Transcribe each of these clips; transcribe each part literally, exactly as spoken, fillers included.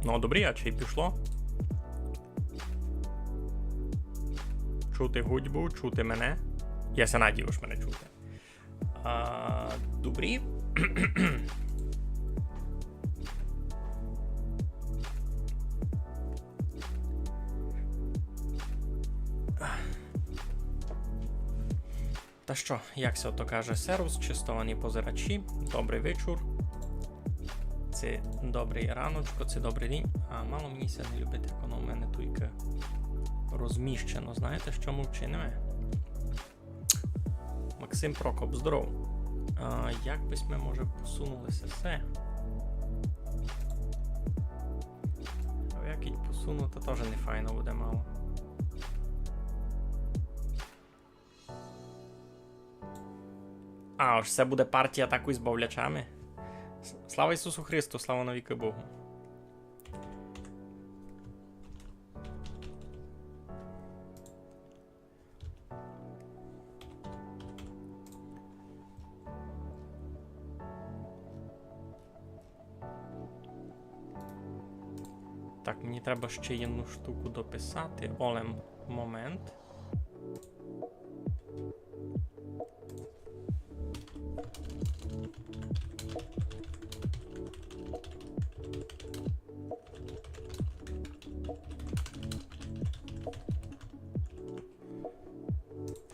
Ну, добрі, а чи пішло? Чути гудьбу, чути мене. Я ся надію, ож мене чути. А, добрі. Та што, як ся ото каже, сервус, честовані позирачі, добрый вечур. Ци добрый раночко, ци добрый день. А мало мені ся не любить, як воно в мене туйка розміщено. Знаєте, што мы вчиниме? Максим Прокоп, здоров. А, як бы сьме, може, посунули ся все? А як їдь посунути, тоже не файно буде мало. А, ож се буде партія такой з бавлячами. С-, слава Ісусу Христу, слава навікы Богу. Так, мені треба ще єдну штуку дописати. Олем, момент.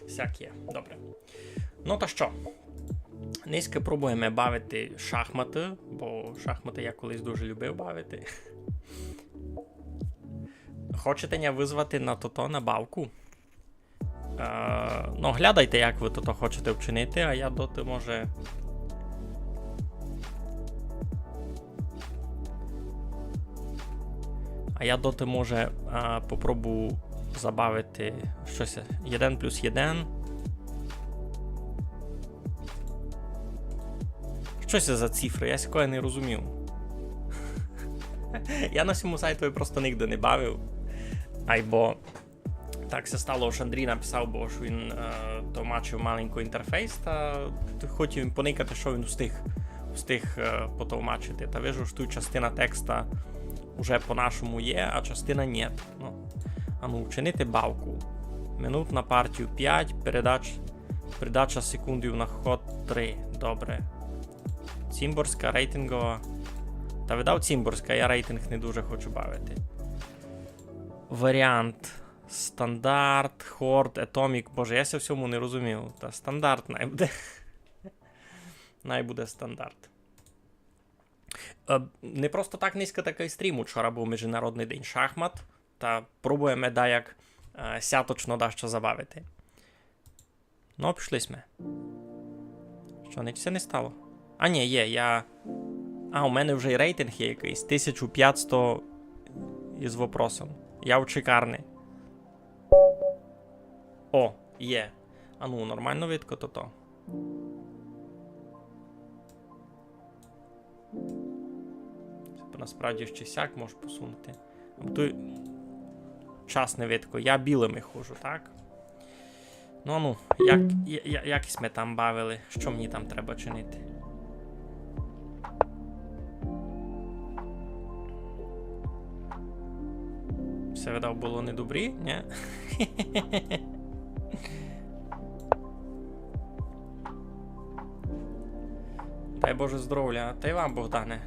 Сяк є. Добре. Ну та што? Нынька пробуєме бавити шахматы, бо шахматы я колись дуже любив бавити. Хочете ня вызвати на тото, на бавку? Е, ну, глядайте, як вы тото хочете вчинити, а я доты, може, а я доты, може, е, попробую забавити штось. Єден плюс єден. Што се за цифры? Я сякоє не розумів. Я на сьому сайтови просто нигде не бавив. Айбо так ся стало, ож Андрій написав, бо ож він, е, товмачив маленько інтерфейс, та хотів им поникати, што він устиг, устиг, е, потовмачити. Та вижу, што туй частина текста уже по-нашому є, а частина нєт. Ну, ану, вчинити бавку. Минут на партію пять, передач, передача секундів на ход три. Добре. Цімборська, рейтингова. Та видав цімборська, я рейтинг не дуже хочу бавити. Варіант. Стандарт, хорд, етомік. Боже, я ся в сьому не розумію. Та стандарт най буде. Най буде стандарт. Е, не просто так нынька такый стрім. Учора быв Міжнародный день шахмат. Та пробуєме даяк, е, сяточно дашто забавити. Ну, пішли сьме. Што, нич ся не стало? А, ні, є, я... А, у мене вже й рейтинг є якыйсь. Тисячу пятсто із вопросом. Я в чекарни. О, є. А ну, нормално видко тото. Се б насправді ще сяк мож посунути. Бо туй час не видко. Я білыми ходжу, так? Ну, ану, як, я, я, як сьме там бавили? Што мені там треба чинити? Всьо, видав, было недобрі, ні? Дай Боже здоровля. Та й вам, Богдане.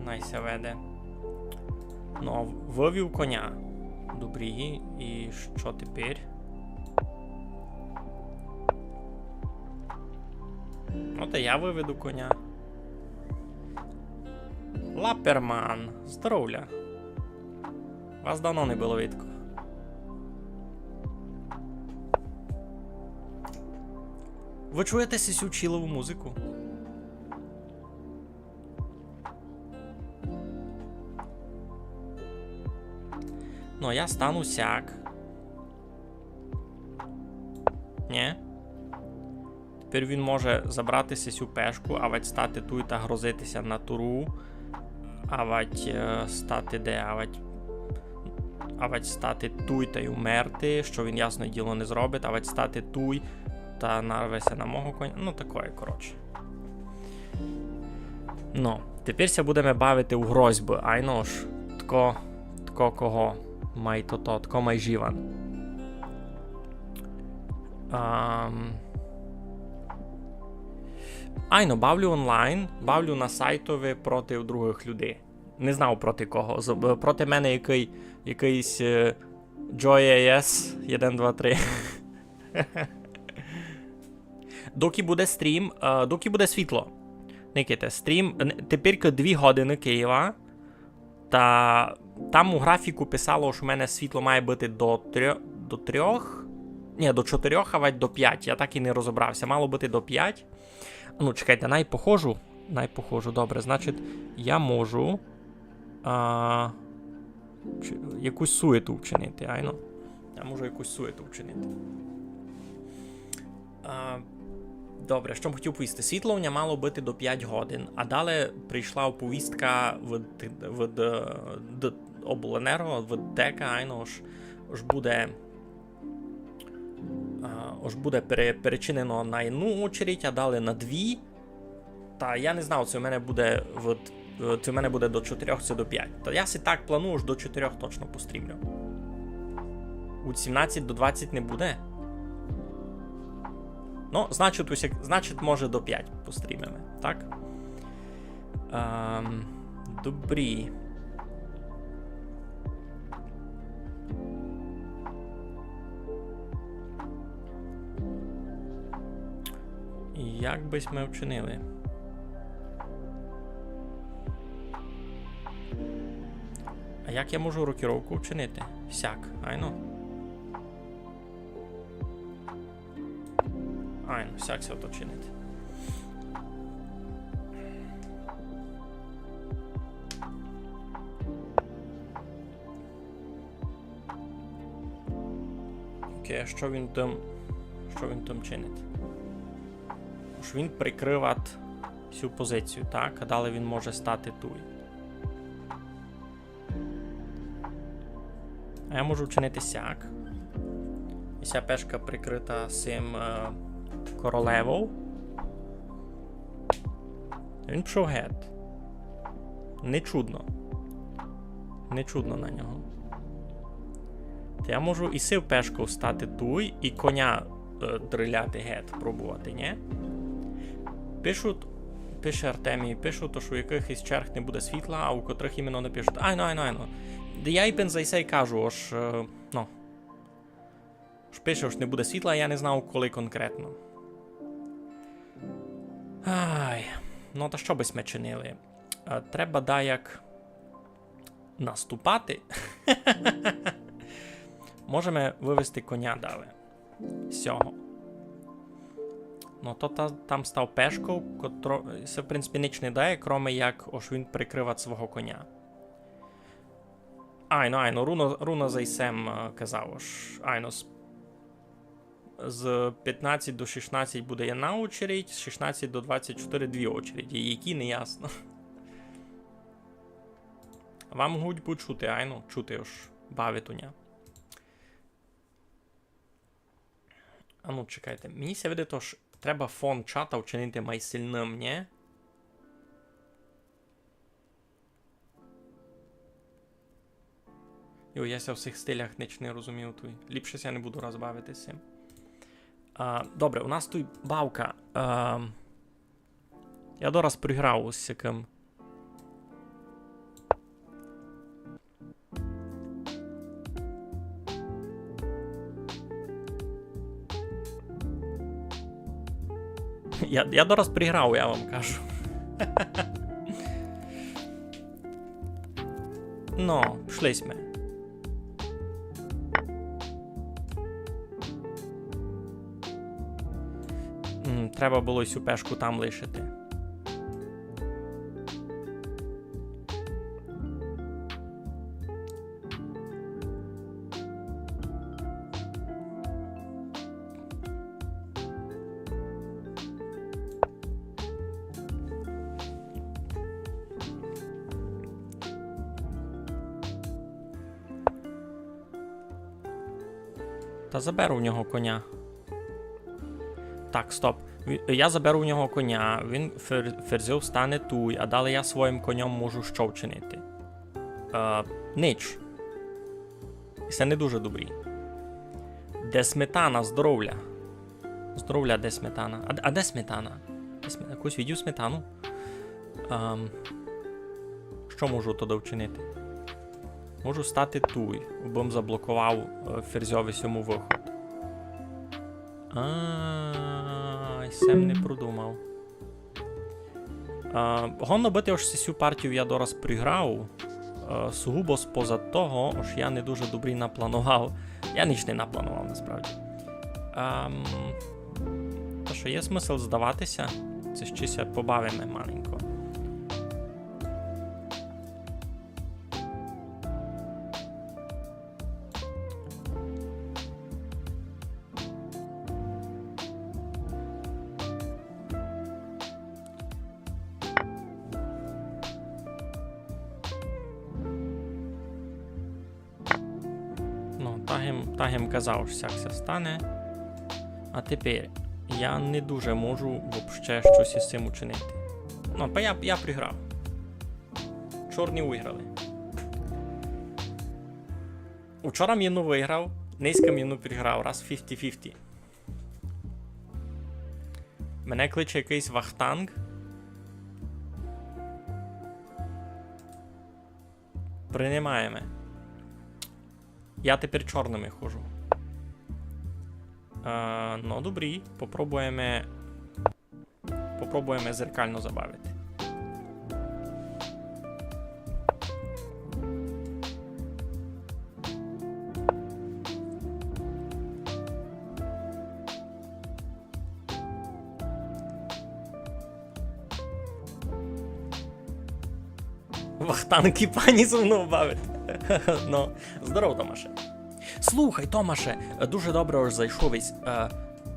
Най ся веде. Ну, а вывів коня. Добрі, і што тепер? Ну, та я выведу коня. Лаперман, здоровля. Вас давно не было видко. Вы чуєте сю чілову музику? Ну, а я стану сяк. Нї? Тепер він може забрати сю пешку, авать стати туй та грозити ся на туру. Авать, е, стати де, авать. авадь стати туй тай умерти, што він, ясне діло, не зробить, авадь стати туй та нарве ся на мого коня. Ну, такоє, коротше. Ну, тепер ся будеме бавити у грозьбы. Айно ж, тко, тко кого май тото, тко май жіван. Ам, Айно, бавлю онлайн, бавлю на сайтови проти другых людей. Не знав проти кого. З-, проти мене якый, якыйсь, е, Joy A S один, два, три. Доки буде стрім, е, доки буде світло. Никайте, стрім, н-, тепер дві годины Києва. Та там у графіку писало, што у мене світло має быти до трьо-, до трьох. Ні, до чотирьох, авадь до пять. Я так і не розібрав ся. Мало быти до пять. Ну, чекайте, най похожу. Най похожу. Добре, значить, я можу, а, чи-, якусь суєту вчинити, айно. Я можу якусь суєту вчинити. А, добре, што м хотів повісти? Світло у ня мало быти до пять годин, а дале прийшла оповістка від, від, е, д-, обленерго, від ДТЕКа, айно, ож, ож буде, а, ож буде пере-, перечинено на одну очередь, а дале на дві. Та я не знав, ци у мене буде, от, е, ци у мене буде до чотирьох, ци до пять. Та я си так планую, ож до чотирьох точно пострімлю. У сімнадцять до двадцять не буде. Ну, значить, усяк-, значить, може, до пять пострімиме, так? Ем, добрі. Як бы сьме вчинили? А як я можу рокіровку вчинити? Сяк, айно. Айно, сяк ся то чинить. Окей, а што він там, што він там чинить? Ож він прикрывать сю позицію, так? А дале він може стати туй. А я можу вчинити сяк. І ся пешка прикрыта сим, е, королевов. Він пішов гет. Не чудно. Не чудно на нього. Та я можу і сив пешков стати туй, і коня, е, дриляти гет, пробовати, нї? Пишуть, пише Артемій, пишуть, ож у якыхось черг не буде світла, а у котрых іменно не пишуть. Айно, айно, айно. Я іпен за сесе кажу, ож, е, ну, ож пише, ож не буде світла, а я не знав, коли конкретно. Ай, ну та што бы сьме чинили? Е, треба даяк наступати. Можеме вывести коня дале. Сього. Ну, то та, там став пешков, котро, се, в принципі, нич не дає, кроме як, ож він прикрывать свого коня. Айно, айно, руно, руно за сесе, е, казав, ож, айно, з, з пятнадцять до шістнадцять буде єдна очередь, з шістнадцять до двадцять чотири дві очереди, які не ясно. Вам гудьбу чути, айно, чути, ож бавить у ня. А ну, чекайте, мені ся видить, ож треба фон чата вчинити май сильным, нї? Йо, я ся в сих стилях нич не розумію туй. Ліпше ся не буду розбавити з сим. А, добре, у нас туй бавка. Ем, я дораз проіграв з сякым. Я, я дораз проіграв, я вам кажу. Ну, пішли сьме. М, треба было сю пешку там лишити. Та заберу в нього коня. Так, стоп. Ві-, я заберу в нього коня, він фер-, ферзьов стане туй, а далі я своїм коньом можу що вчинити? Е, нич. І се не дуже добрі. Де сметана, здоровля? Здоровля, де сметана? А, а де сметана? Де сме-, якусь видів сметану? Ем, що можу туди вчинити? Можу стати туй, бо м заблокував, е, ферзьови сьому выход. А, й сем не продумав. А, годно быти, ож сю партію я дораз приграв, а, сугубо споза того, ож я не дуже добрі напланував. Я ніч не напланував, насправді. Ам, та що, є смысл здаватися? Ци ще ся побавиме маленько. Ну, так им, так им казав, ож сяк ся стане. А тепер я не дуже можу вообще щось із цим учинити. Ну, па я, я приграв. Чорні виграли. Учора м єдну выграв, нынька м єдну приграв, раз фіфті фіфті. Мене кличе якыйсь Вахтанг. Принимаєме. Я тепер чорными хожу. Е, ну, добрі, попробуєме Попробуєме зеркално забавити. Вахтанг і пані зо мнов бавить. Ну, здоров, Томаше. Слухай, Томаше, дуже добре, ож зайшов ись. Е,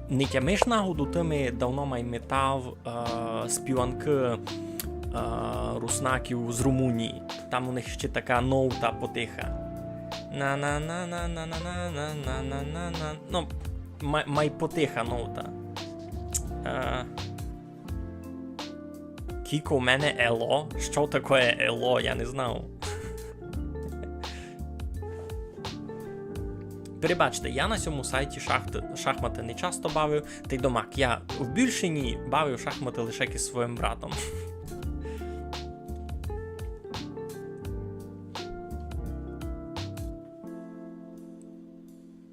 не тямиш нагоду, ты ми давно май метав, е, співанкы, е, руснаків з Румунії. Там у них ще така нота потиха. На-на-на-на-на-на-на-на-на. Ну, май, май потиха нота. Е, Кіко у мене ело? Што такоє ело? Я не знав. Перебачте, я на сьому сайті шахты, шахматы не часто бавив, тай домак я в Більшині бавив шахматы лише із своїм братом.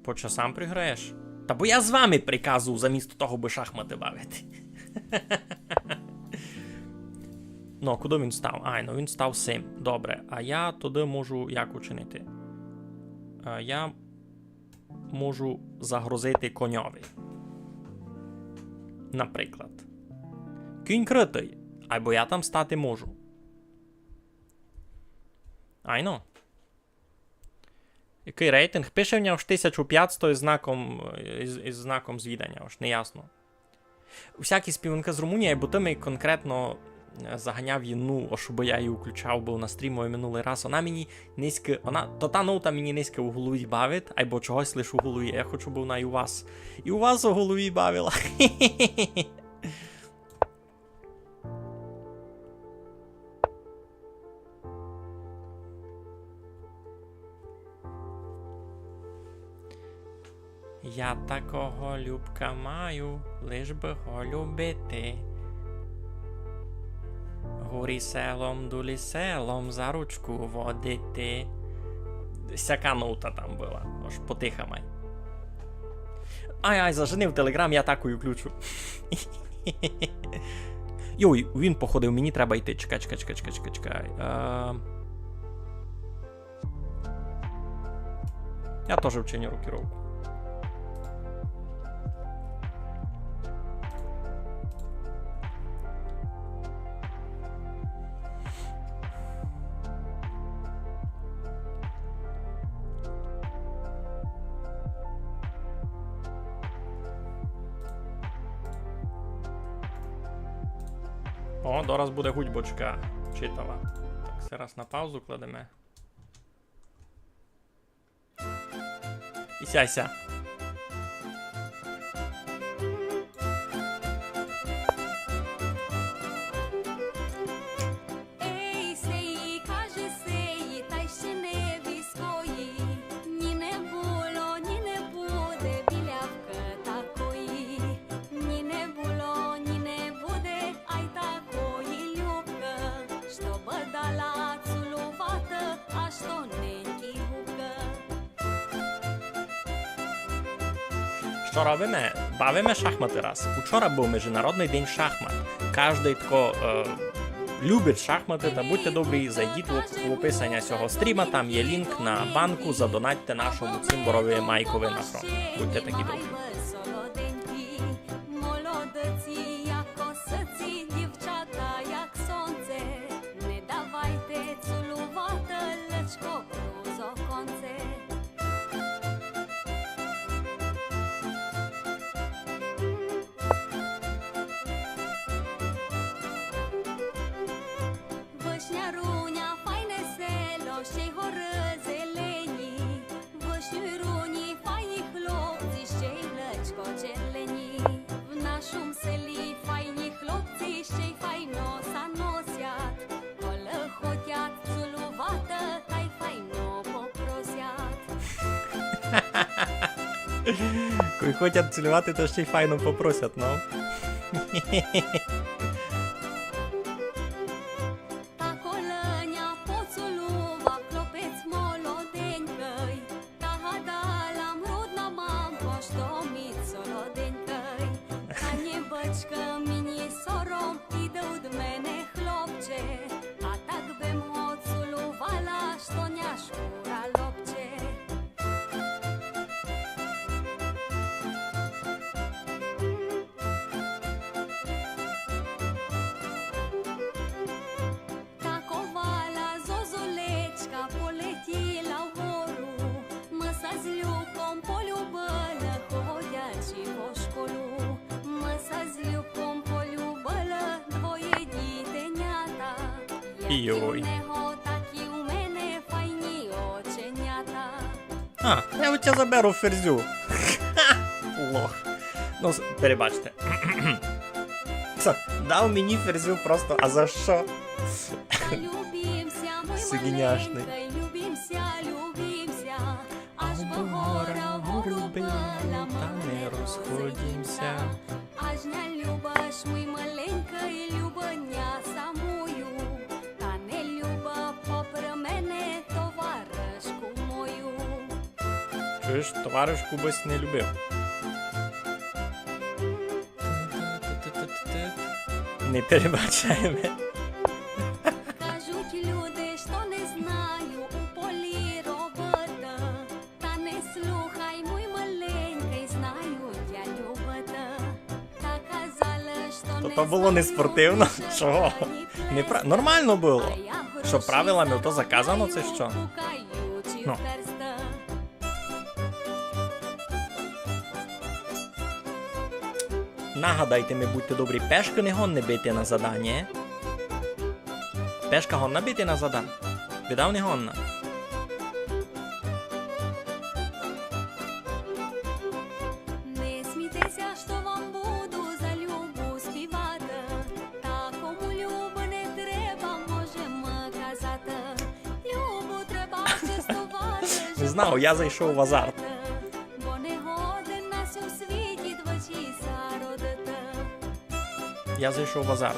По часам приграєш? Та бо я з вами приказую замісто того, бы шахматы бавити. Ну, а куды він став? Ай, ну він став сим. Добре, а я туды можу як учинити? А я можу загрозити коньови. Наприклад. Кінь крытый. Айбо я там стати можу. Айно. Якый рейтинг? Пише в нього аж тисяча пятсто із знаком, із, із знаком звіданя, аж неясно. Всякі співанкы з Румунії, бо ты ми конкретно, е, заганяв єдну, ож бы я її включав быв на стрімови минулый раз. Она мені нынька, она, то та нота мені нынька у голові бавить, айбо чогось лиш у голові. Я хочу, бы она і у вас, і у вас у голові бавила. Я такого любка маю, лиш бы го любити. Горі селом, долі селом, за ручку водити. Сяка нота там была, аж потиха май. Ай, ай, зажени в Телеграм, я такую включу. Йой, він походив, мені треба йти. Чекай, чекай, чекай, чекай, чекай, чекай. Е, я тоже вчиню рокіровку. О, дораз буде гудьбочка читава. Так, се раз на паузу кладеме. Іся, іся. Што робиме? Бавиме шахматы раз. Учора быв Международный день шахмат. Каждый, хто, е, любить шахматы, та будьте добрі, зайдіть в, в описаня сього стріма, там є лінк на банку, задонатьте нашому цімборови Майкови на фронт. Будьте такі добрі. Молодиці, як косиці, дівчата, як сонце, не давайте цілувати личко блузо конце. Вишня руня, файне село, ще й гори зелені. Вишню руні, файні хлопці, ще й личко челені. В нашому селі файні хлопці, ще й файно ся носять. Коли хотять цілувати, та й файно попросять. Коли хотять цілувати, то ще й файно попросять, ну. Та коли ня поцілував хлопець молоденькый, та гадала м, рудна мамко, што мій солоденькый. Та нє бачка, мені сором, іди од мене, хлопче, а так бым го цілувала, што ня шкура лопче. Та ковала зозулечка полетіла вгору. Мы ся з Любком полюбили, ходячи по школу. Мы ся з Любком полюбили, двоє дітенята. Як і в нього, так і в мене файні оченята. А, я у тя заберу, ферзю. Лох. Ну, с-, перебачте. Ца, дав мені ферзю просто, а за што? Любімся, мой маленькый, любімся, любімся. Аж бы гора гору била, та не розходімся. Аж ня любиш, мой маленькый, люби ня самую, та не люби попри мене товаришку мою. Чуєш, товаришку бысь не любив. Не перебачаєме. Кажуть люди, што не знаю у полі робити. Та не слухай, мой маленькый, знаю тя любити. Та казали, што... То, то было неспортивно? Чого? Не пра-, нормално было. Што, правилами то заказано, ци што? Ну. Нагадайте ми, будьте добрі, пешкы не годны бити на заданя? Пешка годна бити на задан? Видав, не годна. Не смійте ся, што вам буду за любу співати. Та кому любы не треба, можеме казати. Любу треба честовати. Не знав, я зайшов в азарт. Бо не годен на сьому світі двічі ся родити. Я зайшов в азарт.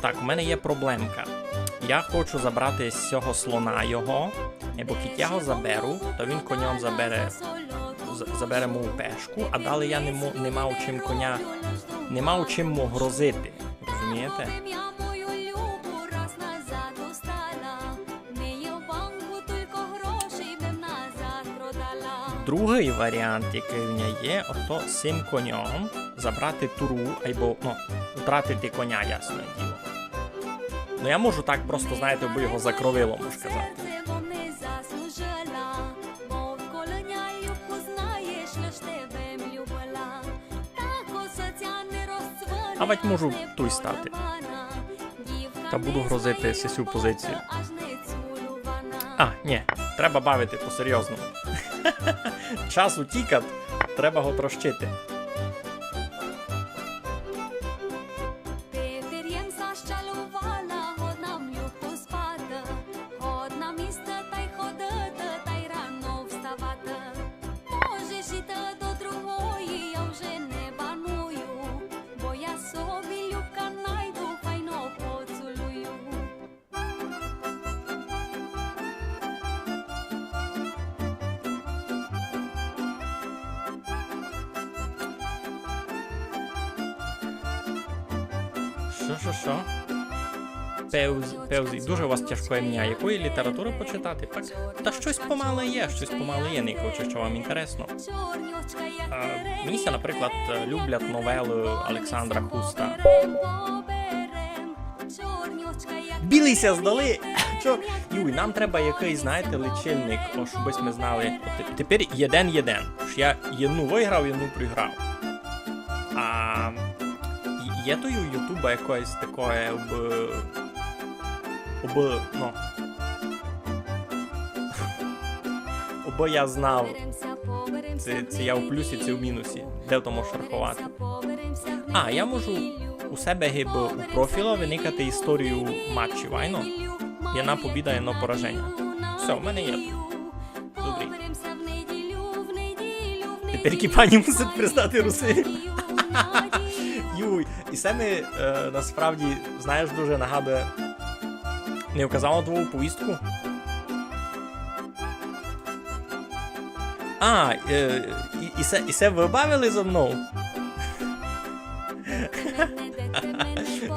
Так, у мене є проблемка. Я хочу забрати з сього слона його, бо кідь я го заберу, то він коньом забере, з-, забере мою пешку, а далі я не мо-, не мав чим коня, не мав чим му грозити. Розумієте? Другый варіант, якый у мене є, ото сим коньом забрати туру, айбо, ну, втратити коня, ясне діло. Ну, я можу так просто, знаєте, бы його закровило, можу казати. Авадь можу туй стати. Та буду грозити сисю позицію. А, нє, треба бавити по-серйозному. Час утікать, треба го трощити. Тепер єм зашчалована, годна м любко спати, годна м їсти тай ходити, тай рано вставати. Можеш іти до другої, я вже не баную, бо я собі любка найду, файно поцілую. Што, што, што? Певз-, певзі. Дуже у вас тяжке імня. Якої літературы почитати? Так, та штось помалы є, штось помалы є, никавчи, што вам інтересно. А, мені ся, наприклад, люблять новелы Олександра Хуста. Білі ся здали! Чо? Юй, нам треба якыйсь, знаєте, лічильник, ож бы сьме знали. От те-, тепер єден-єден. Ож я єдну выграв, єдну проіграв. А є то у Ютуба якоєсь такоє, обы, обы, ну, обы я знав, ци, ци я у плюсі, ци у мінусі. Де то можеш раховати? А, я можу у себе гибы у профіла выникати історію матчів, айно? Єдна побіда, єдно пораженя. Всьо, в мене є. Добрі. Тепер кіпані мусить пристати Русинів. Юй, і се ми, е, насправді, знаєш, дуже нагадує. Не вказала твою повістку? А, е, і, і се, і се вы бавили зо мнов?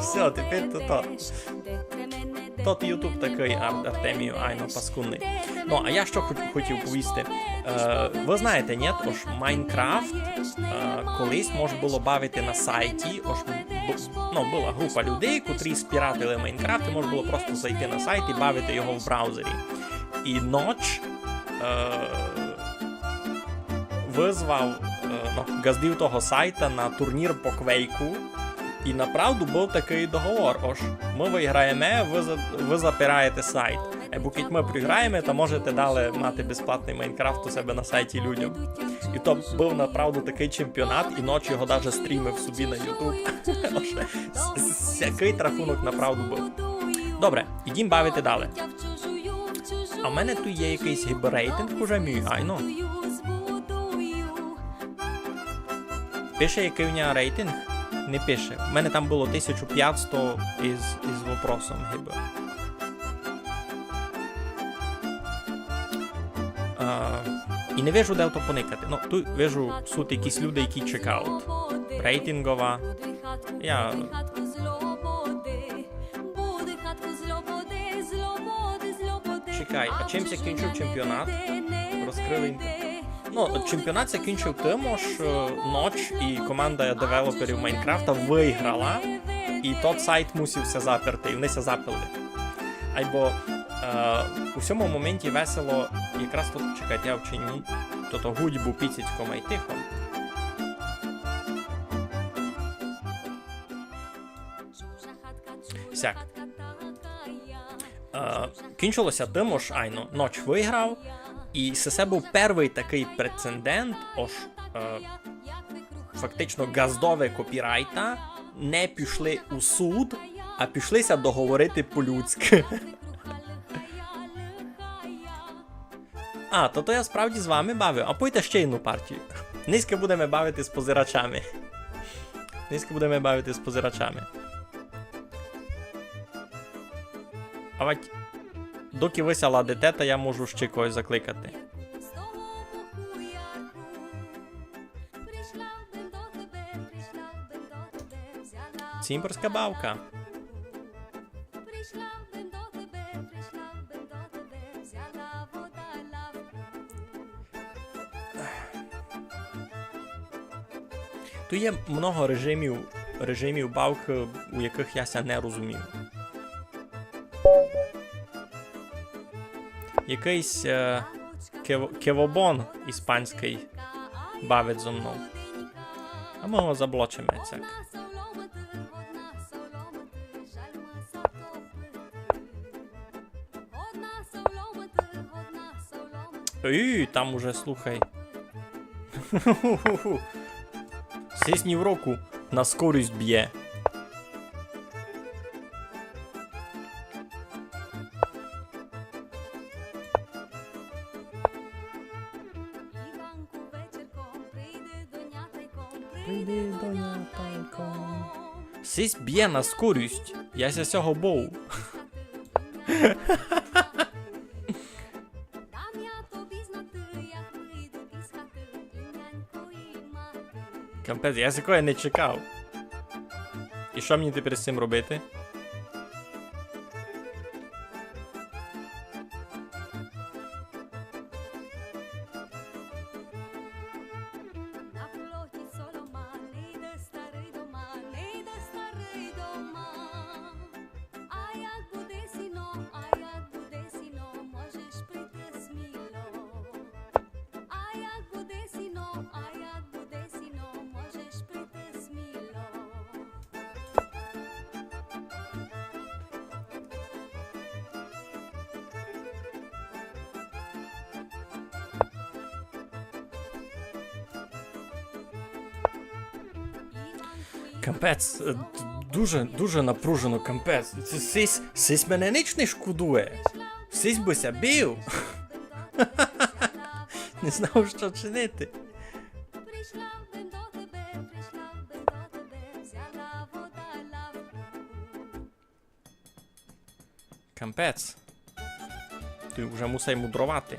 Всьо, тепер то, то. Тот Ютуб такый, Ар-, Артемію, айно, паскудный. Ну, а я што хот-, хотів повісти? Е, вы знаєте, нєт, ож Майнкрафт, е, колись мож было бавити на сайті, ож б-, ну, была група людей, котрі спіратили Майнкрафт, і мож было просто зайти на сайт і бавити його в браузері. І Ноч, е, вызвав, е, ну, ґаздів того сайта на турнір по Квейку. І направду быв такый договор, ож мы выграєме, вы за-, вы запираєте сайт. Е, бо кідь мы проіграєме, та можете далі мати безплатный Майнкрафт у себе на сайті людям. І то быв направду такый чемпіонат, і Ноч його даже стрімив собі на Ютуб. Ож с-, с-, сякый трафунок направду быв. Добре, ідім бавити далі. А в мене туй є якыйсь гибы рейтинг уже мій, айно. Пише, якый в нього рейтинг? Не пише. У мене там было тисяча пятсто із, із вопросом гибы. А, і не вижу, де то поникати. Ну, туй вижу, суть якісь люди, які чекають. Рейтингова. Я Чекай, а чим ся кінчив чемпіонат? Розкрыли інтер-, ну, чемпіонат ся кінчив тым, ож, е, Ноч і команда девелоперів Майнкрафта выграла, і тот сайт мусив ся заперти, і вони ся заперли. Айбо, е, у сьому моменті весело, якраз тут, чекайте, я вчиню, тото гудьбу піцицько май тихо. Сяк. Е, кінчило ся тым, ож айно, Ноч выграв, і се, се быв первый такый прецедент, ож, е, фактично ґаздове копірайта не пішли у суд, а пішли ся договорити по-людськы. А, то, то я справді з вами бавив. А пойте ще єдну партію. Нынька будеме бавити з позирачами. Нынька будеме бавити з позирачами. А вать, доки вы ся ладите, та я можу ще когось закликати. Цімборська бавка. Туй є много режимів, режимів бавкы, у якых я ся не розумію. Якыйсь, е, кев-, кевобон іспанськый бавить зо мнов. А мы го заблочиме, цяк. Ей, там уже, слухай. Сись ні в року на скорость бє. Прийди до ня тайком. Сись бє на скорость. Я ся сього бою. Капець, я сякоє не чекав. І Што мені тепер з цим робити? Капець, е, д-, дуже, дуже напружено, капець. Се, сись, сись мене ніч не шкодує. Сись бы ся бив. Не знав, што чинити. Капець. Туй уже мусай мудровати.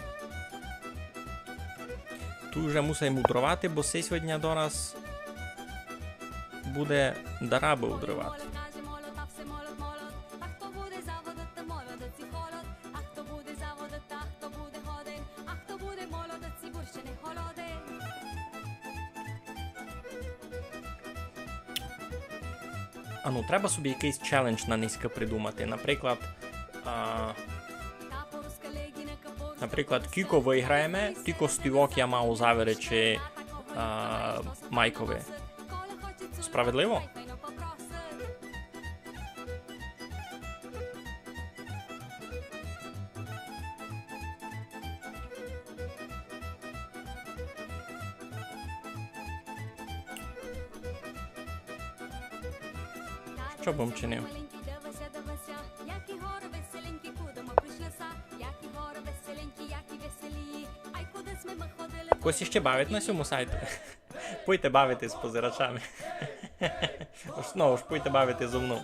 Туй уже мусай мудровати, бо сись сьогодні до нас буде дарабы удривати. А ну, треба собі якыйсь челендж на нынька придумати. Наприклад, а, наприклад, кілько выграєме, тілько стівок я мав у заверечі, а, Майкови. Справедливо? Што бым чинив? Когось іщи бавить на сьому сайту? Пуйте бавитись з позирачами. Ож, ну, ож пуйте бавитись зо мнов.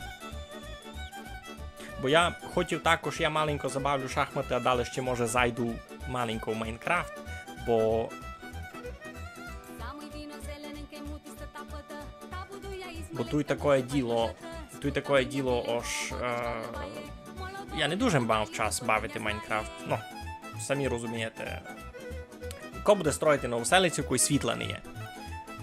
Бо я хотів також, я маленько забавлю шахматы, а далі ще, може, зайду маленько в Майнкрафт, бо, бо туй такоє діло, туй такоє діло, ож, е, я не дуже мав час бавити Майнкрафт. Ну, самі розумієте. Ко буде строїти Новоселицю, кой світла не є?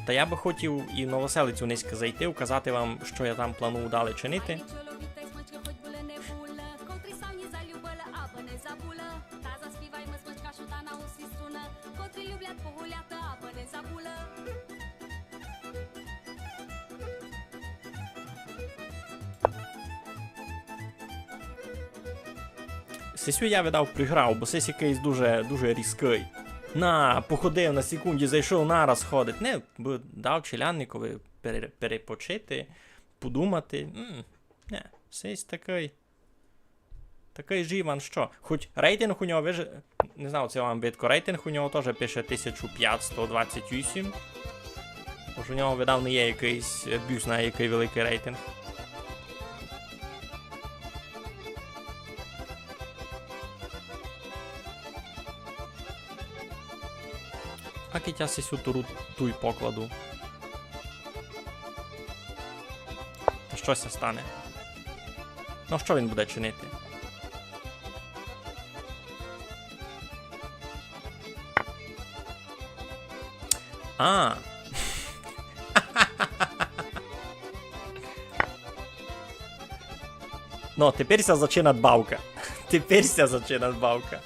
Та я бы хотів і в Новоселицю нынька зайти, указати вам, што я там планую далі чинити. Сесю я, видав, приграв, бо сись якыйсь дуже, дуже різкый. На, походив на секунді, зайшов, нараз ходить. Не, бы дав челядникови пере-, перепочити, подумати. М, не, сись такый. Такый же Іван, што? Хоть рейтинг у нього, виж-, не знав, ци вам видко, рейтинг у нього тоже пише тисяча пятсто двадцять вісім. Тож у нього, видав, не є якыйсь, е, бюз на якый великый рейтинг. А кидь я сесю туру туй покладу. Та што ся стане? Ну, што він буде чинити? А. Ну, тепер ся зачинат бавка. Тепер ся зачинат бавка.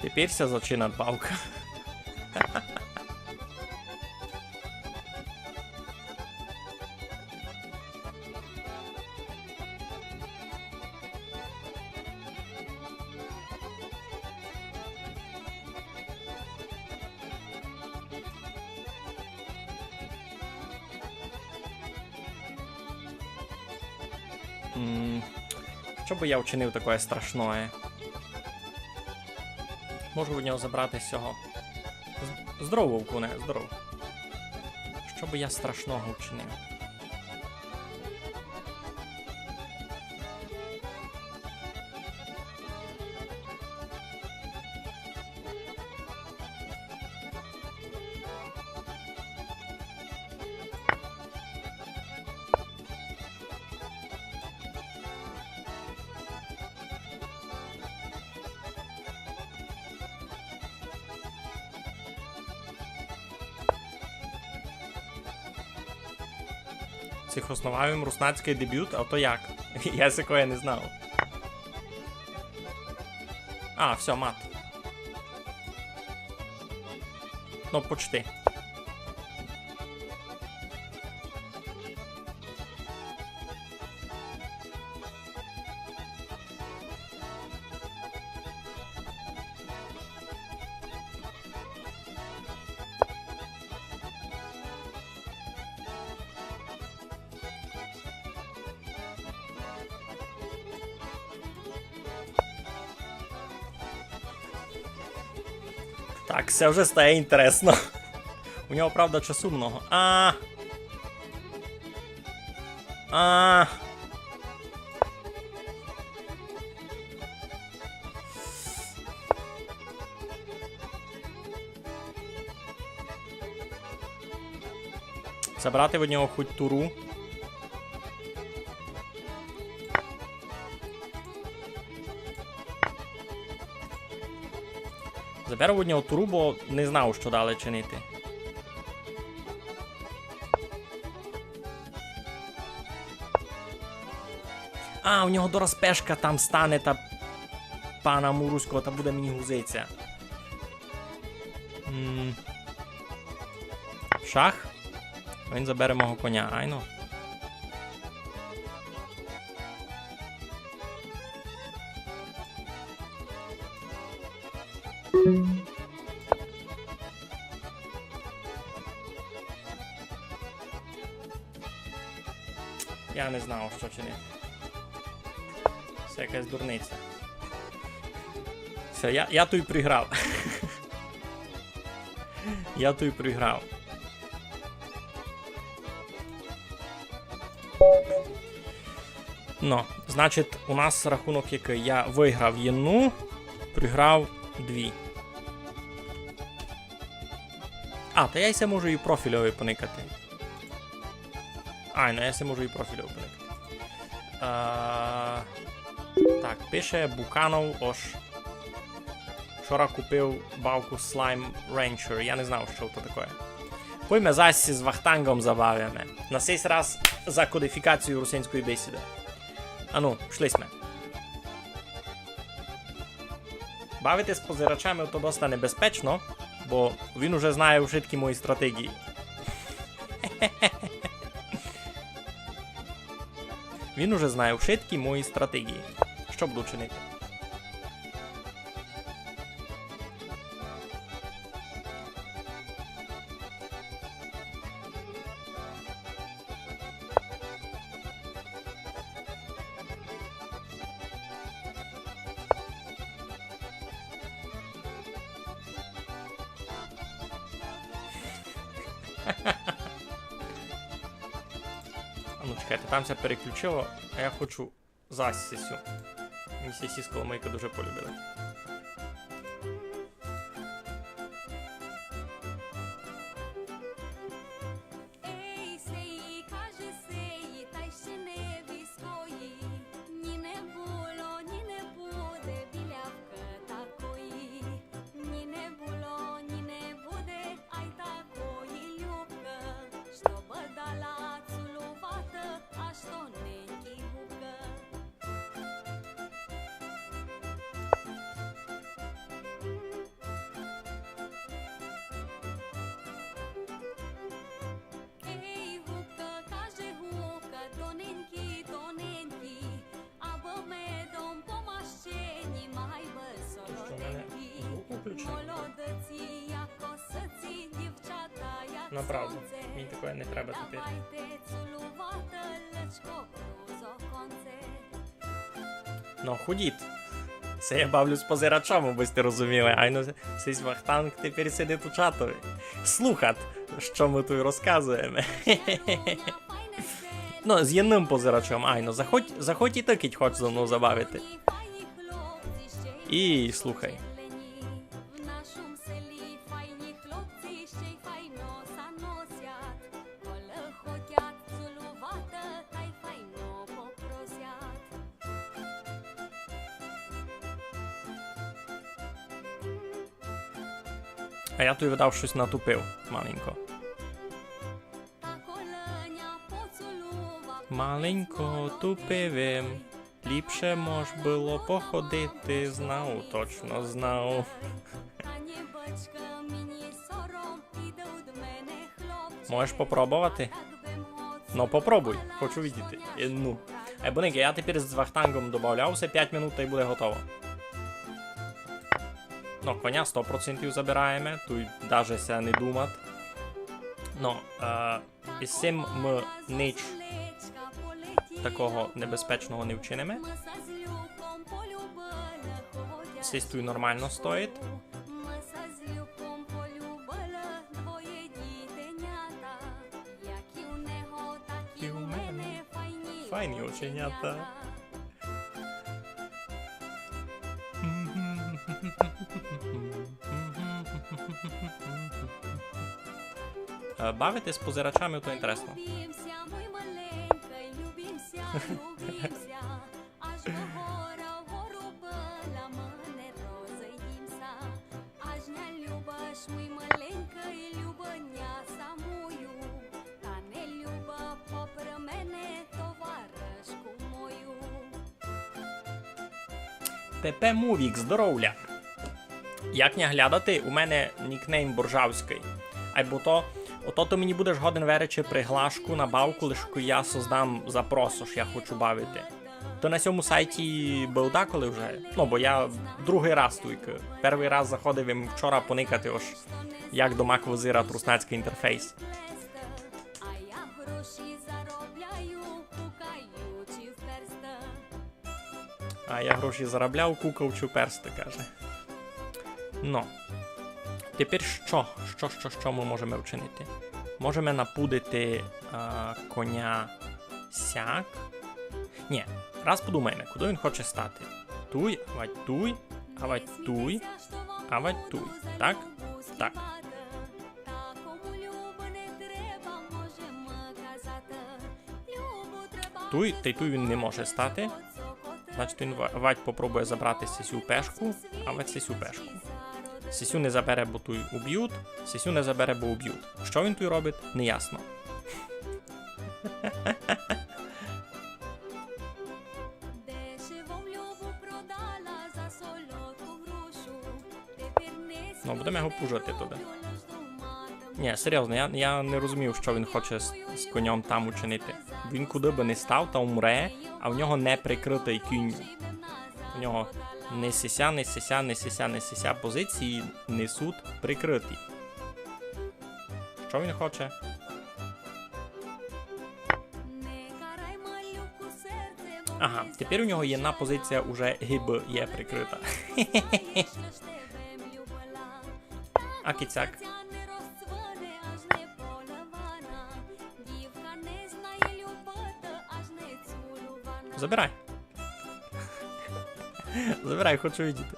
Тепер ся зачинат бавка. М, што бы я вчинив такоє страшноє? Можу у нього забрати сього. З-, здоров, вовкуне, здоров. Што бы я страшного вчинив? Ци хосновав им руснацькый дебют, а то як? Я сякоє не знав. А, всьо, мат. Ну, почти. Так, се вже стає інтересно. У нього, правда, часу много. А. А. Забрати в нього хоть туру. Заберу в нього туру, бо не знав, што далі чинити. А, у нього дораз пешка там стане та пана Муруського, та буде мені гузиця. М. Шах? Він забере мого коня, айно. Я не знав, што чинити. Се якась дурниця. Всьо, я, я туй приграв. Я туй приграв. Ну, значить, у нас рахунок якый. Я выграв єдну, приграв дві. А, та я й се можу і профільови поникати. Ай, ну я се можу і профільови поникати. А, так, пише Буканов, ож вчора купив бавку Slime Rancher. Я не знав, што то таке. Пойме зась з Вахтангом забавиме. На сей раз за кодифікацію русинської бесіды. Ану, пішли сьме. Бавити з позирачами то доста небезпечно, бо він уже знає вшыткі мої стратегії. Він уже знає вшыткі мої стратегії. Што буду чинити? А ну, чекайте, там ся переключило, а я хочу зась сесю. Мені сесі з коломийкы дуже полюбили. Ей, сеї, каже сеї, тай ще не вискої. Ні не було, ні не буде білявкы такої. Ні не було, ні не буде, ай такої любкы, што бы дала цуловати аж тоненькі губкы. Ей, губка, каже губка, тоненькі, тоненькі, абы медом помащені, май бы солоденькі. Молодиці, як косиці, дівчата, як сонце. Направду, мені такоє не треба тепер. Давайте цуловати, личко блузо конце. Ну, ходіть. Се я бавлю з позирачом, абы сьте розуміли. Айно, сись вахтанг тепер сидить у чатови. Слухат, што мы туй розказуєме. Ну, з єдным позирачом, айно, заходь, заходь і ты, кидь хоч зо мнов забавити. І слухай. В нашому селі файні хлопці, ще й файно ся носять. Коли хотять цілувати, та й файно попросять. А я туй, видав, штось натупив маленько. Та коли ня поцілував, маленько тупив им. Ліпше мож было походити, знав, точно знав. Та нє бачка, мені сором, іде од мене хлопці. Можеш попробовати? Ну, попробуй, хочу видіти. Е, ну. Е, бо, Нікі, я тепер з вахтангом добавляв, усе пять минут та й буде готово. Ну, коня сто процентів забираєме, туй даже ся не думат. Ну, е, і з сим мы нич такого небезпечного не вчиниме. Сись туй нормално стоїть. І у мене файні оченята. Е, бавити з позирачами, то інтересно. Любімся, мой маленький, любімся, любімся. Аж до гора вгору была, мы не розойдімся. Аж ня любиш, мой маленький, любо ня самую. Та не люба попри мене, товаришку мою. П П Мувік, здоровля. Як ня глядати, у мене нікнейм Боржавський. Айбо то, ото ты мені будеш годен веречи приглашку на бавку, лиш кой я создам запрос, ож я хочу бавити. Ты на сьому сайті быв даколи вже? Ну, бо я другый раз туйкы. Первый раз заходив им вчора поникати, ож як домак вызират руснацькый інтерфейс. А я гроші заробляю, кукаючи в перста. А я гроші заробляв, кукаючи в перста, каже. Ну. Тепер што? Што, што, што мы можеме вчинити? Можеме напудити, а, коня сяк. Нє, раз подумаєме, куды він хоче стати. Туй, авадь туй, авадь туй, авадь туй. Так? Так. Туй, та й туй він не може стати. Значить, він ва-, вадь попробує забрати сесю пешку, авадь сесю пешку. Сесю не забере, бо туй убють, сесю не забере, бо убють. Што він туй робить, неясно. Ну, будеме го пужати туды. Нє, серйозно, я, я не розумію, што він хоче з, з коньом там учинити. Він куды бы не став, та умре, а в нього не прикрытый кінь. У нього не сися, не сися, не сися, не сися позиції не суть прикрыті. Што він хоче? Ага, тепер у нього єдна позиція уже гибы є прикрыта. А кицяк. Забирай. Забирай, хочу видіти.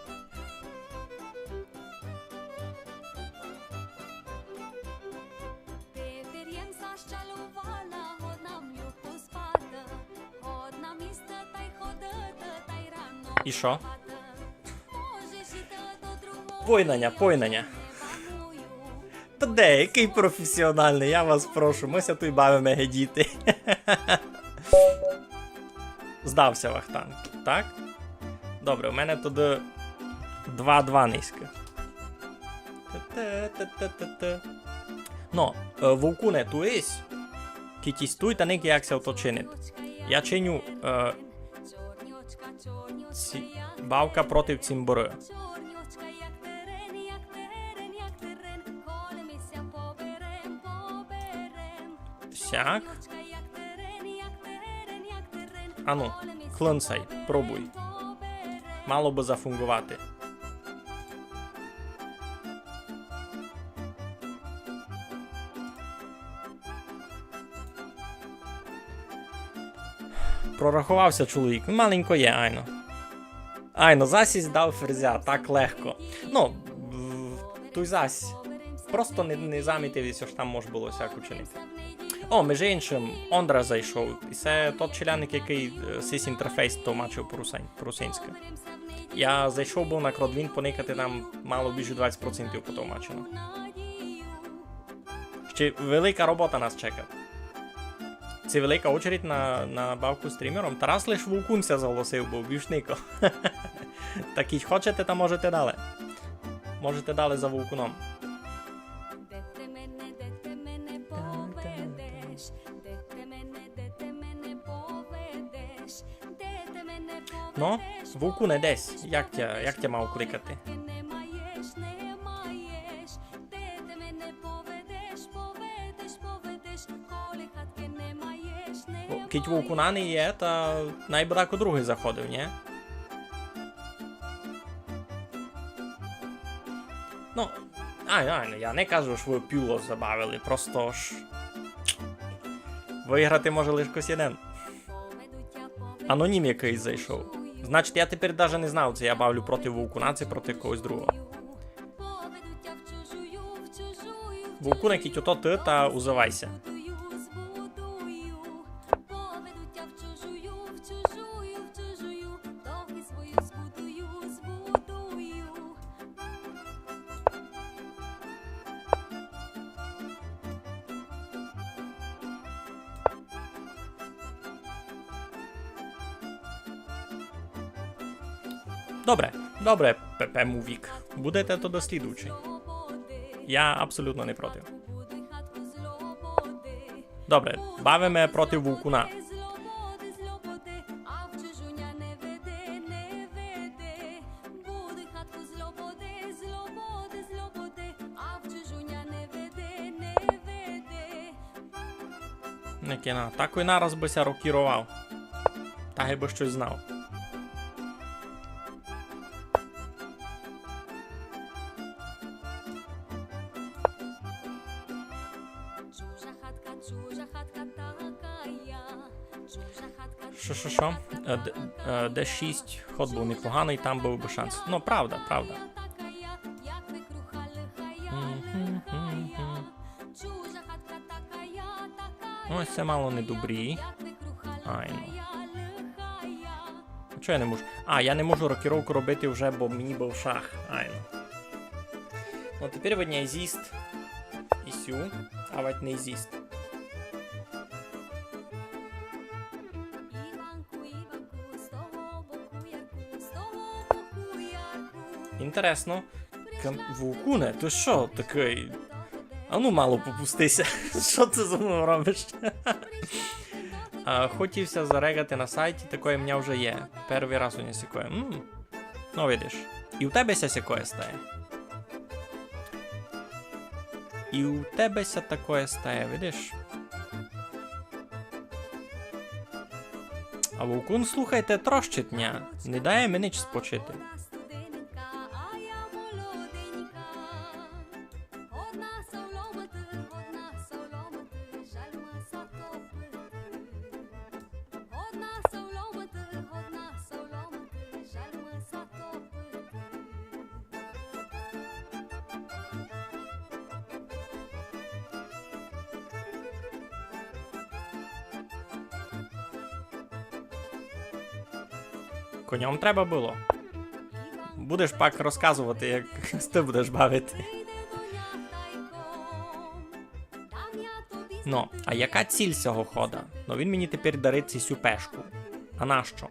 І што? Пой на ня, пой на ня. Та де, якый професіоналный, я вас прошу, мы ся туй бавиме, ги діти. Здав ся вахтанг, так? Добре, у мене туды два-два нынька. Но, е, вовкуне, туй ись. Кіть ись туй, та никай, як ся ото чинить. Я чиню, е, ці-, бавка проти цімборы. Сяк. Ану, клинцай, пробуй. Мало бы зафунґовати. Прораховав ся чоловік. Маленько є, айно. Айно, засісь дав ферзя, так легко. Ну, в-, туй зась. Просто не, не замітив, ож там мож было сяк учинити. О, межи иншым, Ондра зайшов. И се тот челядник, якый, е, сись інтерфейс толмачив по-русин-, по-русинськы. Я зайшов быв на Кродвін поникати, там мало більше двадцять процентів потолмачено. Ще велика робота нас чекать. Се велика очередь на, на бавку стрімером. Тарас лиш Вовкун ся зголосив, бо більш нико. Так і хочете, та можете далі. Можете далі за Вовкуном. Ну, Вовкуне, десь. Як тя, як тя мав кликати? О, кідь Вовкуна не є, та най бы дако другый заходив, нї? Ну, ай, ай, я не кажу, што вы пів лос забавили, просто ж выграти може лиш хтось єден. Анонім якыйсь зайшов. Значить, я тепер даже не знав, ци я бавлю проти Вовкуна, ци проти когось другого. Вовкуне, кідь ото ты, та узывай ся. Добре, добре, Пепе Мувік. Будете то дослідуючи. Я абсолютно не проти. Добре, бавиме проти Вовкуна. Не кина. Такой нараз бы ся рокіровав. Та гибы штось знав. Шо, шо, шо? Е, д-, е, Д шість ход быв непоганый, там быв бы шанс. Ну, правда, правда. Мгм, мгм, мгм. Ой, се мало не добрі. Айно. А чого я не можу? А, я не можу рокіровку робити вже, бо мені быв шах. Айно. Ну, тепер видно зїзд. І сю. А вать не зїзд. Інтересно. Кам-, Вовкуне, ты што такый? А ну, мало попусти ся. Што ты зо мнов робиш? А, хотів ся зарегати на сайті, такоє в мене вже є. Первый раз у мене сякоє. М. Ну, видиш. І у тебе ся сякоє стає. І у тебе ся такоє стає, видиш? А Вовкун, слухайте, трощить ня, не дає ми нич спочити. Коньом треба было. Будеш пак розказовати, як ты будеш бавити. Ну, а яка ціль сього хода? Ну, він мені тепер дарить сю пешку. А нащо?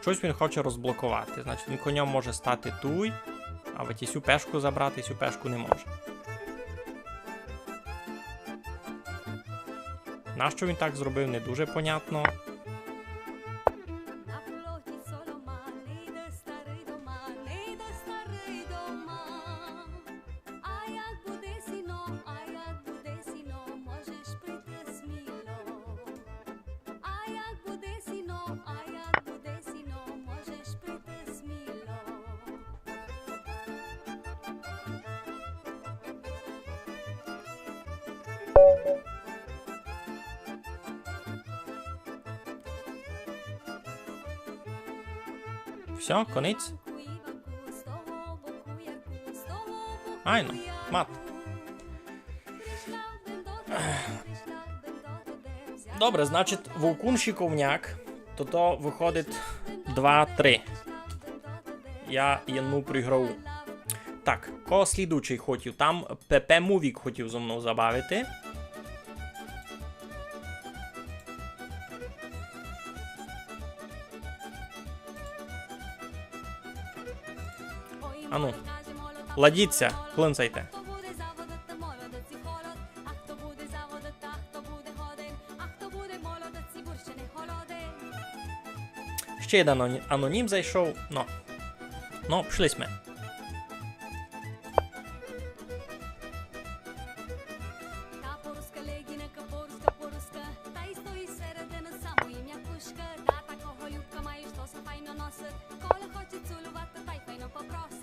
Штось він хоче розблоковати. Значить, він коньом може стати туй, а от і сю пешку забрати, і сю пешку не може. Нащо він так зробив, не дуже понятно. Всьо, конець. Айно, мат. Добре, значить, Вовкун шиковняк, то, то выходить два три. Я єдну приграв. Так, кого слідуючый хотів? Там Пепе Мувік хотів зо мнов забавити. Ану, ладіть ся, клинцайте. Ще єден аноні-, анонім зайшов. Но. Но, пішли сьме. Та по-руска легіна, ка по-руска, по-руска, та й стоїть середина, само імя Кушка. Та такого любка маю, што ся файно носить, коли хоче цілувати, та й файно попросить.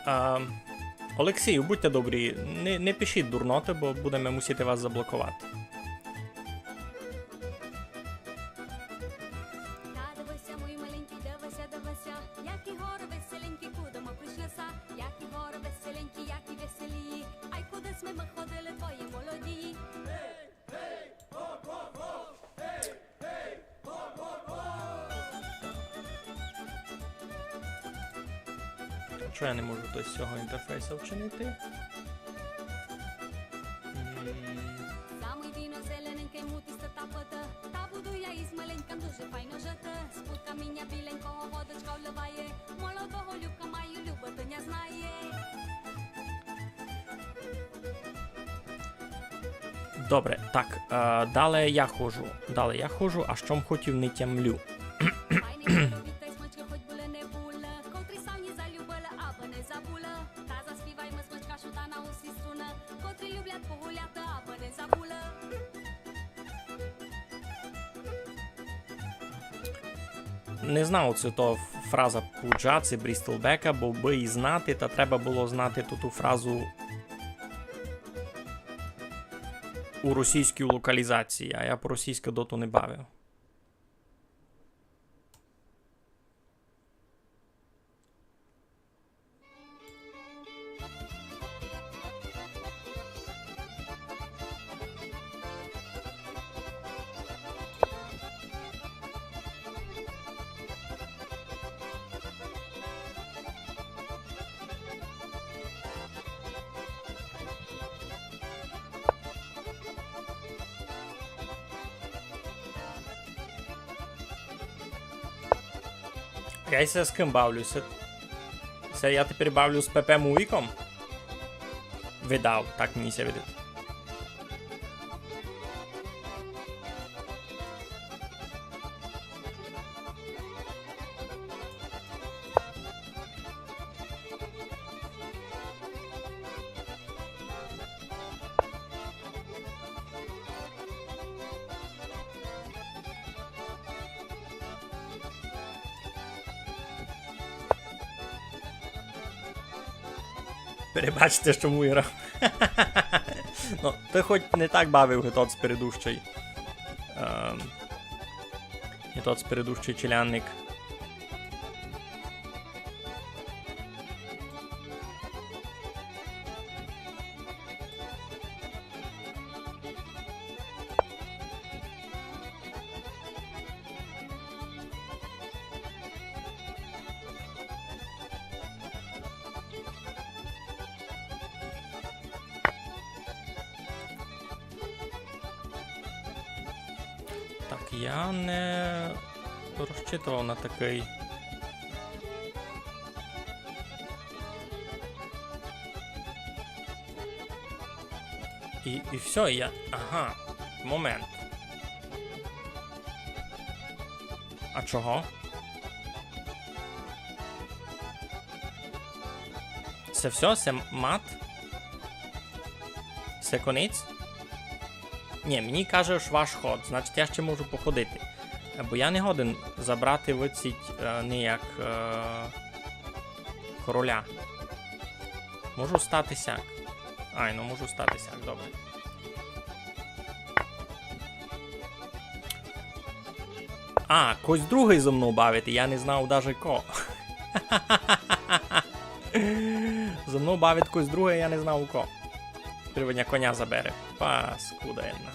А, Олексію, будьте добрі, не, не пишіть дурноти, бо будеме мусити вас заблоковати. Та дивися, мой маленький, дивися, дивися, які гори веселенькі, куды мы пришли ся, які гори веселенькі, які веселі. Ай, куды сьме мы ходили, твої молоді. Чого я не можу то з цього інтерфейсу вчинити? М. Самый вино зелененькый мутиста тапота, та буду я із маленьком дуже файно жити. Спут каміня біленького водочка вливає, молодого любка маю, любити ня знає. Добре, так, е, дале я ходжу. Дале я ходжу, а што м хотів, не тямлю. Файний чоловік, тай смачка хоть була не була, котрі сам не залюбила, абы не забула. Та заспівайме смачка, што та на усі струны, котрі люблять погуляти, абы не забула. Не знав, ци то фраза Пуджа, ци Брістелбека, бо бы її знати, та треба было знати ту, ту фразу у російській локалізації, а я по-російськи доту не бавив. Я ся з ким бавлю? Се, се я тепер бавлю з Пепе Мувіком? Видав, так мені ся видить. Перебачте, што му грав. Ну, ты хоть не так бавив, ги тот предыдущий. Ем, ги тот предыдущий челядник. Так, я не розчитував на такый. І, і всьо, і я, ага, момент. А чого? Се всьо? Се мат? Се конець? Ні, мені каже, ож ваш ход, значить, я ще можу походити. Е, бо я не годен забрати выдцїть, е, ніяк, е, короля. Можу стати сяк. Ай, ну можу стати сяк, добре. А, кось другый зо мнов бавить, я не знав даже ко. Зо мнов бавить кось другый, я не знав ко. Тепер видня коня забере. Паскуда єдна.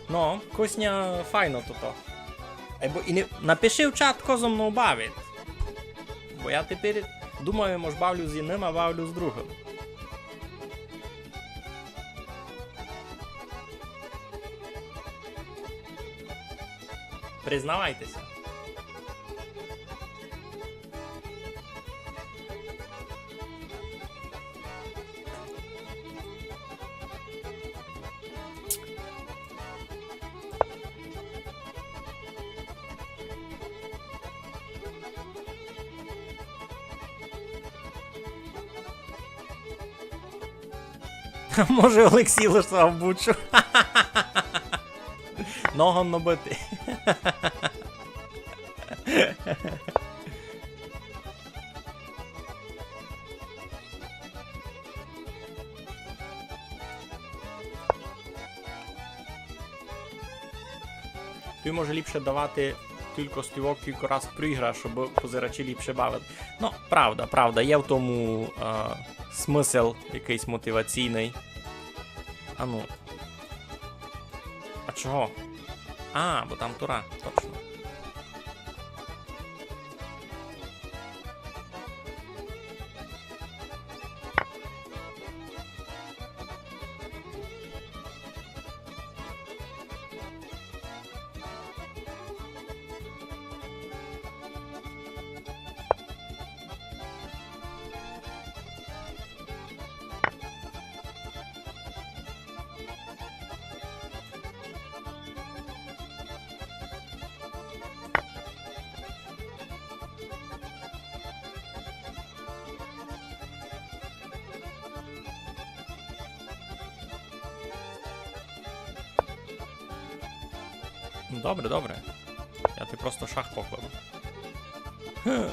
Но, косня файно тото. Айбо і не, напиши в чат, ко зо мнов бавить. Бо я тепер думав, мож бавлю з єдным, а бавлю з другым. Признавайте ся. Може, Олексій лише обучу. Ногом набити. Туй може ліпше давати тілько стівок, кілько раз проігра, щоб позирачі ліпше бавили. Ну, правда, правда, є в тому, е, смысл якыйсь мотиваційный. А ну. А чого? А, бо там тура, точно. Ну, добре, добре. Я ти просто шах покладу. Гм.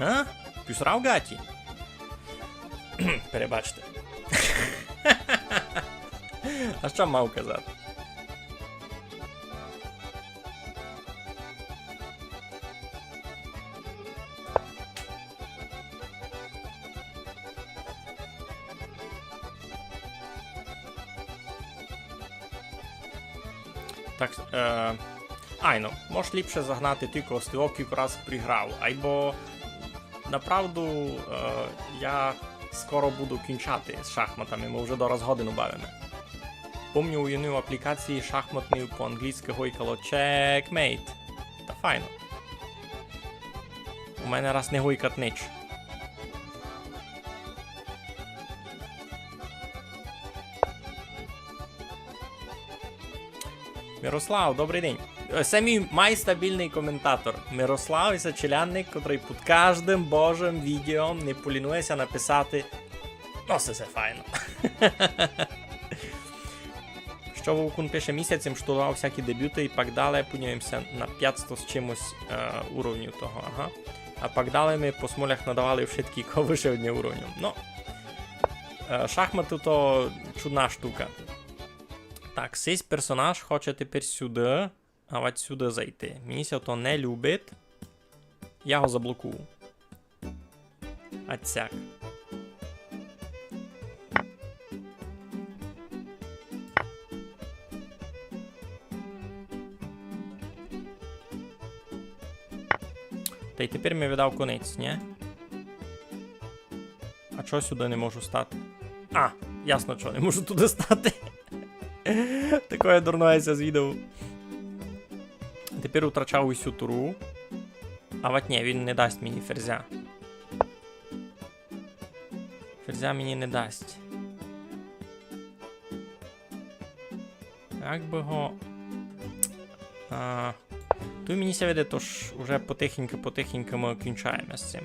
А? Пюсрав ґаті? Перебачте. А што мав казати? Так, е, айно, мож ліпше загнати тілько стівок, кілько раз проіграв. Айбо направду, е, я скоро буду кінчати з шахматами, мы вже дораз годину бавиме. Помню, у єдній аплікації шахматній по-англійськы гойкало Checkmate. Та файно. У мене раз не гойкат нич. Мирослав, добрый день. Е, се мій майстабілный коментатор. Мирослав, се челядник, котрый під каждым божым відео не полінує ся написати: «Но, се, се файно». Што Вовкун пише: місяцем штудовав всякі дебюты і пак дале, пуднявим ся на пятсто з чимось, е, уровню того, ага. А пак дале ми по смолях надавали вшыткі, ко выше од ня уровню. Но, е, шахматы то чудна штука. Так, сись персонаж хоче тепер сюды, а вать сюды зайти. Мені ся то не любить. Я го заблокую. А цяк. Та й тепер ми видав конець, нї? А чого сюды не можу стати? А, ясно, чого не можу туды стати. Такоє дурноє ся звідав. Тепер утрачав усю туру. А вать нї, він не дасть мені ферзя. Ферзя мені не дасть. Як бы го... А, туй мені ся видить, тож уже потихеньку-потихеньку мы кінчаєме з цим.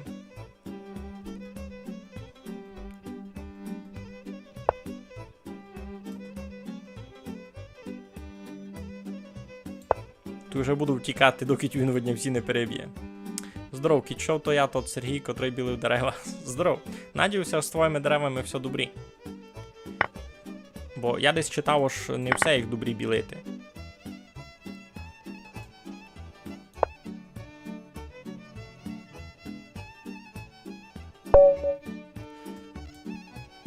Туй уже буду втікати, доки він од ня всі не переб'є. Здоров, кідь што, то я тот Сергій, котрый білив дерева. Здоров. Надію ся, з твоїми деревами всьо добрі. Бо я десь читав, ож не все їх добрі білити.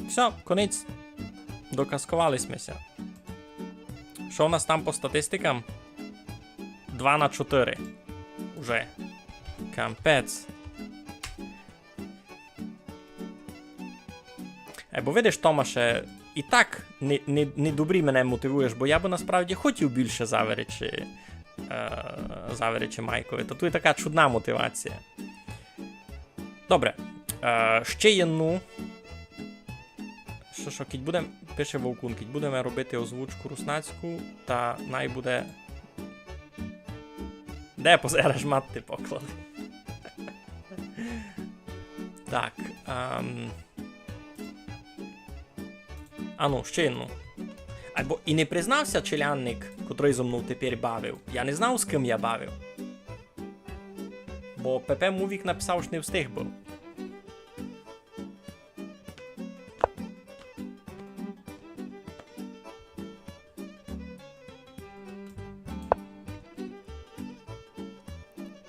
Всьо, конець. Доказковали сьме ся. Што у нас там по статистикам? Два на чотыри. Уже. Капець. Е, бо видиш, Томаше, і так не, не, не добрі мене мотивуєш, бо я бы насправді хотів більше заверечи, е, заверечи Майкови. Та туй така чудна мотивація. Добре. Е, ще єдну. Што, што, кідь будем, пише Вовкун, кідь будеме робити озвучку руснацьку, та най буде. Де позераш, мат ти поклав? Так, ам. Ану, ще єдну. Айбо і не признав ся челядник, котрый зо мнов тепер бавив. Я не знав, з ким я бавив. Бо П П Мувік написав, ож не встиг быв.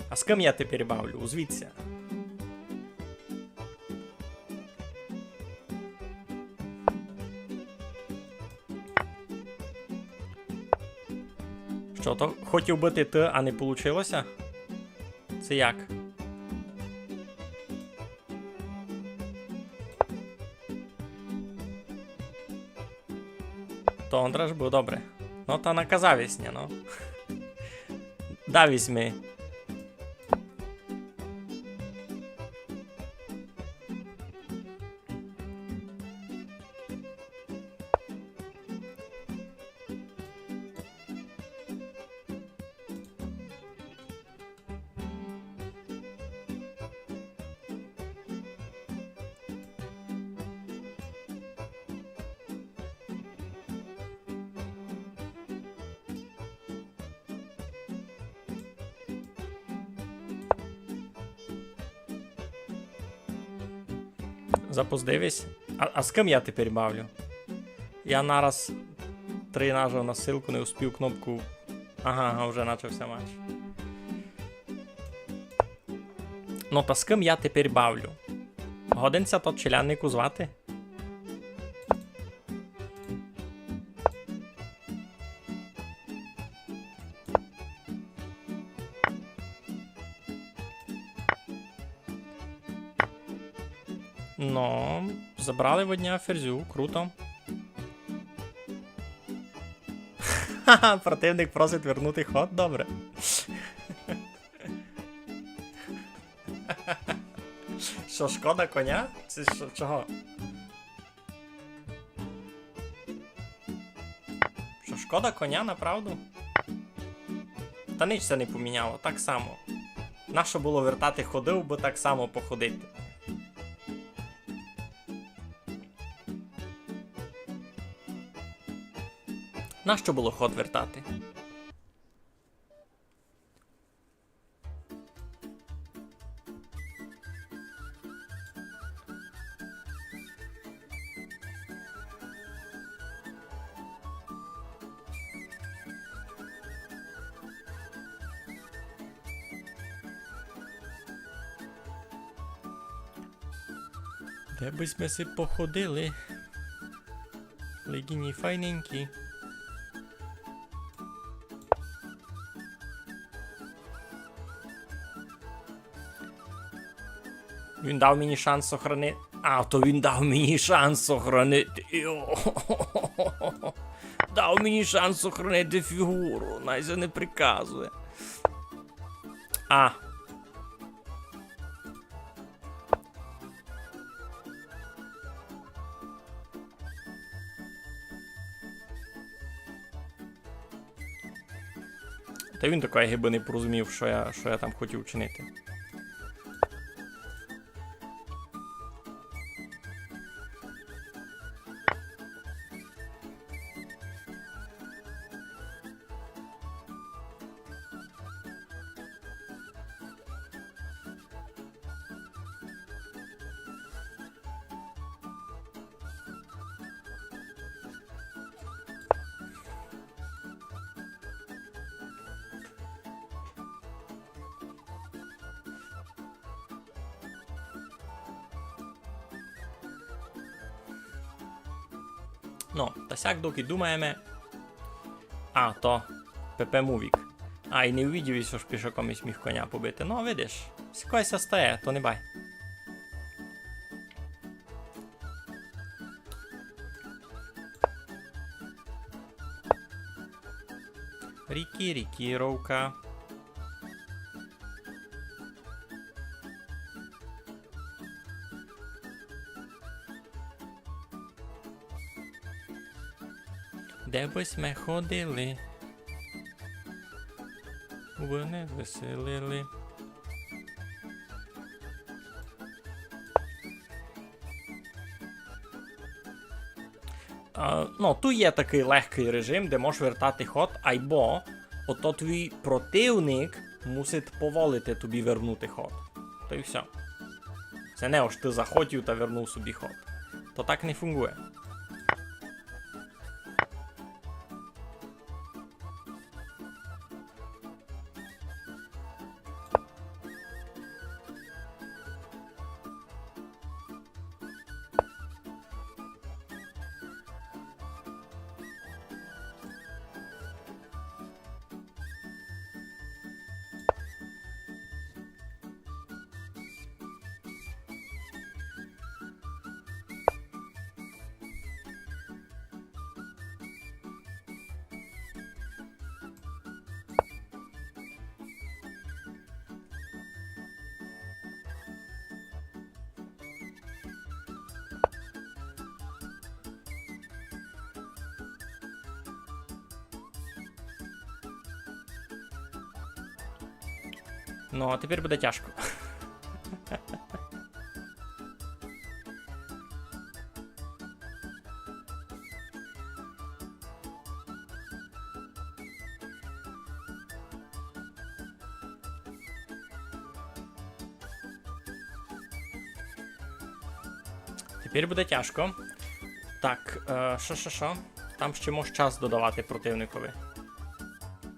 А з ким я тепер бавлю? Озвіть ся. Што то? Хотів быти ты, а не получило ся? Се як? То он треба было, добре. Но та наказав єсь ня, но. Дав єсь ми. Запоздив єсь. А, а з ким я тепер бавлю? Я нараз три нажав на ссылку, не успів кнопку. Ага, ага, вже начався матч. Но та з ким я тепер бавлю? Годен ся тот челядник узвати? Но, забрали в одня ферзю, круто. Ха-ха, противник просить вернути ход, добре. Што, шкода коня? Се што, чого? Што, шкода коня, направду? Та нич ся не поміняло, так само. Нащо было вертати ходы, абы так само походити? Нащо было ход вертати? Де бы сьме си походили? Легіні файненькі. Він дав мені шанс сохрани-, а, то він дав мені шанс сохранити. Йо. Дав мені шанс сохранити фігуру. Най ся не приказує. А. Та він такой гибы не порозумів, што я, што я там хотів чинити. Ну, та сяк доки думаєме. А, то П П Мувік. А, і не увидів єсь, ож пішаком єсь міг коня побити. Ну, видиш, сякоє ся стає, то не бай. Рікі, рікі, ровка. Де бы сьме ходили, вы не веселили. А, ну, туй є такый легкый режим, де можеш вертати ход, айбо ото твій противник мусить поволити тобі вернути ход. То й всьо. Се не ож ты захотів та вернув собі ход. То так не фунґує. Ну, а тепер буде тяжко. Тепер буде тяжко. Так, е, шо, шо, шо? Там ще можеш час додавати противникови.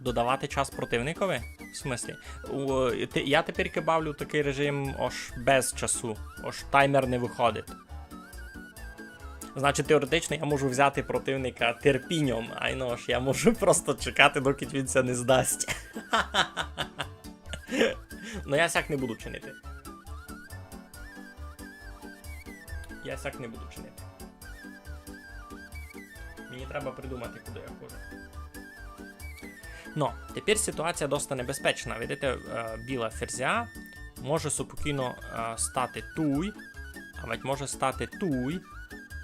Додавати час противникови? В смыслі? У, те-, я тепер бавлю такый режим, ож без часу, ож таймер не выходить. Значить, теоретично я можу взяти противника терпіньом, айно ож я можу просто чекати, доки він ся не здасть. Ну, я сяк не буду чинити. Я сяк не буду чинити. Мені треба придумати, куды я ходжу. Но, тепер ситуація доста небезпечна. Видите, е, біла ферзя може спокійно, е, стати туй, а ведь може стати туй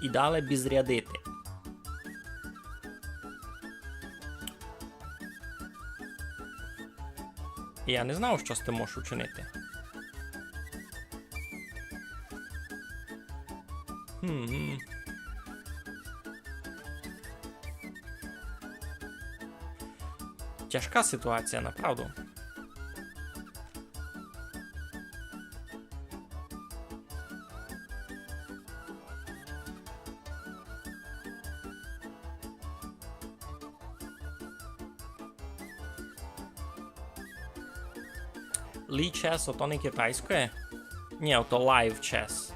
і далі безрядити. Я не знав, што з тым можеш учинити. Гм. Тяжка ситуація, направду. Lichess, ото не китайське? Ні, ото Live Chess.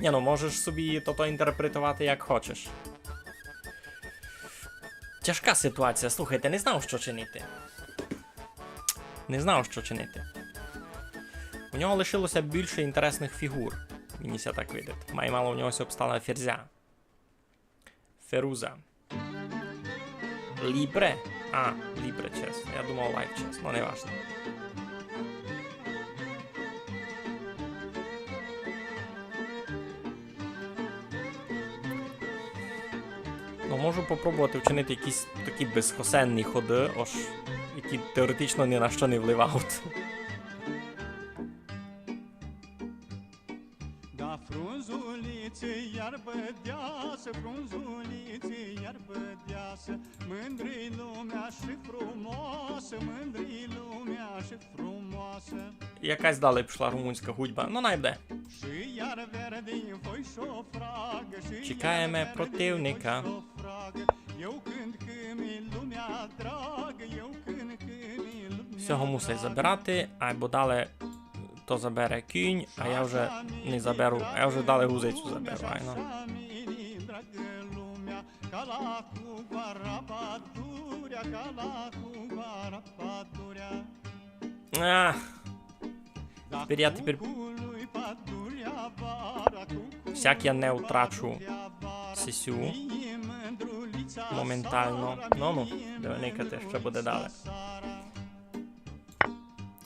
Ні, ну можеш собі тото інтерпретовати як хочеш. Тяжка ситуація, слухайте, не знав, што чинити. Не знав, што чинити. У нього лишилося більше інтересних фігур. Мені ся так видить. Май мало у нього ся обстала ферзя. Феруза. Libre? А, Libre Chess. Я думав Live Chess, но не важно. Ну, можу попробовати вчинити якісь такі безхосенні ходы, ож які теоретично ні на што не вливають. Да frunzulițe iar bădeasă, frunzulițe iar bădeasă, mândrei lumea și frumoasă, mândrei lumea și frumoasă. Якась далі пішла румунська гудьба. Ну, най буде. Чекаєме противника. Сього мусить забирати, айбо далі То забере кінь, а я вже не заберу, а я вже далі гузицю заберу, айно. Ах. Тепер я тепер... Сяк я не втрачу сесю моментално. Ну, ну, де никати, што буде далі.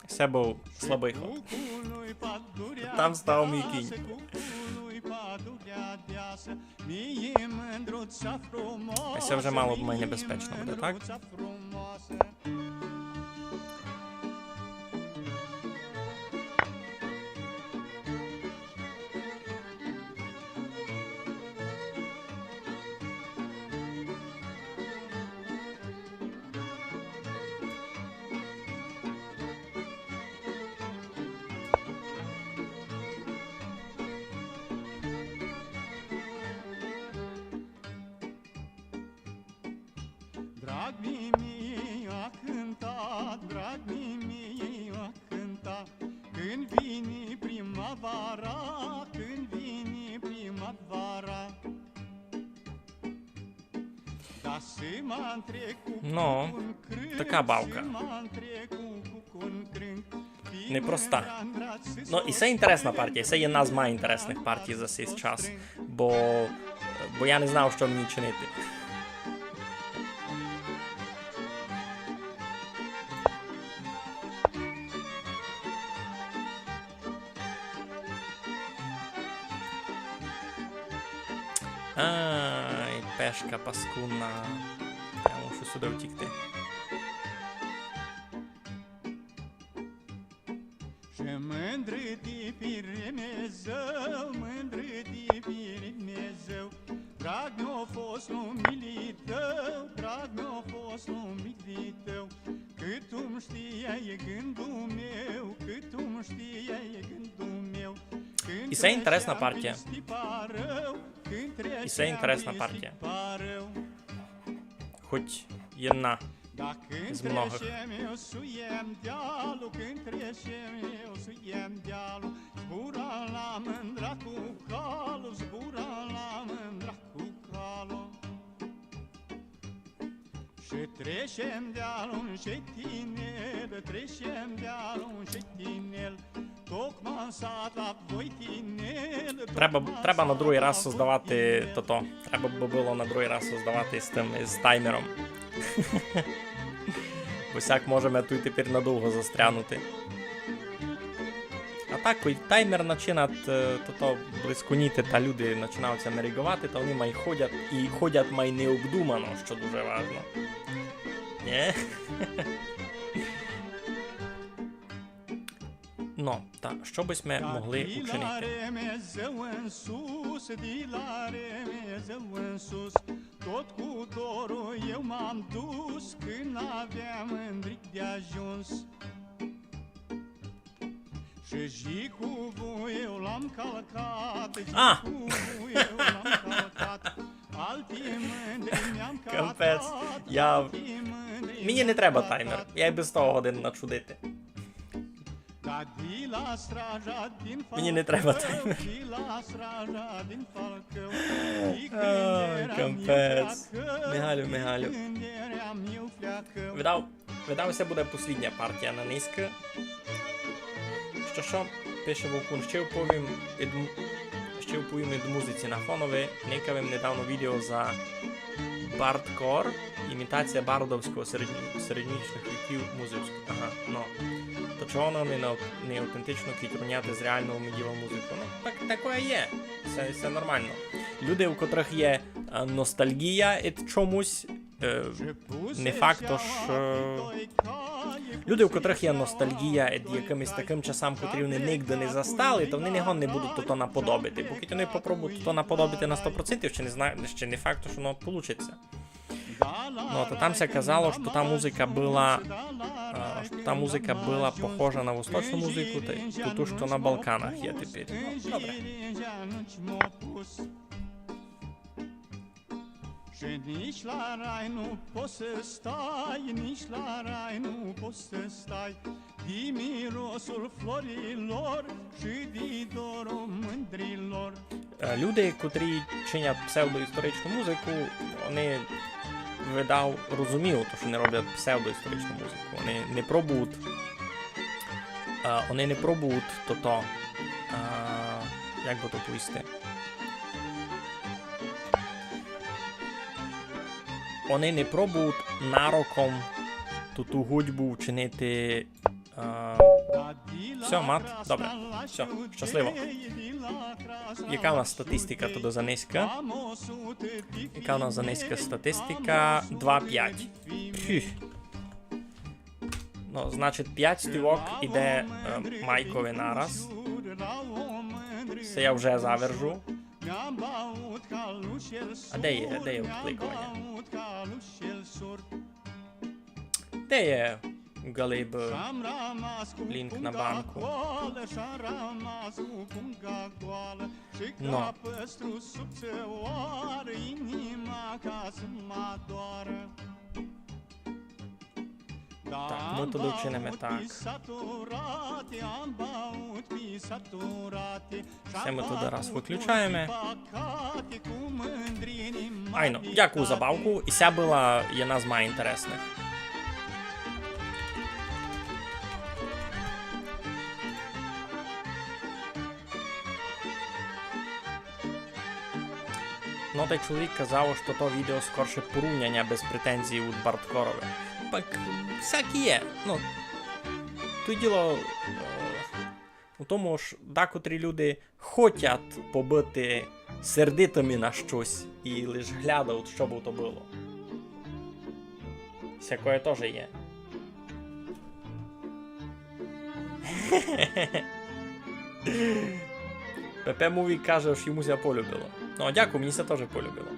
Се быв слабый ход. Там став мій кінь. А се вже мало б май небезпечно буде, так? Drag mi, mi a cânta, drag mi, mi a cânta, când vine primăvara, când vine primăvara. Ну, така бавка. Непроста. Ну, і се інтересна партія, се єдна з май інтересных партій за сей час, бо, бо я не знав, што мені чинити. Ай, пешка паскудна. Я мушу сюды втікти. Ce mândru de pe Remezeu, mândru de pe Remezeu, drag mi-o fost numele tău, drag mi-o fost numele tău. Cât tu-mi știai gândul meu, cât tu-mi știai gândul meu. Când trece ani peste parău, când trece ani peste parău. Хоть єдна з многых. Când trece ani eu suiem dealul, când trece ani eu suiem dealul, zbura la mândra cu calul, zbura la mândra cu calul. Și trecem de-a lung și tinel, trecem de-a lung și tinel, tocmai s-a dat voi tinel, tocmai s-a dat voi tinel. Треба, треба на другый раз создавати тото. Треба бы было на другый раз создавати з тым, з таймером. Бо сяк можеме туй тепер надовго застрянути. А так, коли таймер начинат, е, то, то блисконіти, та люди начинавуть ся мериґовати, та они май ходять, і ходять май необдумано, што дуже важно. Нє? Но, та што бы сьме могли учинити? Tot cu dorul eu m-am dus, când aveam mândrit de ajuns. Și jicuvul eu l-am călcat, jicuvul eu l-am călcat. Alti mândri mi-am călcat, alti mândri mi-am călcat. Мені не треба таймер, я й без того годен начудити. Мені не треба таймер. Ай, капець. Мигалю, Мигалю. Видав, видав, се буде послїдня партія на нынька. Што, што? Пише Вовкун, ще оповім ид м-, ще оповім ид музиці на фонови. Никав им недавно відео за Bardcore, імітація бардовського середньо-, середньовічных віків музичку. Ага, но. То чого воно не на-, не автентично кидь рівняти з реалнов медієвал музиков? Ну, так, такоє є. Се, се нормално. Люди, у котрых є, е, ностальґія ид чомусь, е, не факт, ож, е, люди, у котрых є ностальґія ид якымись такым часам, котрі они нигде не застали, то они не годні будуть тото наподобити. Бо кидь они попробують тото наподобити на сто процентів, ще не зна-, ще не факт, ож воно получить ся. Ну, та там ся казало, што та музика была, е, што та музика была похожа на восточну музику, та й ту, ту, што на Балканах є тепер. Ну, добре. Nicht la reinu posestai, nicht la reinu posestai, di mirosul florilor și di dorul mândrilor. Е, люди, котрі чинять псевдоісторичну музику, вони, видав, розуміють, що вони роблять псевдоісторичну музику. Вони не пробують, е, вони не пробують тото, е, як би то повісти? Вони не пробують нароком ту, ту гудьбу вчинити. Е, всьо, мат, добре. Всьо, щасливо. Яка у нас статистика туды за нынька? Яка у нас за нынька статистика? Два пять. Фух. Ну, значить, пять стівок іде, е, Майкови нараз. Се я вже завержу. А де є, де є відкликованя? Де є, Галиб, лінк на банку? Но. Так, мы туды вчиниме так. Се мы туды раз выключаєме. Айно, дякую за бавку. І ся была єдна з май інтересных. Но, тай чоловік казав, што то відео скорше порівняня без претензій уд Бардкорови. Так, всяк є. Ну, то діло, е, у тому, ож дакотрі люди хотять побыти сердитыми на штось і лиш глядавуть, што бы то было. Всякоє тоже є. П П Муві каже, ож йому ся полюбило. Ну, дякую, мені ся тоже полюбило.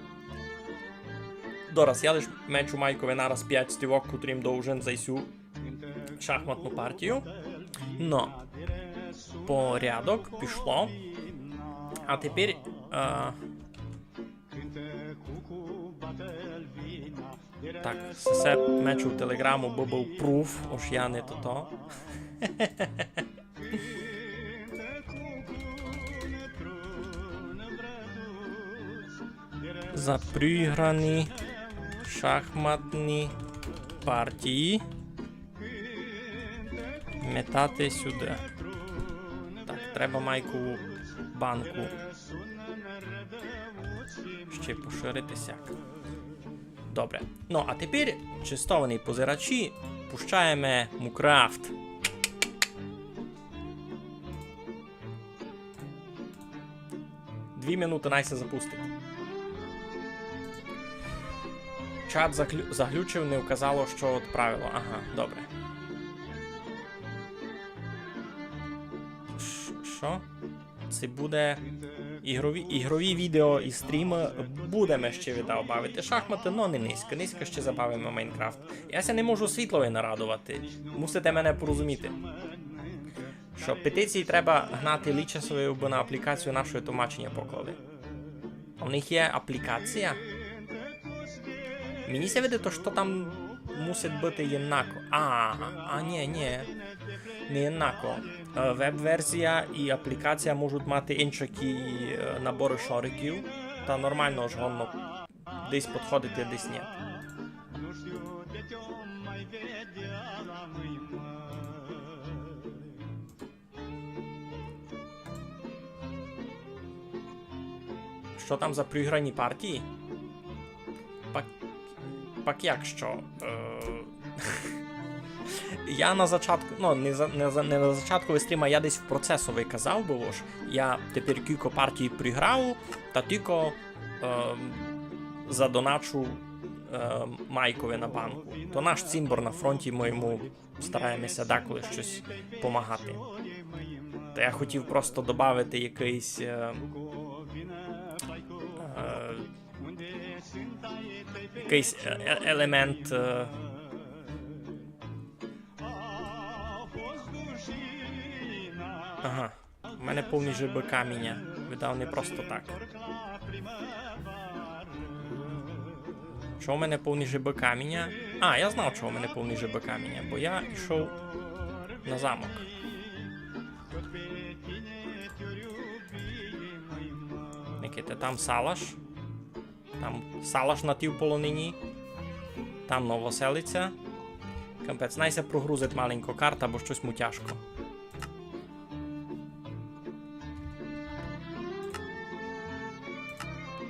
Дораз, я лиш мечу Майкови нараз пять стівок, котрі їм должен за сю шахматну партію. Но, порядок, пішло. А тепер, е, так, се, се мечу в телеграму, бо быв пруф, ож я не тото. За проіграні шахматні партії метати сюды. Так, треба Майкову банку ще поширити сяк. Добре. Ну, а тепер, честовані позирачі, пущаєме Мукрафт. Дві минуты, най ся запустить. Чат заглю-, заглючив, не вказало, што отправило. Ага, добре. Ш-, што? Се буде ігрові, ігрові відео і стрімы. Будеме ще, видав, бавити шахматы, но не нынька. Нынька ще забавиме Майнкрафт. Я ся не можу світлови нарадовати. Мусите мене порозуміти. Што петиції треба гнати лічасови, абы на аплікацію нашоє тлумаченя поклали. А в них є аплікація? Мені ся видить, што там мусить быти єднако. А, а, нї, нї. Не єднако. Е, веб-верзія і аплікація можуть мати иншакі, е, наборы шориків. Та нормално, ож годно десь подходити, а десь нї. Што там за проіграні партії? Пак, пак як што? Е, я на зачатку, ну, не за, не за, не на зачатку стріма, я десь в процесови казав быв, ож я тепер кілько партій проіграв, та тілько, е, задоначу, е, Майкови на банку. То наш цімбор на фронті, мы йому стараєме ся деколи штось помагати. Та я хотів просто добавити якыйсь, е, е, якыйсь, е, е-, елемент, е. Ага. У мене повні жебы каміня. Видав, не просто так. Чого в мене повні жебы каміня? А, я знав, чого в мене повні жебы каміня, бо я йшов на замок. Никайте, там Салаш. Там Салаш на тій полонині. Там Новоселиця. Капець, най ся прогрузить маленько карта, бо штось му тяжко.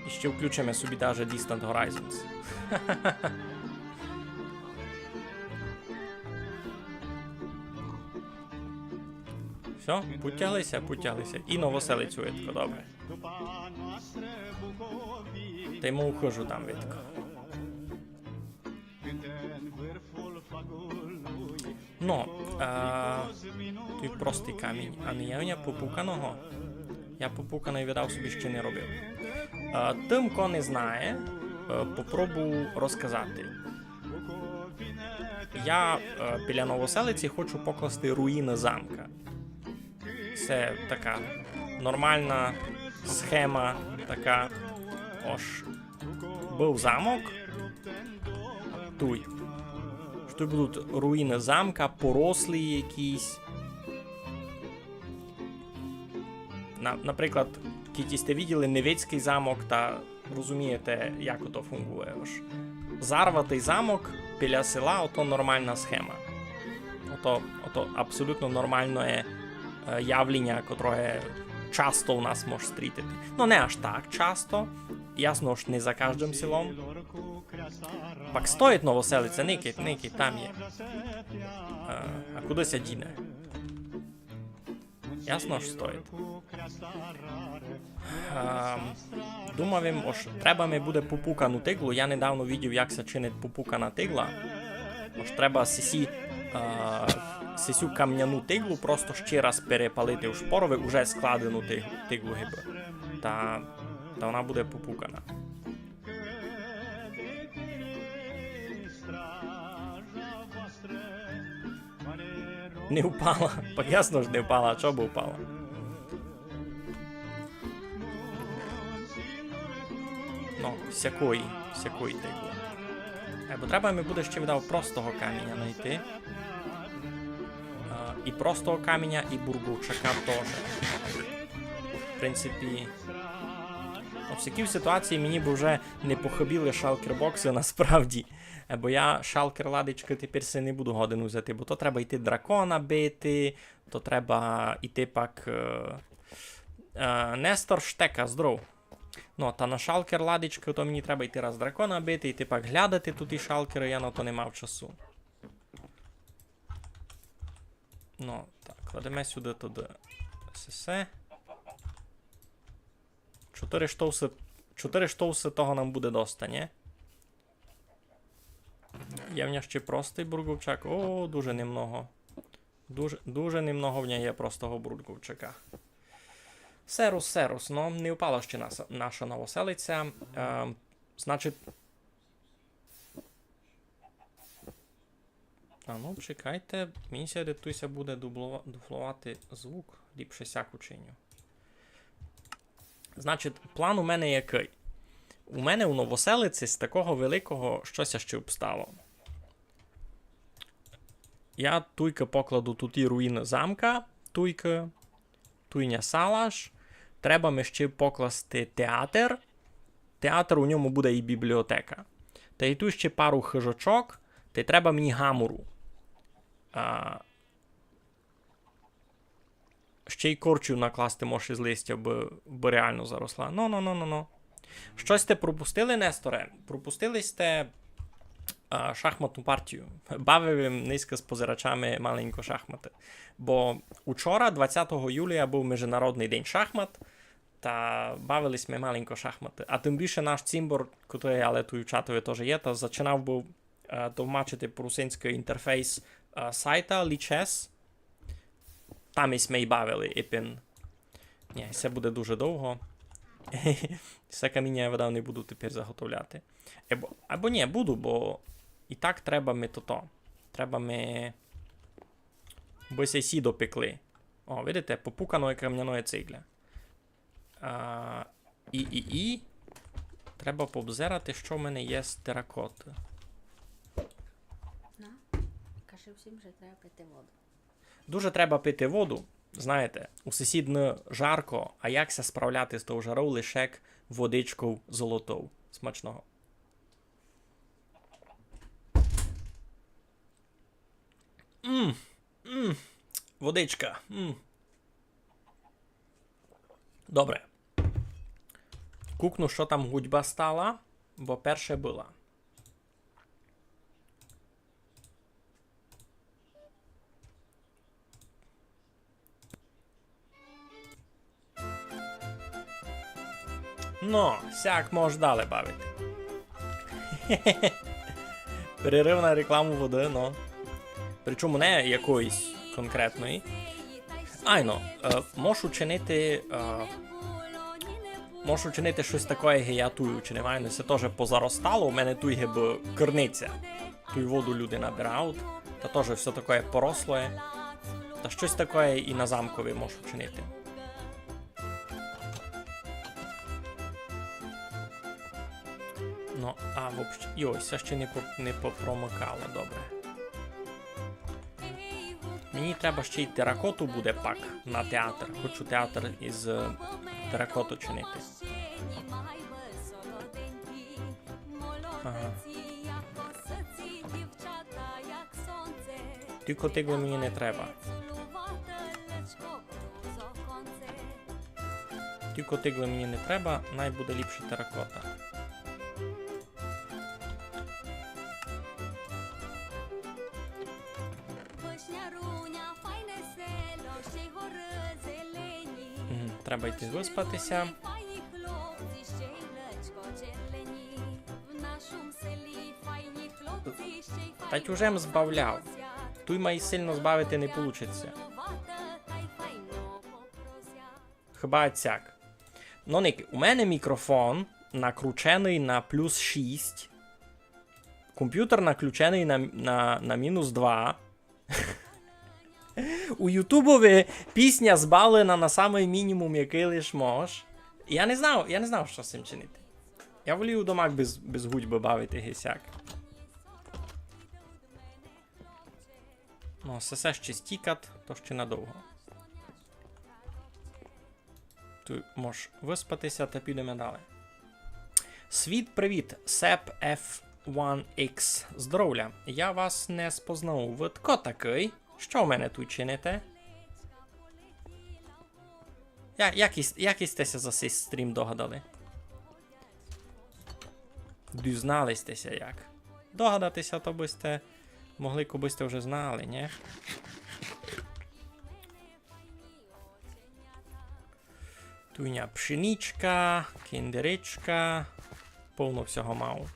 І ще включиме собі даже Distant Horizons. Всьо, потягли ся, потягли ся. І Новоселицю видко, добре. Та й мов хыжу там видко. Но, е, туй простый камінь. А не є у ня попуканого? Я попуканый видав собі ще не робив. Е, тым, ко не знає, е, попробую розказати. Я, е, біля Новоселиці хочу покласти руїны замка. Се така нормална схема, така, ож быв замок, туй. Што туй будуть руїны замка, порослі якісь. На, наприклад, кідь сьте виділи Невицькый замок, та розумієте, як ото фунґує. Ож зарватый замок біля села, ото нормална схема. Ото, ото абсолютно нормалне, е, явліня, котроє часто у нас мож стрітити. Но, не аж так часто. Ясно, ож не за каждым селом. Пак стоїть Новоселиця, никай, никай, там є. Е, а куды ся діне? Ясно, ож стоїть. Ем, думав им, ож треба ми буде попукану тиглу. Я недавно видів, як ся чинить попукана тигла. Ож треба сисі, е, сисю камняну тиглу просто ще раз перепалити у шпорови уже складену тиг-, тиглу гибы. Та, та вона буде попукана. Не впала. Пак ясно, ож не впала, а чого бы впала? Но, сякої, сякої тиглы. Е, бо треба ми буде ще, видав, простого каміня найти. А, і простого каміня, і бурґовчака тоже. В принципі, у всякій ситуації мені бы вже не похыбіли шалкербоксы насправді. Е, бо я шалкер ладичкы тепер си не буду годен узяти, бо то треба йти дракона бити, то треба йти пак, е, е, Нестор Штека, здоров. Но, та на шалкер ладичкы, то мені треба йти раз дракона бити, йти пак глядати туй і шалкеры, я на то не мав часу. Но, так, кладеме сюды, туды. Сесе. Чотыри штовсы, чотыри штовсы того нам буде доста, нї? Є в ня ще простый бурґовчак. О, дуже немного. Дуже, дуже немного в ня є простого бурґовчака. Серус, серус, но, не впала ще наша, наша Новоселиця. Е, значить, а ну, чекайте, мені ся де туй ся буде дублова-, дубловати звук, ліпше сяк учиню. Значить, план у мене якый? У мене у Новоселиці з такого великого штось ще обстало. Я туйкы покладу туй і руїны замка, туйкы, туй ня салаш. Треба ми ще покласти театер. Театер, у ньому буде і бібліотека. Та й туй ще пару хыжочок, та й треба мені гамору. А, ще й корчів накласти мож із листя, бы, бы реално заросла. Но, но, но, но, но. Штось сьте пропустили, Несторе? Пропустили сьте, а, шахматну партію. Бавив им нынька з позирачами маленько шахматы. Бо учора, двадцятого юлія, быв Міжнародный день шахмат, та бавили сьме маленько шахматы. А тым більше наш цімбор, котрый, але туй у чатови тоже є, та зачинав быв, е, товмачити по-русинськы інтерфейс, е, сайта Lichess. Там і сьме й бавили, ипен. Нї, се буде дуже довго. Се каміня я, видав, не буду тепер заготовляти. Або, або нї, буду, бо і так треба ми тото. Треба ми, бы ся сі допекли. О, видите, попуканоє камняноє цигля. А, і, і, і. Треба пообзирати, што в мене є з теракоты. На, кажи всім, што треба пити воду. Дуже треба пити воду. Знаєте, у сусідны жарко, а як ся справляти з тов жаров, лише водичков золотов. Смачного. М, м, водичка. М. Добре. Кукну, што там гудьба стала, бо перше была. Но, сяк мож дале бавити. Перерыв на рекламу воды, но. Причому не якоїсь конкретної. Айно, е, мож учинити, е, мож учинити штось такоє, як я туй учинив. Айно, се тоже позаростало, у мене туй гибы керниця. Туй воду люди набирають, та тоже всьо такоє порослоє. Та штось такоє і на замкови мож учинити. Ну, а вообще, йой, се ще не по-, не попромокало, добре. Мені треба ще й теракоту буде пак на театр. Хочу театр із, е, теракоту чинити. Ага. Тілько тиглы мені не треба. Тілько тиглы мені не треба, най буде ліпше теракота. Мгм, треба йти выспати ся. Та тюжем збавляв. Туй май сильно збавити не получить ся. Хіба цяк. Но, ник, у мене мікрофон накрученый на плюс шість. Компютер наключеный на, на, на мінус два. У Ютубови пісня збавлена на самый мінімум, якый лиш мож. Я не знав, я не знав, што з сим чинити. Я волію домак без, без гудьбы бавити ги сяк. Ну, се, се ще стікат, то ще надовго. Туй мож выспати ся та підеме дале. Світ, привіт, Сеп Ф один Ікс. Здоровля, я вас не спознав. Вы тко такый? Што в мене туй чините? Я-, як ис-, як сьте ся за сей стрім догадали? Дізнали сьте ся як? Догадати ся, то бы сьте могли, кобы сьте вже знали, нє? Туй ня пшеничка, кіндеричка, повно всього мав.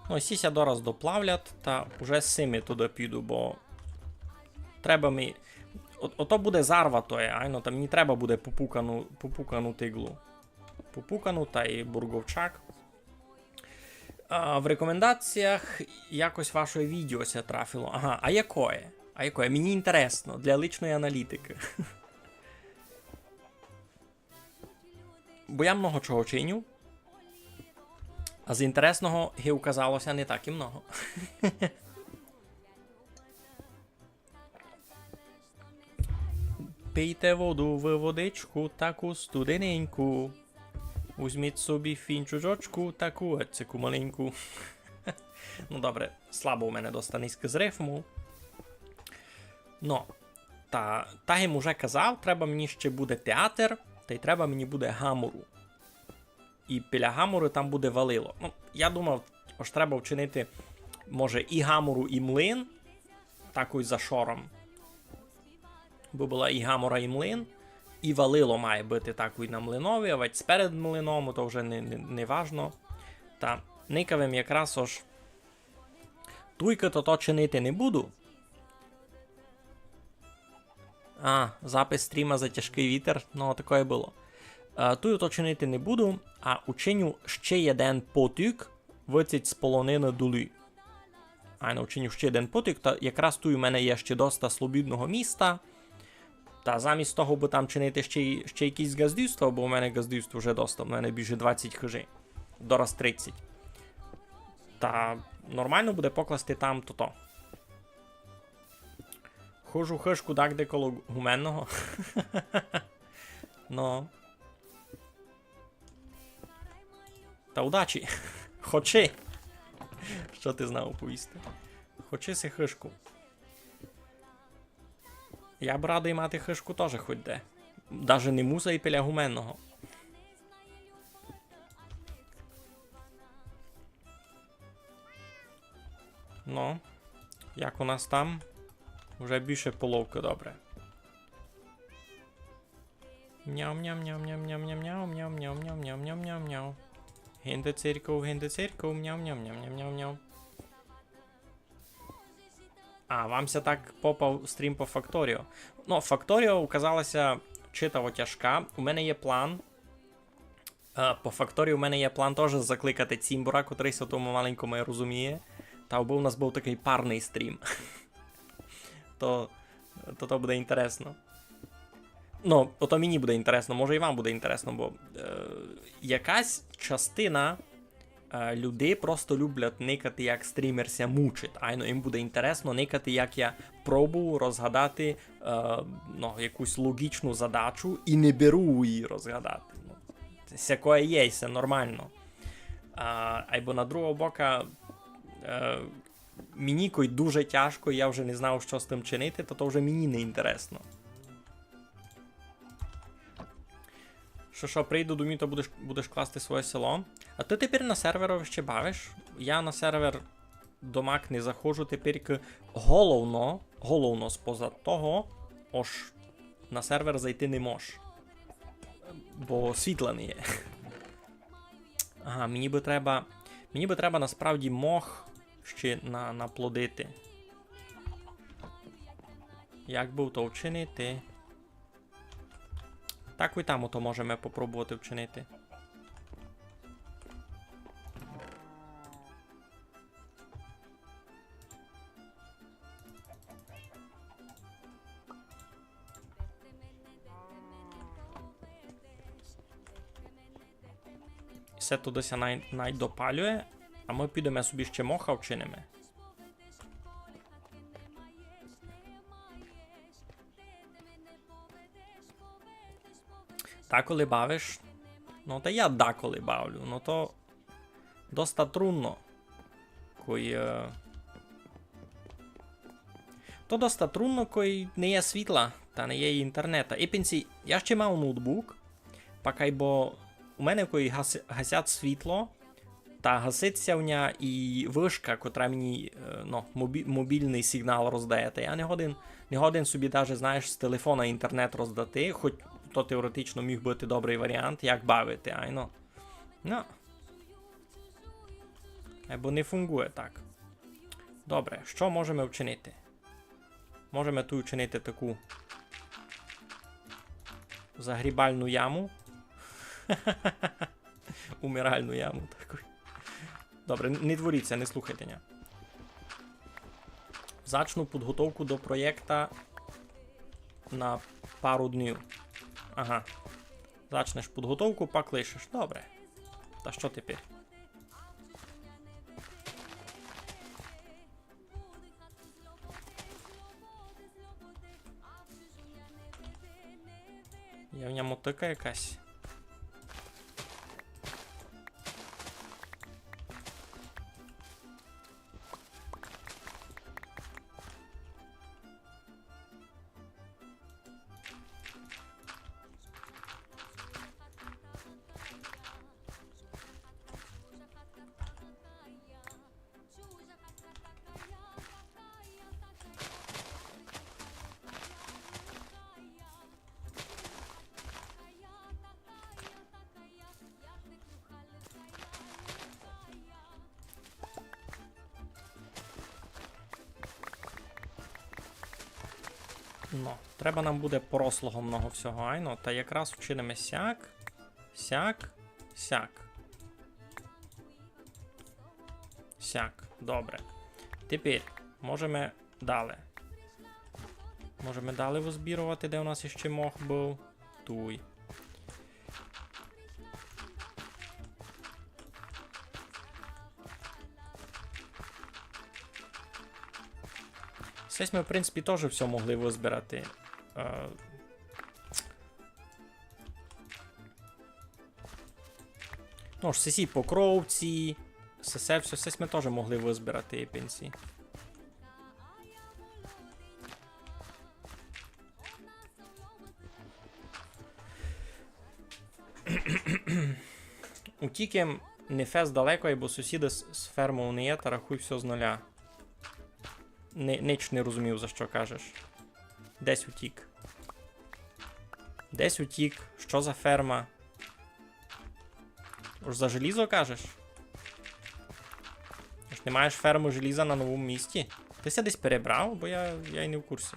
Ну, сі ся дораз доплавлят, та уже з сими туды піду, бо треба ми... О-, ото буде зарва тоє, айно, та мені треба буде попукану, попукану тиглу. Попукану та й бурговчак. А, в рекомендаціях якось ваше відео ся трафило. Ага, а якоє? А якоє? Мені інтересно, для личної аналітикы. Бо я много чого чиню, а з інтересного, ги указало ся, не так і много. Пийте воду в водичку, таку студененьку. Возьміть собі фінчужочку, таку оцеку маленьку. Ну добре, слабо у мене доста низько з рифму. Но, та, та ги м уже казав, треба мені ще буде театр, та й треба мені буде гамору. І біля гаморы там буде валило. Ну, я думав, ож треба вчинити, може, і гамору, і млин, такой за шором. Бо была і гамора, і млин, і валило має быти такой на млинови, а вать сперед млином, то вже не, не, не важно. Та никав им якраз, ож туйкы то, то чинити не буду. А, запис стріма за тяжкый вітер. Ну, такоє было. Е, туй то чинити не буду, а учиню ще єден потік, выціть з полонины долі. Айно, вчиню ще єден потік, та якраз туй у мене є ще доста слободного міста. Та замість того, бо там чинити ще й, ще якісь ґаздівства, бо у мене ґаздівств вже доста, у мене більше двадцять хижей. Дораз тридцять. Та нормално буде покласти там тото. Хожу хижку дагде коло гуменного. Но. Та удачі. Хочи. Што ти знав оповісти? Хочи си хижку. Я б радый мати хижку тоже хоть де. Даже не мусай біля гуменного. Ну, як у нас там? Уже більше половкы, добре. Мяу, мяу, мяу, мяу. Гинде церков, гинде церков, мяу, мяу, мяу, мяу, мяу, мяу. А, вам ся так попав стрім по Факторіо. Ну, Факторіо указала ся читаво тяжка. У мене є план. Е, по Факторіо у мене є план тоже закликати Цімбора, котрый ся в тому маленько май розуміє. Та абы у нас быв такый парный стрім. То, то, то буде інтересно. Ну, ото мені буде інтересно, може і вам буде інтересно, бо, е, якась частина, е, людей просто люблять никати, як стрімер ся мучить. Айно, їм буде інтересно никати, як я пробую розгадати, е, ну, якусь логічну задачу і не беру її розгадати. Ну, сякоє є, і се нормално. А, айбо на другого бока, е, мені кой дуже тяжко, я вже не знав, што з тым чинити, та то вже мені не інтересно. Што, што, прийду домів, то будеш, будеш класти своє село. А ты тепер на серверови ще бавиш? Я на сервер домак не заходжу тепер к-, головно, головно споза того, ож на сервер зайти не мож. Бо світла не є. Ага, мені бы треба, мені бы треба насправді мох ще на-, наплодити. Як бы то вчинити? Так і там ото можеме попробовати вчинити. Се туды ся най-, най допалює, а мы підеме собі ще моха вчиниме. Даколи бавиш? Ну, та я даколи бавлю, ну то доста трудно. Кой, е, то доста трудно, кой не є світла, та не є інтернета. І пенсі, я ще мав ноутбук, пак айбо у мене кой гас-, гасять світло, та гасить ся в ня і вышка, котра мені, е, ну, мобі-, мобільный сигнал роздає. Та я не годен, не годен собі даже, знаєш, з телефона інтернет роздати, хоть то теоретично міг быти добрый варіант, як бавити, айно. Ну. Айбо не фунґує так. Добре, што можеме вчинити? Можеме туй вчинити таку загрібальну яму. Умиральну яму таку. Добре, не творіть ся, не слухайте ня. Зачну підготовку до проєкта на пару днів. Ага. Зачнеш підготовку, пак лишиш. Добре. Та што тепер? Є в ньому мотика якась. Но, треба нам буде порослого много всього, айно, та якраз вчиниме сяк, сяк, сяк. Сяк, добре. Тепер можеме далі. Можеме далі вызбіровати, де у нас іщи мох быв. Туй. Сесь мы, в принципі, тоже всьо могли вызбирати. Е, ну ж, сесі покровці, сесе всьо, сесь мы тоже могли вызбирати пенсії. Утік им не фест далеко, бо сусіда з, з фермов не є, та рахуй всьо з нуля. Ни-, нич не розумів, за што кажеш. Десь утік. Десь утік. Што за ферма? Уж за желізо кажеш? Ож не маєш фермы желіза на новому місці? Ты ся десь перебрав? Бо я, я й не в курсі.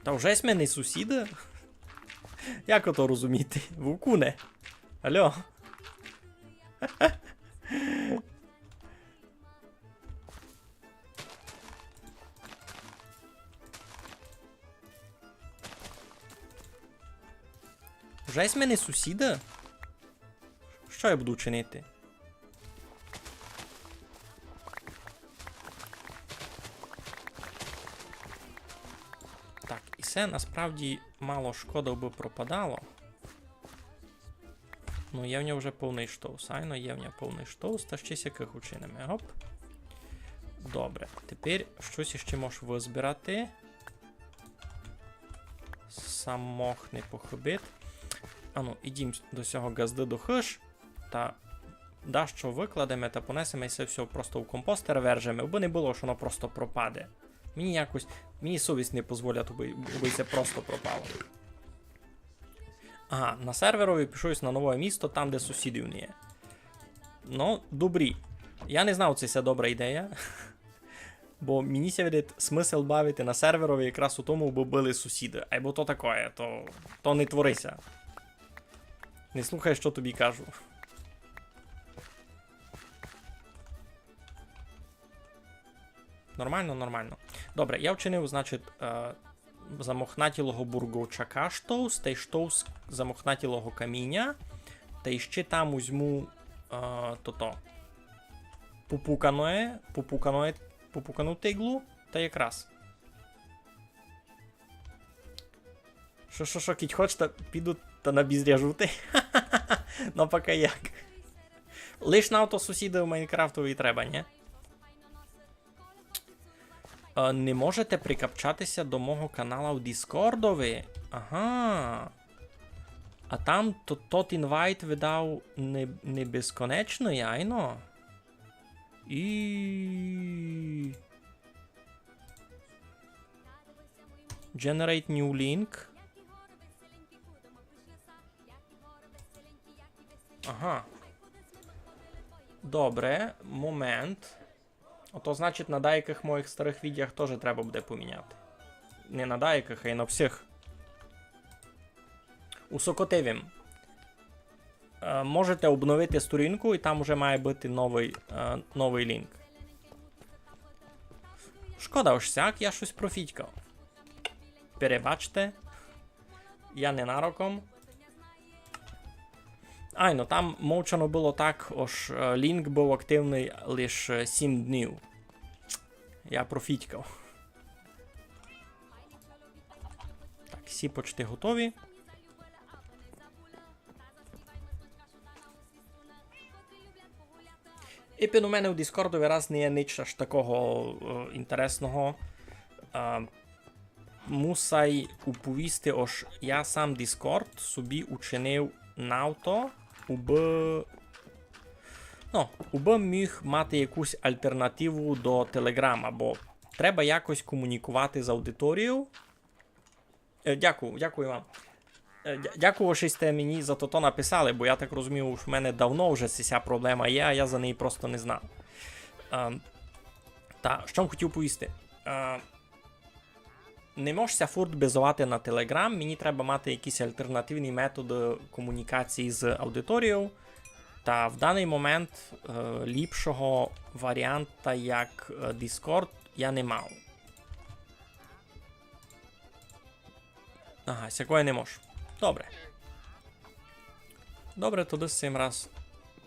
Та вже сьме не сусіды? Як ото розуміти? Вовкуне. Алло. Вже сьме не сусіды? Што я буду чинити? Так, і се насправді мало шкода бы пропадало. Ну, є в нього вже повный штовс. Айно, є в нього повный штовс, та ще сякых учиниме. Гоп. Добре, тепер штось іщи мож вызбирати. Сам мох не похыбить. Ану, ідім до сього ґазды до хыж. Та дашто выкладеме та понесеме і се всьо просто в компостер вержеме, бо не было, што воно просто пропаде. Мені якось, мені совість не позволять, убы, убы се просто пропало. Ага, на серверови пішов на нове місто, там, де сусідів не є. Ну, добрі. Я не знав, ци се добра ідея. Бо мені ся видить смысл бавити на серверови якраз у тому, бо были сусіды. Айбо то такоє, то, то не творися. Не слухай, што тобі кажу. Нормално, нормално. Добре, я вчинив, значить, е, за мохнатілого бурговчака штовс, тай штовс за мохнатілого каміня, тай ще там узьму, е, тото, пупуканоє, пупуканоє, пупукану тиглу, та якраз. Шо, шо, шо, кідь хоч, та піду та набізряжу ти. Ну, пока як. Лиш на ото сусіды в Майнкрафтови треба, нї? Е, не можете прикапчати ся до мого канала в Діскордови? Ага. А там то-, тот інвайт видав не, не безконечный, айно? І Generate new link. Ага. Добре, момент. Ото, значить, на деякых моїх старых відеях тоже треба буде поміняти. Не на деякых, а й на всіх. Усокотив им. Е, можете обновити сторінку, і там уже має быти новый, е, новый лінк. Шкода, ож сяк, я штось профітькав. Перебачте. Я ненароком. Айно, там мовчано было так, ож, е, лінк быв активный лиш, е, сім днів. Я профітькав. Так, всі почти готові. І під у мене у Діскордови раз не є нич аж такого, е, інтересного. Е, мусай уповісти, ож я сам Діскорд собі учинив навто, убы, ну, убы міг мати якусь алтернативу до Телеґрама, бо треба якось комунікувати з аудиторією. Е, дякую, дякую вам. Е, дя-, дякую, што сьте мені за тото написали, бо я так розумію, што в мене давно вже ся проблема є, а я за неї просто не знав. Е, та, што м хотів повісти? Е, не мож ся фурт базовати на Телеґрам, мені треба мати якісь алтернативні методы комунікації з аудиторією. Та в даный момент, е, ліпшого варіанта, як, е, Discord, я не мав. Ага, сякоє не мож. Добре. Добре, тогды з сим раз,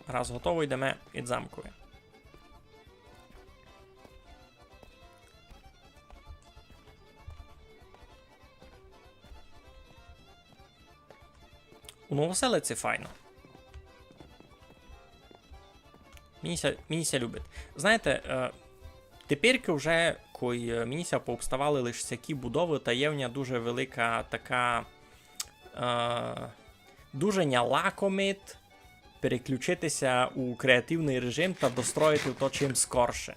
раз готово, йдеме ид замкови. У Новоселици файно. Мені ся, мені ся любить. Знаєте, е, теперь уже, кой, е, мені ся пообставали лиш сякі будовы, та є в ня дуже велика така, е, дуже ня лакомить переключити ся у креативный режим та достроїти то чим скорше.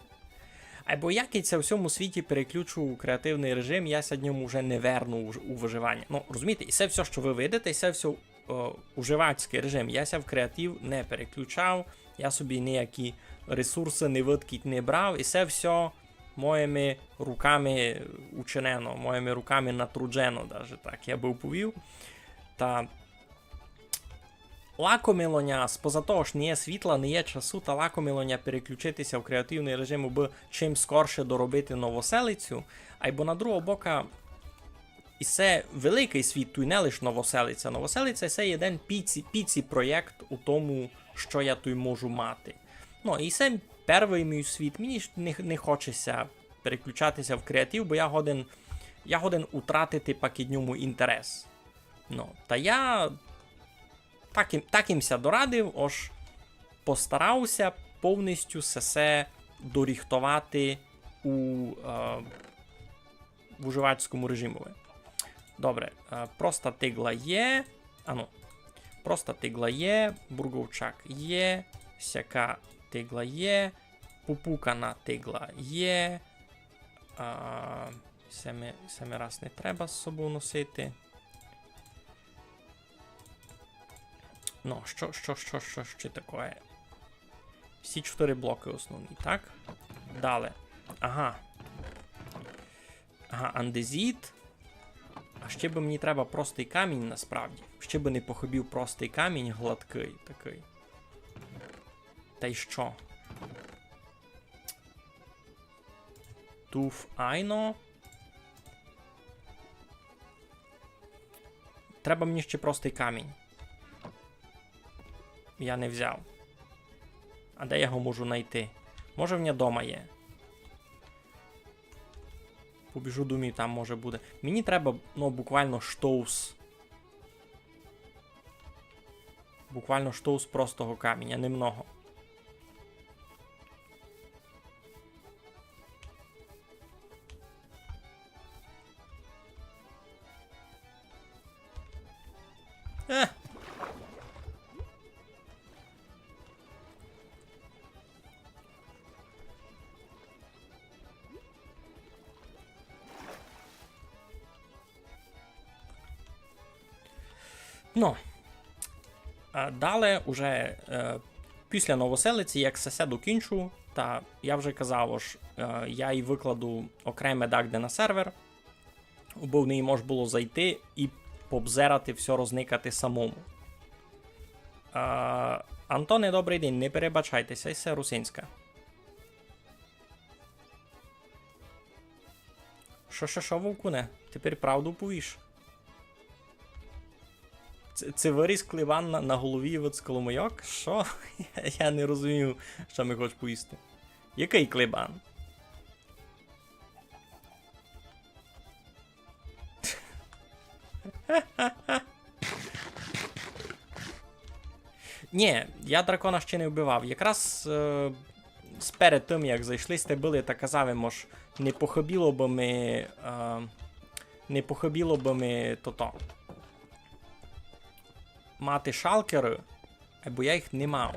Айбо як і ся у всьому світі переключу у креативный режим, я ся в ньому вже не верну у, у выживаня. Ну, розумієте, і се всьо, што вы видите, і се всьо, е, уживацькый режим. Я ся в креатив не переключав, я собі ніякі ресурсы не выдкіть не брав, і се всьо моїми руками учинено, моїми руками натруджено, даже так я бы повів. Та лакомило ня, споза того, ож не є світла, не є часу, та лакомило ня переключити ся в креативный режим, абы чим скорше доробити Новоселицю. Айбо на другого бока, і се великый світ, туй не лиш Новоселиця. Новоселиця — се єден піці, піці проєкт у тому, што я туй можу мати. Ну, і се первый мій світ. Мені ж не, не хоче ся переключати ся в креатив, бо я годен, я годен утратити пак ид ньому інтерес. Ну, та я так им, так им ся дорадив, ож постарав ся повністю сесе доріхтовати у, е, в уживацькому режимови. Добре, е, проста тигла є. Ану. Проста тигла є, бурговчак є, сяка тигла є, попукана тигла є. А, се ми, се ми раз не треба з собов носити. Ну, што, што, што, што ще такоє? Всі чотыри блокы основні, так? Дале. Ага. Ага, андезіт. А ще бы мені треба простый камінь насправді. Ще бы не похыбів простый камінь, гладкый такый. Тай што? Туф айно. Треба мені ще простый камінь. Я не взяв. А де я го можу найти? Може, в ня дома є. Побіжу, думаю, там може буде. Мені треба, ну, буквално штовс. Буквално штовс простого каміня, немного. Е! Ну. А дале уже, е, після Новоселиці, як сесе докінчу, та я вже казав, ож, е, я й выкладу окреме дагде на сервер, убы в неї мож было зайти і побзерати всьо, розникати самому. А, Антоне, добрый день, не перебачайте ся, се русинська. Шо, шо, шо, Вовкуне? Тепер правду повіш? Ци, ци выріс клебан на, на голові од скаломайок? Шо? Я, я не розумію, што ми хочеш повісти. Якый клебан? Нї, я дракона ще не вбивав. Якраз, е, сперед тым, як зайшли сьте были, та казав им, ож не похыбіло бы ми, е, не похыбіло бы ми тото. Мати шалкеры, бо я їх не мав.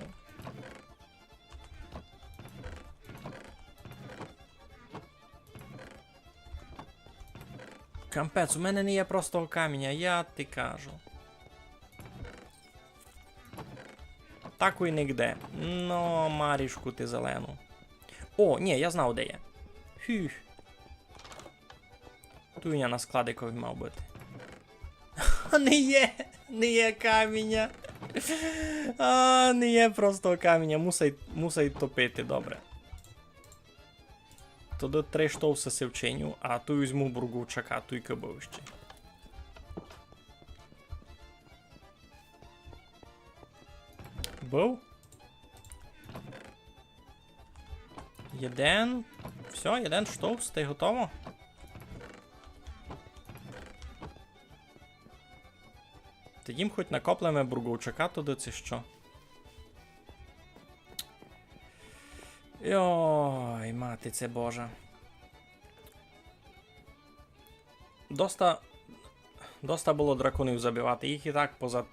Капець, у мене не є простого каміня, я ти кажу. Такой нигде. Но, Марішку ти зелену. О, нї, я знав, де є. Фух. Туй у ня на складикови мав быти. Не є, не є каміня. А, не є просто каміня, мусай, мусай топити, добре. Тогды три штовсы си вчиню, а туй возьму бурговчака, туйка быв іщи. Быв? Єден. Всьо, єден штовс, тай готово. Та їм хоть накоплеме бурговчака туды, ци што. Йой, матице Божа. Доста, доста было драконів забивати. Їх і так позад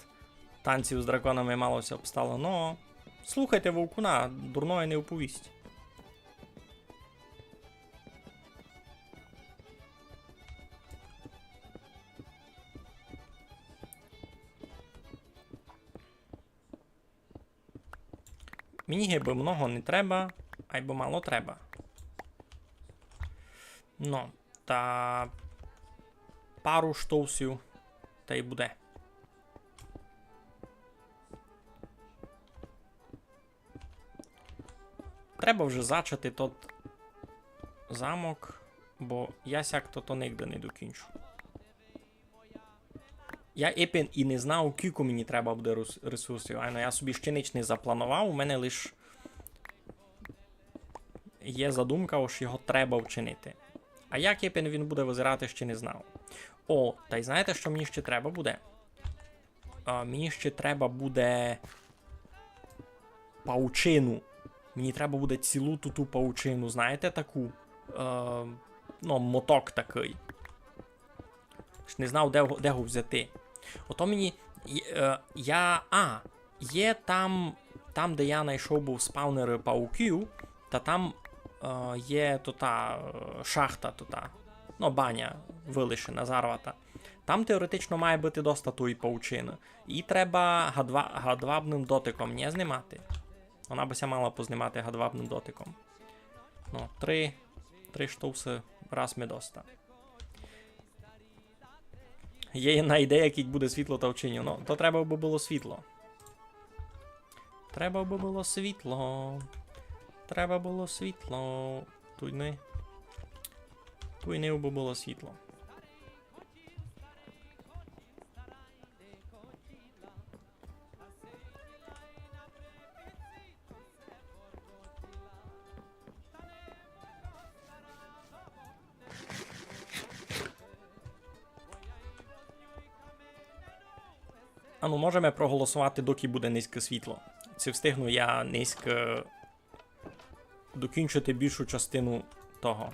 танців з драконами мало ся обстало. Но, слухайте вовкуна, дурноє не оповість. Мені гибы много не треба, айбо мало треба. Но, та пару штовсів тай буде. Треба вже зачати тот замок, бо я сяк тото нигде не докінчу. Я епен і не знав, кілько мені треба буде рус-, ресурсів. Айно, я собі ще ніч не запланував, у мене лиш є задумка, ож його треба вчинити. А як епен він буде визирати, ще не знав. О, та й знаєте, що мені ще треба буде? А, мені ще треба буде паучину. Мені треба буде цілу ту, ту паучину, знаєте, таку, е, ну, моток такый. Ж не знав, де, го- де го взяти. Ото мені, е, я, а, є там, там, де я знайшов був спавнеры пауків, та там, е, є то та, е, шахта, то та, ну, баня вылишена, зарвата. Там теоретично має быти доста тої паучины. І треба гадва-, гадвабным дотиком не знимати. Вона бы ся мала познимати гадвабным дотиком. Ну, три, три штовсы раз ми доста. Є одна ідея, кідь буде світло та вчиню. Ну, то треба бы было світло. Треба бы было світло. Треба было світло. Туй не. Туй не бы было світло. Ану, можеме проголосовати, доки буде низьке світло. Ци встигну я низьке докінчити більшу частину того.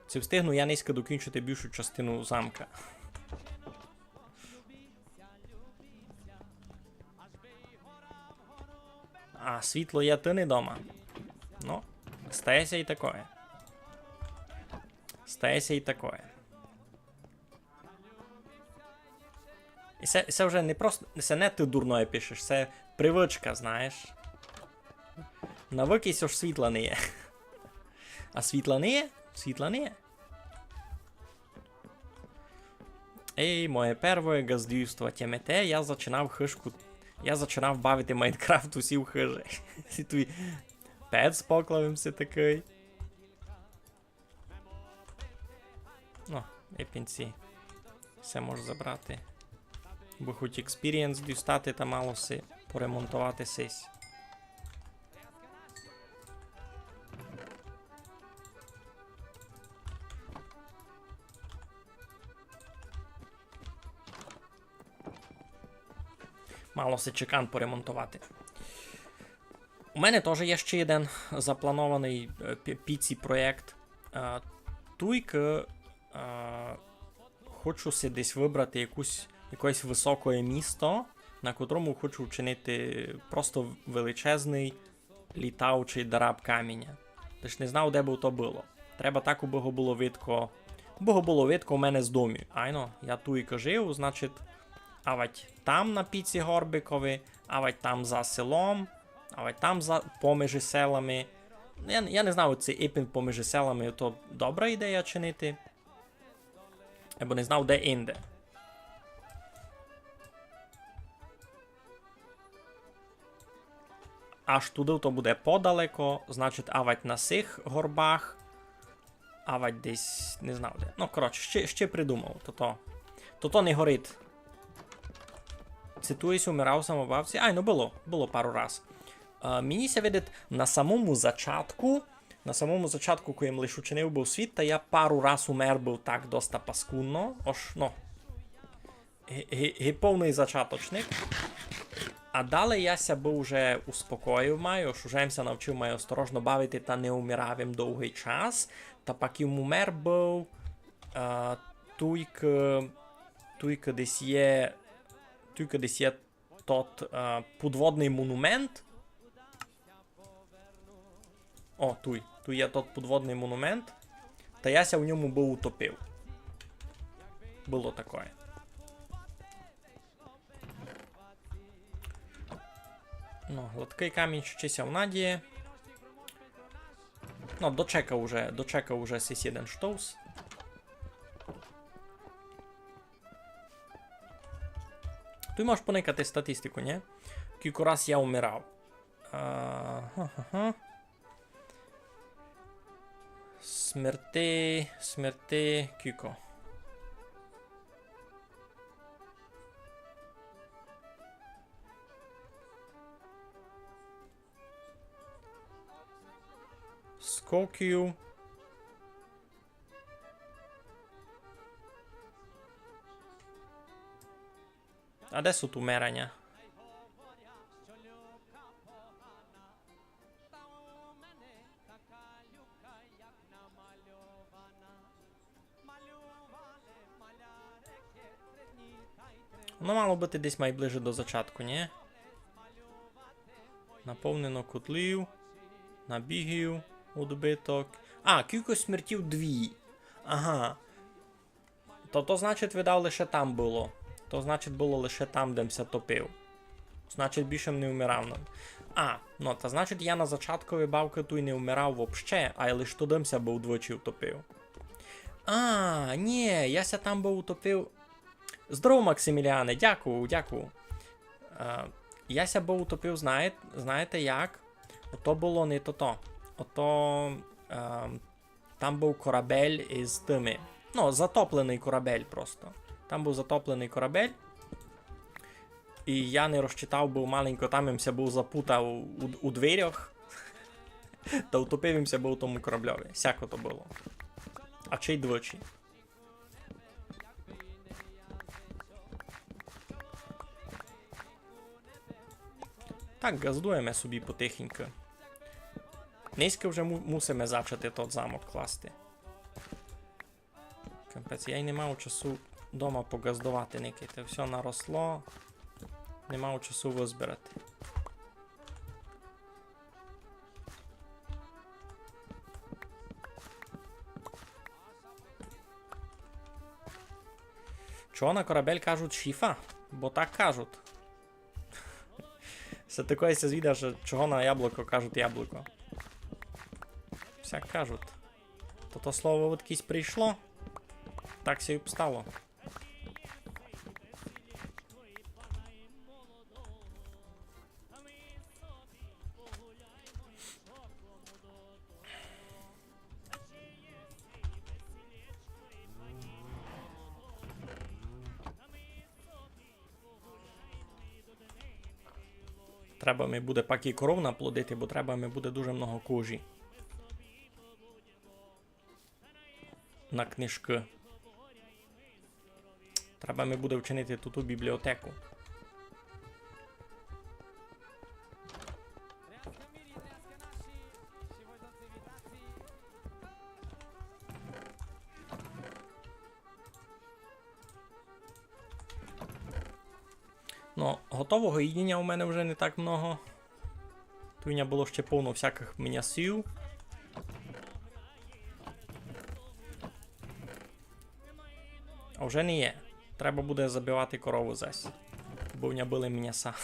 Ци встигну я низько докінчити більшу частину замка. А світло є, ты не дома. Ну, стає ся і такоє. Стає ся і такоє. І се, се вже не просто, се не ты дурноє пишеш, се привычка, знаєш. Навыкы ся, ож світла не є. А світла не є? Світла не є. Ей, моє первоє ґаздівство тямите, я зачинав хыжку, я зачинав бавити Майнкрафт у сій хыжі. Сі твій пец поклав им си такый. Ну, епен ци. Се можу забрати. Бо хоть експірієнс дістати та мало си поремонтовати сись. Мало си чекан поремонтовати. У мене тоже є ще єден запланованый, е, пі-, піці проєкт. Е, туйкы, е, хочу си десь выбрати якусь, якоєсь высокоє місто, на котрому хочу вчинити просто величезный літаючый дараб каміня. Лиш не знав, де бы то было. Треба так, убы го было видко, убы го было видко у мене з дому. Айно, я туйкы жив, значить, авать там на піці горбикови, авать там за селом, авать там за, помежи селами. Я, я не знав, ци епен помежи селами, то добра ідея чинити. Або не знав, де инде. аж туды то буде подалеко, значить, авать на сих горбах, авать десь, не знав де. Ну, коротше, ще, ще придумав. Тото, тото не горить. Цитуюсь, умирав сам у бавці. Ай, ну было, было пару раз. Е, мені ся видить, на самому зачатку, на самому зачатку, коли им лиш учинив быв світ, та я пару раз умер быв так доста паскудно. Ож, ну, ги, ги, ги повный зачаточник. А дале я ся быв уже успокоїв май, ож уже им ся навчив май осторожно бавити та не умирав им довгый час. Та пак им умер быв, е, туйк, туйк десь є, туйк десь є тот, е, подводный монумент. О, туй. Туй є тот подводный монумент. Та я ся в ньому быв утопив. Было такоє. Ну, гладкый камінь ще ся в надії. Ну, дочекав уже, дочекав уже сись єден штовс. Туй можеш поникати статистику, нї? Кілько раз я умирав. Ага, ага. Смерти, смерти, кілько. Скоків. А де суть умираня? Воно мало быти десь майближе до зачатку, нї? Наповнено котлів, набігів, удбиток. А, кількость смертів дві. Ага. То, то, значить, видав, лише там было. То, значить, было лише там, де м ся топив. Значить, більше м не вмирав. А, ну, та значить, я на зачаткови бавкы туй не вмирав вообще, а я лиш туды м ся быв двічі втопив. А, нї, я ся там быв утопив. Здорово, Максиміліане, дякую, дякую. Е, я ся быв утопив, знає-, знаєте як? Ото было не тото. Ото, е, там быв корабель із тыми. Ну, затопленый корабель просто. Там быв затопленый корабель. І я не розчитав быв маленько, там им ся быв запутав у, у дверях. Та утопив им ся быв у тому корабльови. Сяко то было. А чи й двічі. Так, ґаздуєме собі потихеньку. Нынька вже му-, мусиме зачати тот замок класти. Капець, я й не мав часу дома поґаздовати, никайте, всьо наросло. Не мав часу вызбирати. Чого на корабель кажуть шіфа? Бо так кажуть. Се такоє ся звідаш, чого на яблуко кажуть яблуко. Всяк кажуть. То то слово откудись прийшло, так ся й обстало. Треба ми буде пак і коров наплодити, бо треба ми буде дуже много кожі. На книжкы. Треба ми буде вчинити туту бібліотеку. Но, готового їдіня у мене вже не так много. Туй у ня было ще повно всякых мнясів. А вже не є. Треба буде забивати корову зась. Бо в ня были мняса.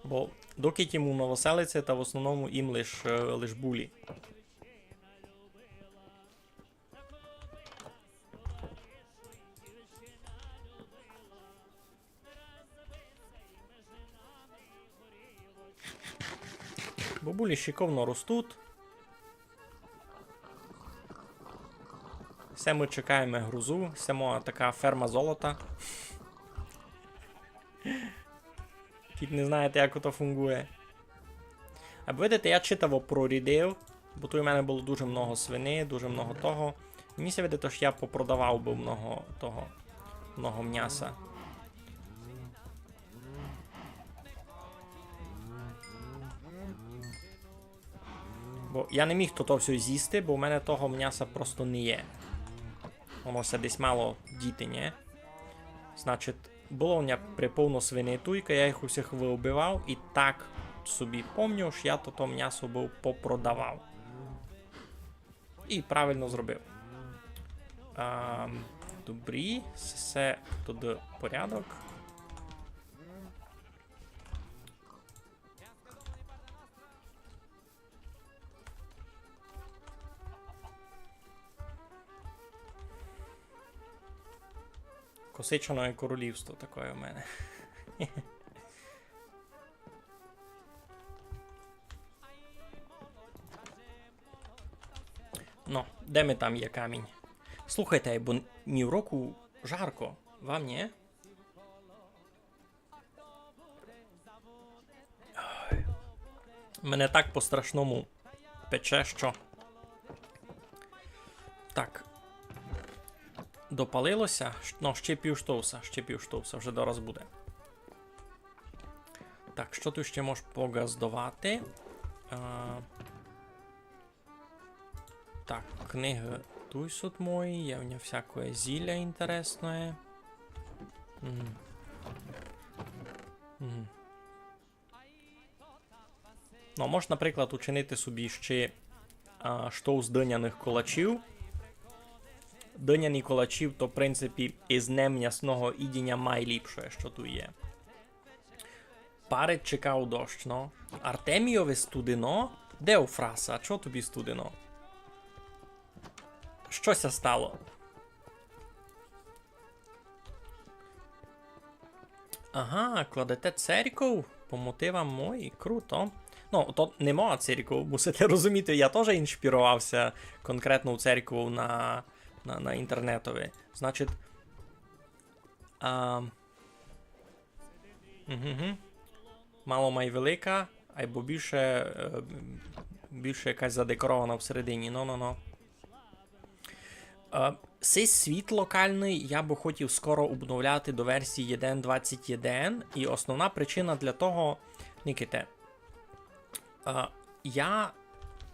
Бо доки тім у Новоселиці, та в основному їм лиш, е, лиш булі. Бобулі шиковно ростуть. Се мы чекаєме грозу, се моя така ферма золота. Кідь не знаєте, як ото фунґує. Або видите, я читаво прорідив, бо туй у мене было дуже много свини, дуже много того. Мені ся видить, ож я попродавав бы много того, много мняса. Бо я не міг то, то всьо зїсти, бо в мене того мняса просто не є. Воно ся десь мало діти, нє? Значить, было у мене приповно свиней туйка, я їх усіх выубивав, і так собі помню, ож я то, то мнясо быв попродавав. І правильно зробив. Ам, добрі, все туды порядок. Косичане королівство такоє у мене. Ну, де ми там є камінь? Слухайте, бо нівроку жарко. Вам нє? Ой. Мене так по-страшному пече, што. Так. Допалило ся. Щ-, ну, ще пів штовса, ще пів штовса, вже дораз буде. Так, што туй ще мож погаздовати? А, Так, книгы туй суть мої, є в нього всякоє зіля інтересноє. Мгм. Мгм. Ну, мож, наприклад, учинити собі ще, а, штовс дыняных колачів. Дыняні колачі, то, в принципі, из немнясного їдіня майліпше, што туй є. Парить чекав дощ, но. Артемійови студено? Де у фраса? Чого тобі студено? Што ся стало? Ага, кладете церьков по мотивам мої. Круто. Ну, то не моя церьков, мусите розуміти, я тоже іншпірував ся конкретнов церьквов на, на, на інтернетови. Значить, а, Угу. Мало май велика, айбо більше, е, більше якась задекорована всередині. Но, но, но. Е, сей світ локалный я бы хотів скоро обновляти до версії один двадцять один, і основна причина для того, никайте, е, я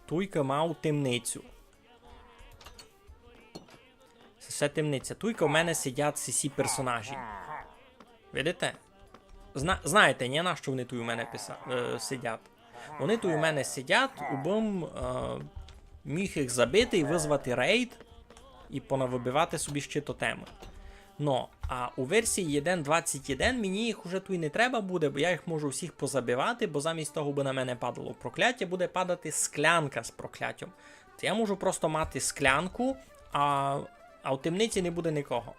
туйка мав темницю. Се, се темниця. Туйка в мене сидять сі, сі персонажі. Видите? Зна-, знаєте, нє, на што вони туй у мене писа-, е, сидять? Вони туй у мене сидять, убым, е, міг їх забити і вызвати рейд, і понавыбивати собі ще тотемы. Но, а у версії один двадцять один мені їх уже туй не треба буде, бо я їх можу всіх позабивати, бо замість того, бы на мене падало прокляття, буде падати склянка з проклятьом. То я можу просто мати склянку, а, а в темниці не буде никого.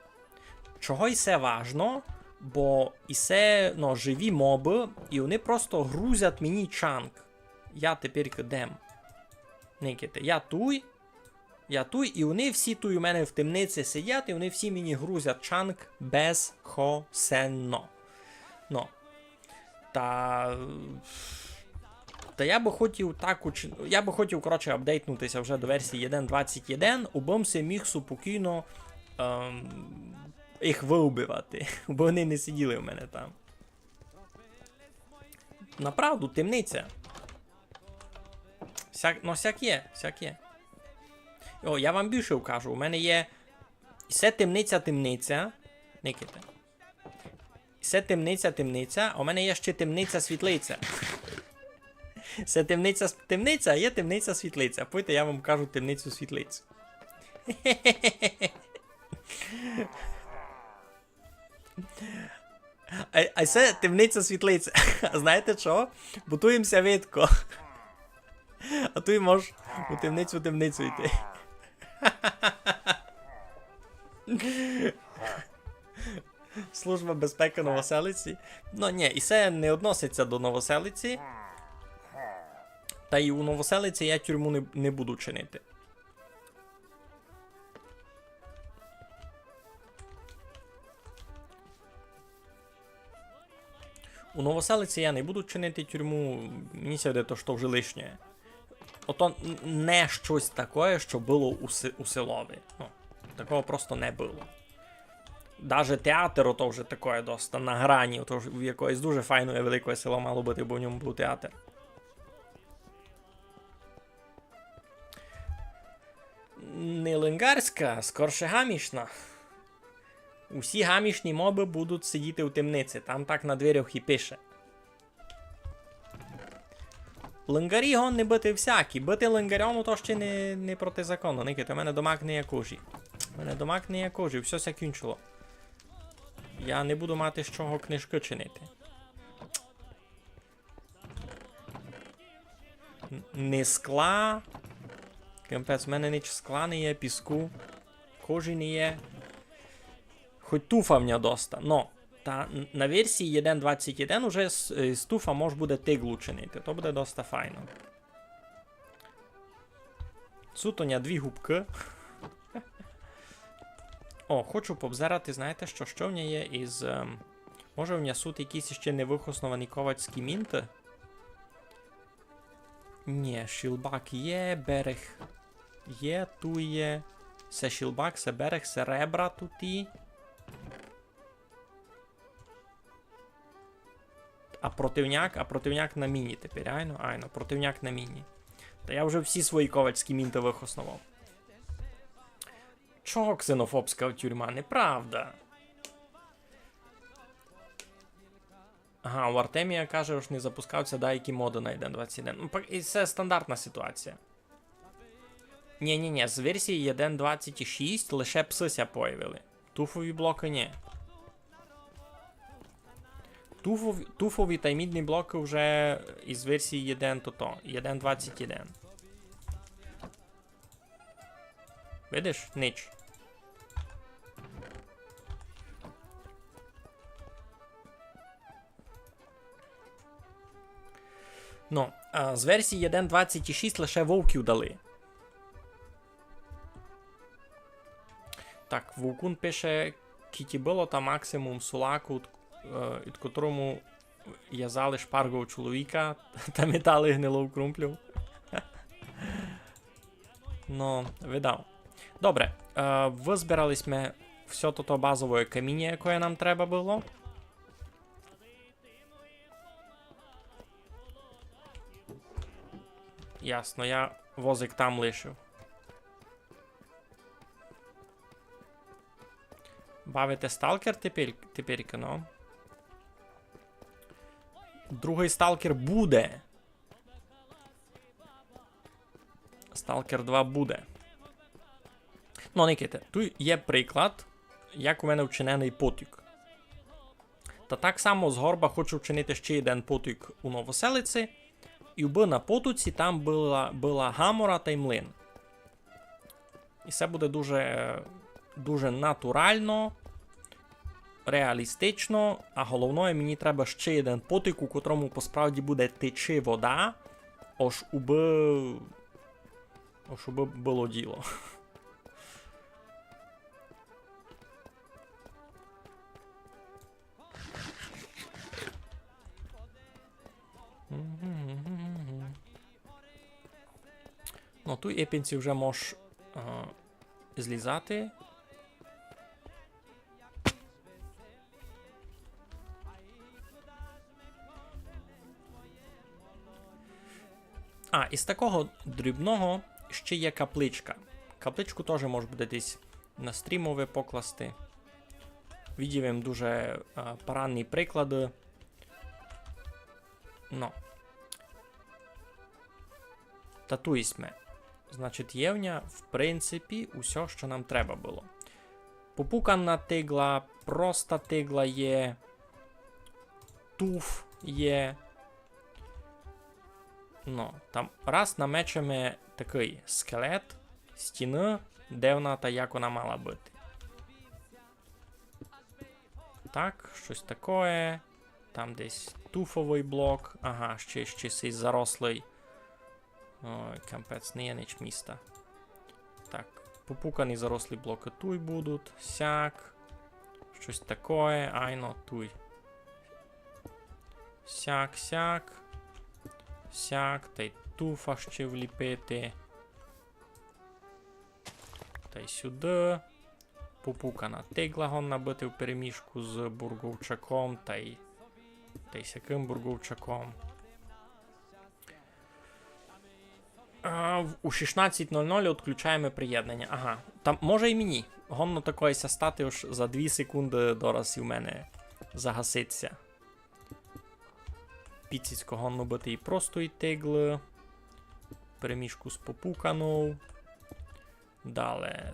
Чого й се важно, бо і се, ну, живі мобы, і вони просто грузять мені чанк. Я тепер дем. Никайте, я туй, я туй, і вони всі туй у мене в темниці сидять, і вони всі мені грузять чанк безкосенно. Ну. Та, та я бы хотів так уч-, я бы хотів, коротше, апдейтнути ся вже до версії один двадцять один, убым си міг супокійно, ем, їх выубивати, бо вони не сиділи в мене там. Направду, темниця. Сяк, ну, сяк є, сяк є. О, я вам більше вкажу. У мене є... Се темниця, темниця. Никайте. Се темниця, темниця, а у мене є ще темниця, світлиця. Се темниця, с-, темниця, а є темниця, світлиця. Пойте, я вам кажу темницю, світлицю. А, а се темниця, світлиця. А знаєте чого? Бо туй їм ся видко. А туй мож у темницю, темницю йти. Служба безпеки Новоселиці. Ну, нє, і се не односить ся до Новоселиці. Та й у Новоселиці я тюрму не, не буду чинити. У Новоселиці я не буду чинити тюрму, мені ся видить, то, што вже лишнє. Ото н-, не штось такоє, што было у се-, у селови. Ну, такого просто не было. Даже театр, ото вже такоє доста на грані, ото вже в якоєсь дуже файноє великоє село мало быти, бо в ньому быв театр. Не лингарська, скорше гамішна. Усі гамішні мобы будуть сидіти у темниці, там так на дверях і пише. Лингарі годні быти всякі. Быти лингарьом, то ще не, не протизаконно. Никайте, у мене домак не є кожі. У мене домак не є кожі, всьо ся кінчило. Я не буду мати з чого книжкы чинити. Н-, не скла. Капець, в мене ніч скла не є, піску. Кожі не є. Хоть туфа в ня доста. Но, та н-, на версії один двадцять один уже з, е, з туфа мож буде тиглу чинити. То буде доста файно. Суть у ня дві губкы. О, хочу пообзирати, знаєте што, што в ня є із, ем, може в ня суть якісь ще невыхосновані ковацькі мінты? Нє, шілбак є, берег є, ту є. Се шілбак, се берег, се ребра туй. А противняк, а противняк на міні тепер, айно? Айно, противняк на міні. Та я вже всі свої ковацькі мінты выхосновав. Чого ксенофобська тюрма? Неправда. Ага, у Артемія каже, ож не запускався деякі моды на один двадцять один. Ну, пак-, і се стандартна ситуація. Нє, нє, нє, з версії один двадцять шість лише псы ся появили. Туфові блокы нє. Туфов-, туфові тай мідні блокы вже із версії один то то, один двадцять один. Видиш? Нич. Ну, а з версії один двадцять шість лише вовків дали. Так, Вовкун пише, кіті было та максимум сулаку, е, ід котрому вязали шпаргов чоловіка та метали гнилов крумплю. Ну, видав. Добре, е, вызбирали сьме всьо тото базове каміня, якоє нам треба было. Ясно, я возик там лишив. Бавите сталкер тепер, тепер, ну. Другый сталкер буде. Сталкер два буде. Ну, никайте, туй є приклад, як у мене вчиненый потік. Та так само згорба хочу вчинити ще один потік у Новоселиці, і вбы на потоці там была, была гамора тай млин. І се буде дуже, дуже натурално, реалістично, а головне, мені треба ще один потік, у котрому посправді буде течи вода, ож убы, ож убы было діло. Ну, туй ипенці вже мож, а, злізати. А, із такого дрібного ще є капличка. Капличку тоже мож буде десь на стрімови покласти. Видів им дуже, а, парадні приклады. Ну. Та туй сьме. Значить, є в ня, в принципі, усьо, што нам треба было. Попукана тигла, проста тигла є, туф є. Ну, там раз намечеме такый скелет стіны, де вона та як вона мала быти. Так, штось такоє. Там десь туфовый блок. Ага, ще, ще сей зарослый. Ой, капець, не є нич міста. Так, попукані зарослі блокы туй будуть. Сяк. Штось такоє, айно, туй. Сяк, сяк. Сяк, тай туфа ще вліпити. Тай сюды. Попукана тигла годна быти впереміжку з бурговчаком тай, тай сякым бурговчаком. А, в-, у шістнадцять нуль нуль відключаєме приєднаня. Ага. Та може і мені. Годно такоє ся стати, ож за дві секунды дораз і в мене загасить ся. Піціцько годно быти і простої тиглы. Переміжку з попуканов. Дале.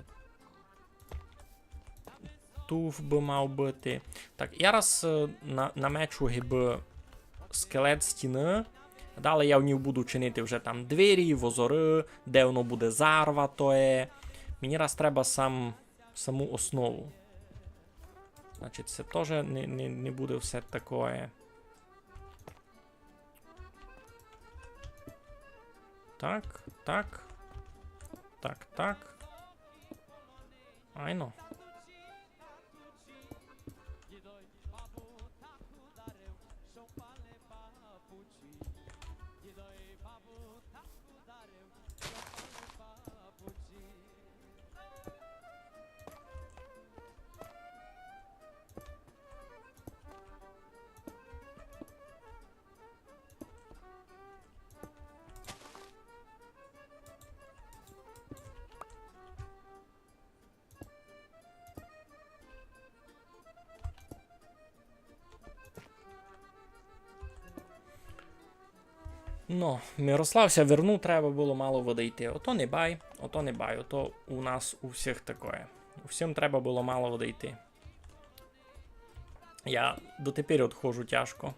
Туф бы мав быти. Так, я раз, е, на-, намечу гибы скелет стіны. Дале я в ній буду чинити вже там двері, возоры, де воно буде зарватоє. Мені раз треба сам, саму основу. Значить, се тоже не, не, не буде все такоє. Так, так. Так, так. Айно. Но, Мирослав ся вернув, треба было мало выдойти. Ото не бай, ото не бай, ото у нас у всіх такоє. У всім треба было мало выдойти. Я дотепер отходжу тяжко.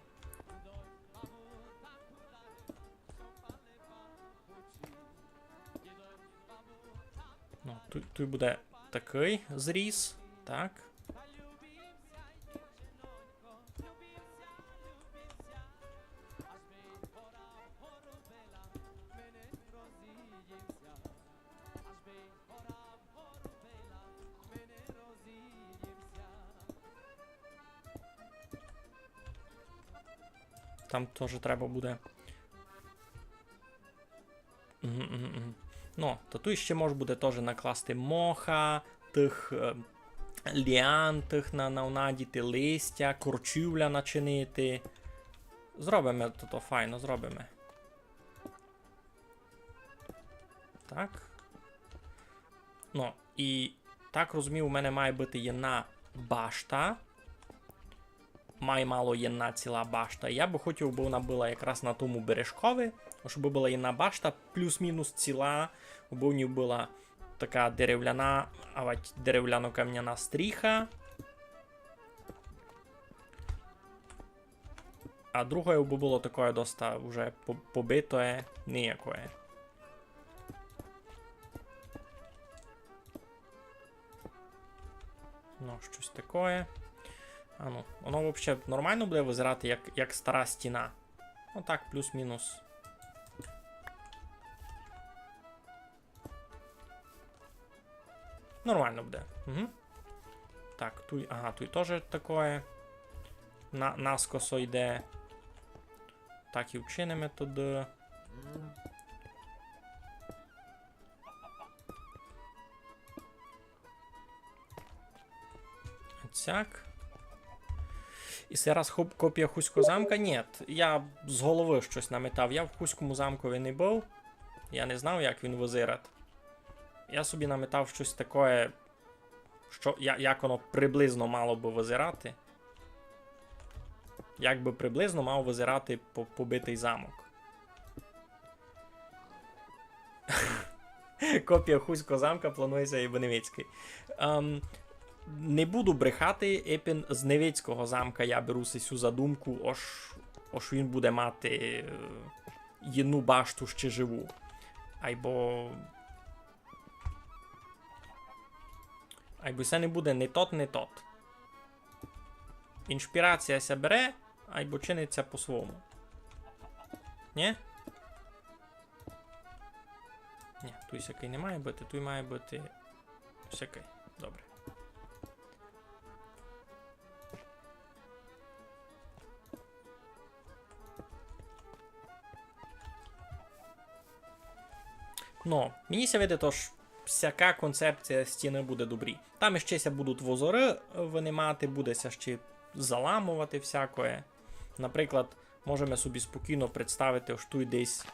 Ну, туй, туй буде такый зріз. Так. Там тоже треба буде. Мгм, мгм, мгм. Ну, та туй ще мож буде тоже накласти моха, тых, е, ліан, тых на, на, надіти, листя, корчівля начинити. Зробиме то, то файно, зробиме. Так. Ну, і так розумію, у мене має быти єдна башта. Май мало єдна ціла башта. Я бы хотів, бы вона была якраз на тому бережкови, щоб была єдна башта, плюс-мінус ціла, бы в ній была така деревляна, авать деревляно-камняна стріха. А другоє бы было такоє доста уже по-, побитоє, ниякоє. Ну, штось такоє. А ну, воно вообще нормално буде визирати, як, як стара стіна? Ну так, плюс-мінус. Нормално буде. Угу. Так, туй, ага, туй тоже такоє. На-, наскосо йде. Так і вчиниме туды. Цяк. І се раз хоп-, копія Хуського замка? Нєт, я з головы штось наметав. Я в Хуському замкови не быв. Я не знав, як він визират. Я собі наметав штось такоє, што, я-, як воно приблизно мало бы визирати. Як бы приблизно мав визирати по-, побитый замок. Копія Хуського замка планує ся і в Невицькый. Ем, не буду брехати, епен з Невицького замка я беру сесю задумку, ож, ож він буде мати, е, єдну башту ще живу. Айбо Айбо се не буде ни тот, ни тот. Іншпірація ся бере, айбо чинить ся по-свому. Нє? Всякый не має быти, туй має быти всякый. Добре. Но, мені ся видить, ож всяка концепція стіны буде добрі. Там іщи ся будуть возоры, е, вынимати, буде ся ще заламовати всякоє. Наприклад, можеме собі спокійно представити, ож туй десь,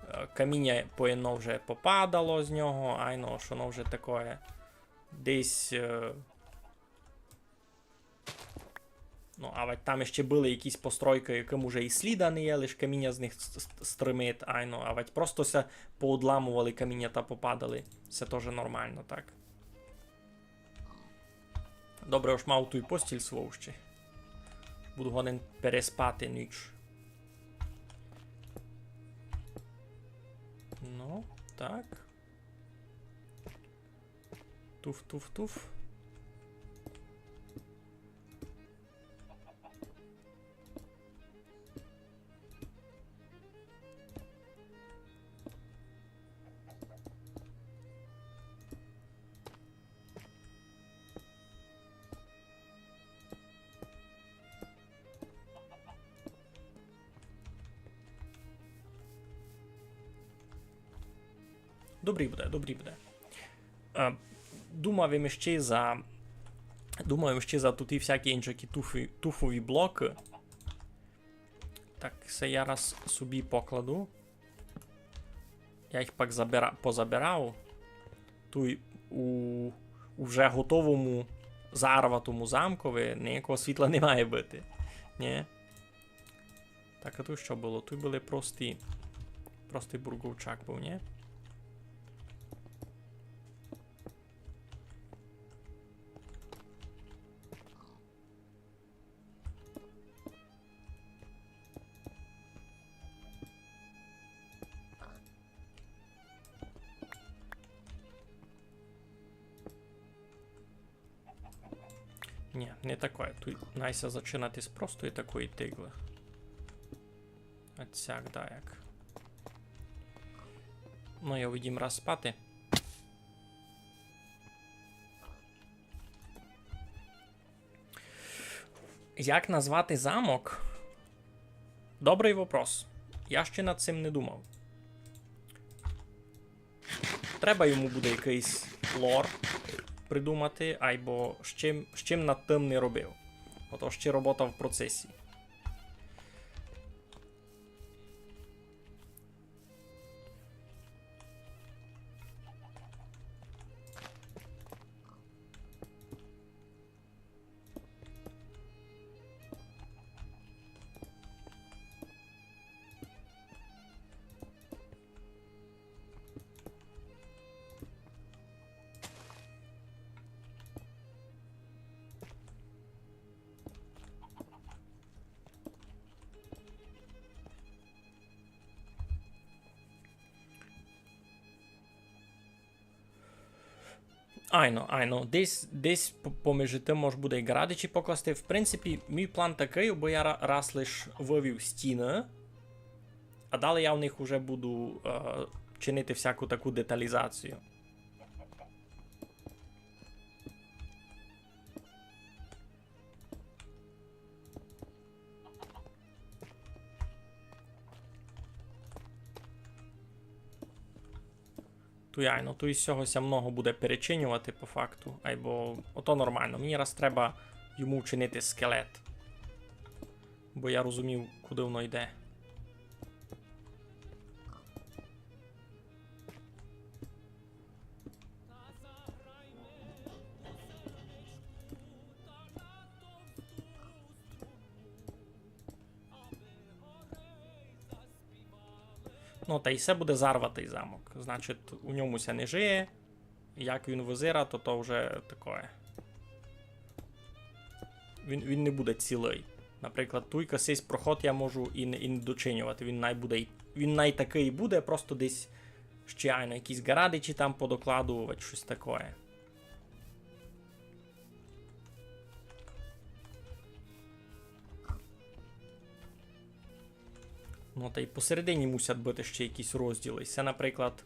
е, каміня поєдно вже попадало з нього, айно, ож воно вже такоє десь, е, ну, авадь там іщи были якісь постройкы, якым уже і сліда не є, лиш каміня з них с-, с-, стримить, айно, авадь просто ся поодламовали каміня та попадали. Се тоже нормално, так. Добре, ож мав туй постіль свою іщи. Буду годен переспати ніч. Ну, так. Туф, туф, туф. Добрі буде, добрі буде. Е, думав им іщи за, думав им іщи за туті всякі іншакі туфі-, туфові блокы. Так, се я раз собі покладу. Я їх пак забира-, позабирав. Туй у, у вже готовому, зарватому замкови ніякого світла не має быти. Нї? Так, а туй што было? Туй были прості, простый бурговчак быв, нї? Нї, не такоє. Туй най ся зачинати з простої такої тиглы. А сяк даяк. Ну, я увидїм раз спати. Як назвати замок? Добрый вопрос. Я ще над сим не думав. Треба йому буде якыйсь лор придумати, айбо з чим, з чим над тым не робив. Ото ще робота в процесі. Айно, айно. Десь, десь п-, поміж тым мож буде і ґарадичі покласти. В принципі, мій план такый, бо я ра-, раз лиш вывів стіны, а далі я в них уже буду, е, чинити всяку таку деталізацію. Туй айно, туй з сього ся много буде перечиньовати по факту, айбо ото нормално. Мені раз треба йому вчинити скелет. Бо я розумів, куды воно йде. Ну, та й се буде зарватый замок. Значить, у ньому ся не жиє. Як він визира, то, то вже такоє. Він, він не буде цілый. Наприклад, туйка сись проход я можу і не, і не дочиньовати. Він най буде, й- він най такый і буде, просто десь ще айно якісь ґарадичі там подокладовать, штось такоє. Ну, та й посередині мусять быти ще якісь розділы. Се, наприклад,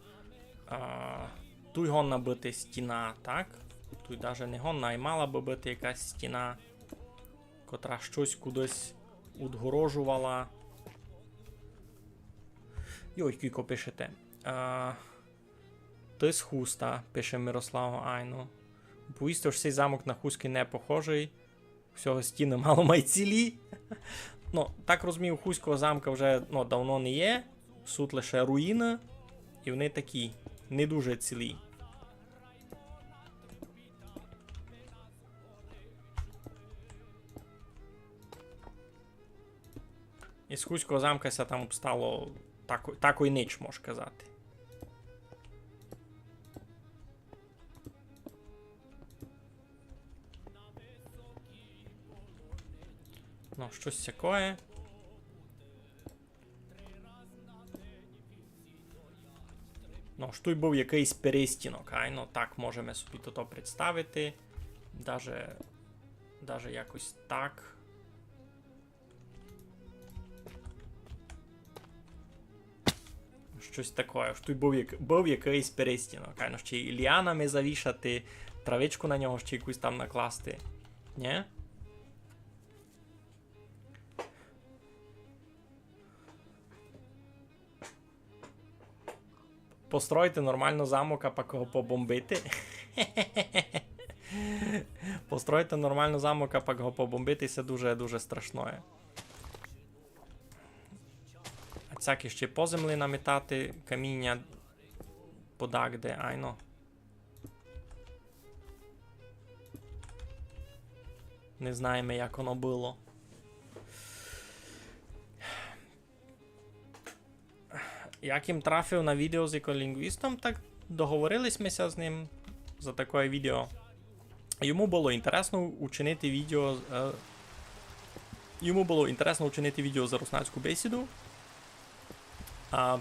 А, туй годна быти стіна, так? Туй даже не годна, а й мала бы быти якась стіна, котра штось кудись удгорожувала. Йой, кілько пишете. А, ты з Хуста, пише Мирослав Айно. Повісти, ож сей замок на хуськый не похожый. Всього стіны мало май цілі. Ну, так розумію, хуського замка вже, ну, давно не є. Суть лише руїны. І вони такі, не дуже цілі. Із хуського замка ся там обстало тако, тако й нич, мож казати. Ну, штось сякоє. Ну, ож туй быв якыйсь перестінок, айно, так можеме собі тото представити. Даже, даже якось так. Штось такоє. Ож туй быв як-, быв якыйсь перестінок. Айно, ще й ліанами завішати, травичку на нього ще якусь там накласти. Нє? Построїти нормално замок, а пак го побомбити. Построїти нормално замок, а пак го побомбити, се дуже, дуже страшноє. А сяк іщи по землі наметати каміня подакде, айно. Не знаєме, як оно было. Як им трафив на відео з еколінґвістом, так договорили сьме ся з ним за такоє відео. Йому было інтересно учинити відео, е, йому было інтересно учинити відео за руснацьку бесіду. А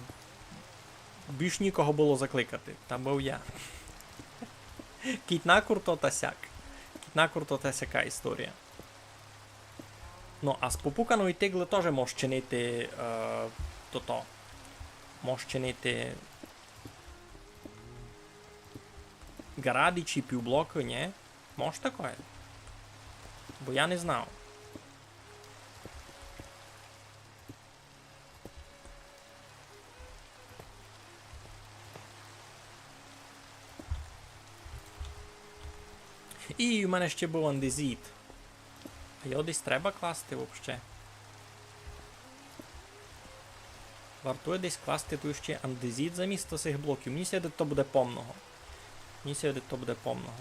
більш нікого было закликати. Та быв я. Кідь накурто, та сяк. Кідь накурто, та сяка історія. Ну, а з попуканої тиглы тоже мож чинити, е, тото. Мож чинити ґаради чи півблокы, нє? Мож такоє? Бо я не знав. І в мене ще быв андезіт. А його десь треба класти вообще? Вартує десь класти туй ще андезіт замісто сих блоків. Мені ся видить, то буде помного. Мені ся видить, то буде помного.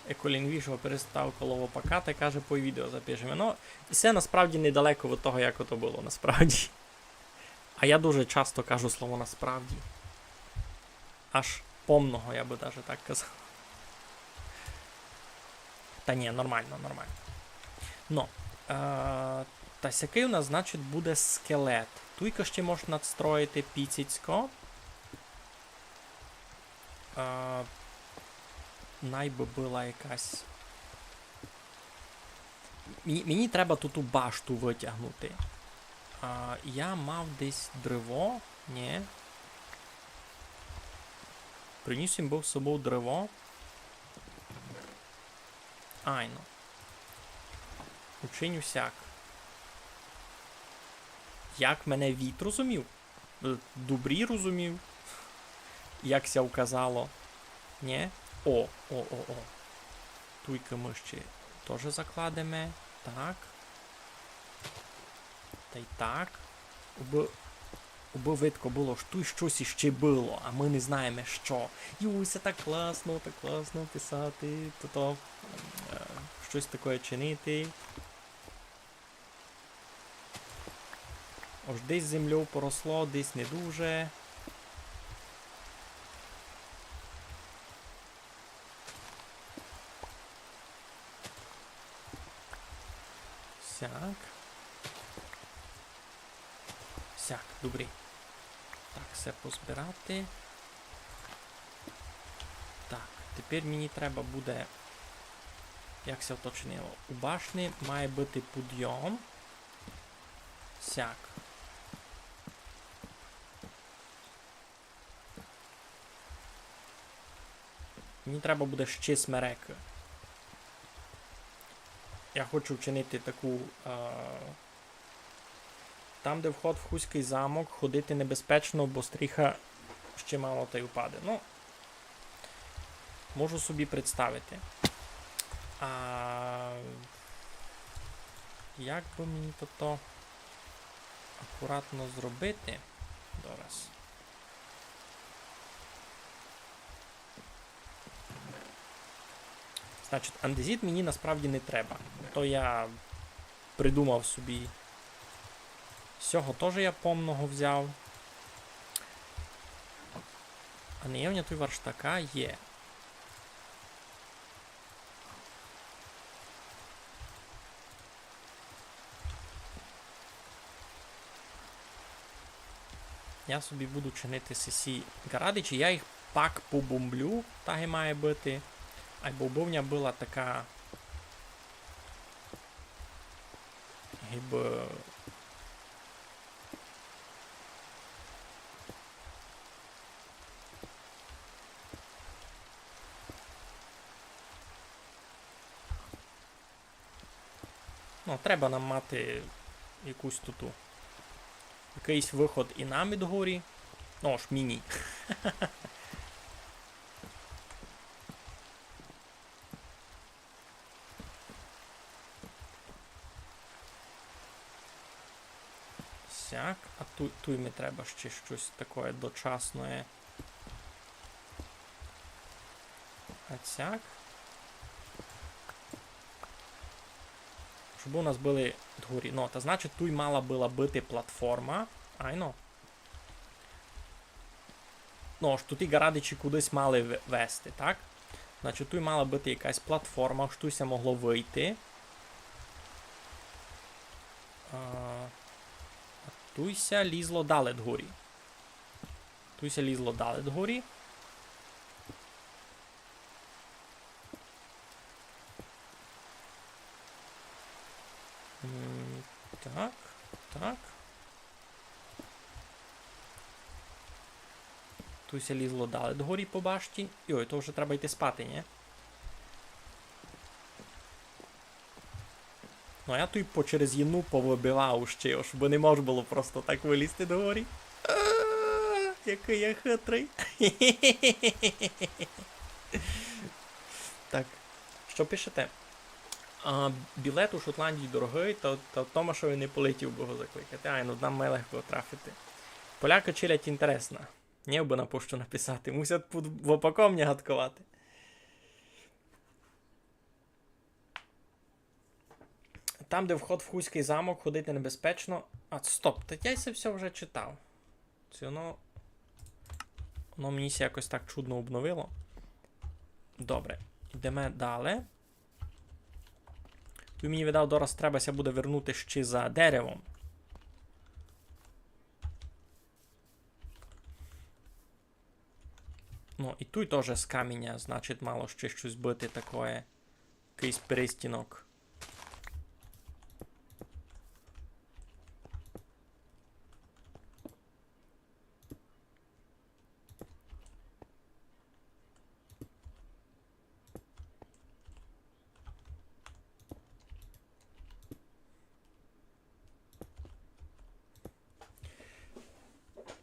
Еколінґвіст перестав коло вопака та каже: «Пой відео запишеме». Ну, се насправді недалеко від того, як ото было насправді. А я дуже часто кажу слово «насправді». Аж помного, я бы даже так казав. Та нї, нормално, нормално. Но, е, та сякый у нас, значить, буде скелет. Туйка ще мож надстроїти піціцько. Е, най бы была якась. Мені, мені треба ту, ту башту вытягнути. А, я мав десь древо? Нї. Приніс им быв з собов древо. Айно. Учиню сяк. Як мене віт розумів? Е, добрі розумів, як ся вказало. Нї? О, о, о, о. Туйка мы ще тоже закладеме. Так. Тай так. Убы, убы видко было, што туй штось іще было, а мы не знаєме што. Юй, се так класно, так класно писати, то, то, е, штось такоє чинити. Ож десь землёв поросло, десь не дуже. Так. Сяк, добрі. Так, все позбирати. Так, тепер мені треба буде, як ся то чинило. У башні має быти підйом. Сяк. Мені треба буде ще смерекы. Я хочу вчинити таку, е, там, де вход в Хуськый замок, ходити небезпечно, бо стріха ще мало та й упаде. Ну, можу собі представити. А як бы мені то, то акуратно зробити? Дораз. Значить, андезіт мені насправді не треба. То я придумав собі. Сього тоже я помного взяв. А не є в мене туй верштака? Є. Я собі буду чинити сесі ґарадичі, я їх пак побомблю, так і має быти. Айбо бы в мене была така, гибы, ну, треба нам мати якусь туту. Якыйсь выход і нам ид горі. Ну, ож мені. Сяк, а ту-, туй ми треба ще штось такоє дочасноє. А сяк. Щоб у нас были дгорі. Ну, та значить, туй мала была быти платформа. Айно. Ну, ож туй ґарадичі кудись мали ве-, вести, так? Значить, туй мала быти якась платформа, ож туй ся могло выйти. А, а туй ся лізло дале дгорі. Туй ся лізло дале дгорі. М, так, так. Туй ся лізло дале дгорі по башті. Йой, то вже треба йти спати, нї? Ну, а я туй по-, через єдну повыбивав ще, щоб не мож было просто так вылізти догорі. А, якый я хитрый. Так, што пишете? А, білет у Шотландії дорогый, та, та Томашови не полетів бы го закликати. Ай, ну, нам має легко трафити. Поляки челядь інтересна. Нє бы на пошту написати. Мусять під вопаком ня гадковати. Там, де вход в Хуськый замок, ходити небезпечно. А, стоп, та я се всьо вже читав. Се воно, воно мені ся якось так чудно обновило. Добре, йдеме дале. Туй мені, видав, дораз треба ся буде вернути ще за деревом. Ну, і туй тоже з каміня, значить, мало ще штось быти такоє. Якыйсь перестінок.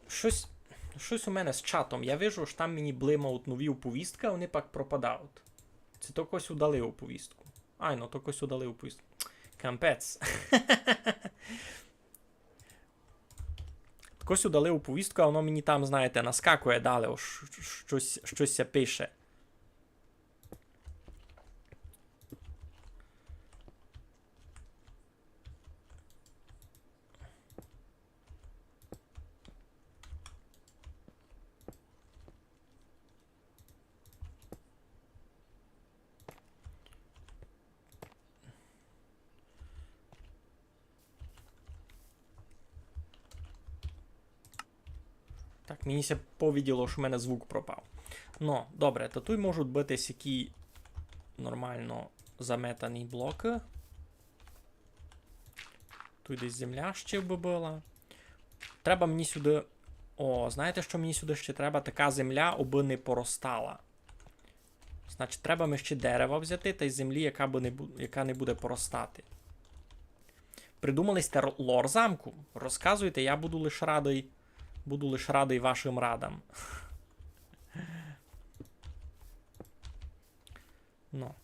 Штось, штось у мене з чатом. Я вижу, ож там мені блимають нові оповістки, а вони пак пропадають. Се то когось удали оповістку. Ай, ну то когось удали оповістку. Капець. Когось удали оповістку, а воно мені там, знаєте, наскакує далі, ож штось, штось ся пише. Так, мені ся повиділо, што в мене звук пропав. Но, добре, та туй можуть быти сякі нормално заметані блокы. Туй десь земля ще бы была. Треба мені сюды. О, знаєте, што мені сюды ще треба? Така земля, обы не поростала. Значить, треба ми ще дерева взяти тай землі, яка бы не бу-, яка не буде поростати. Придумали сьте р-, лор замку? Розказуйте, я буду лиш радый, буду лиш радый вашым радам. Ну.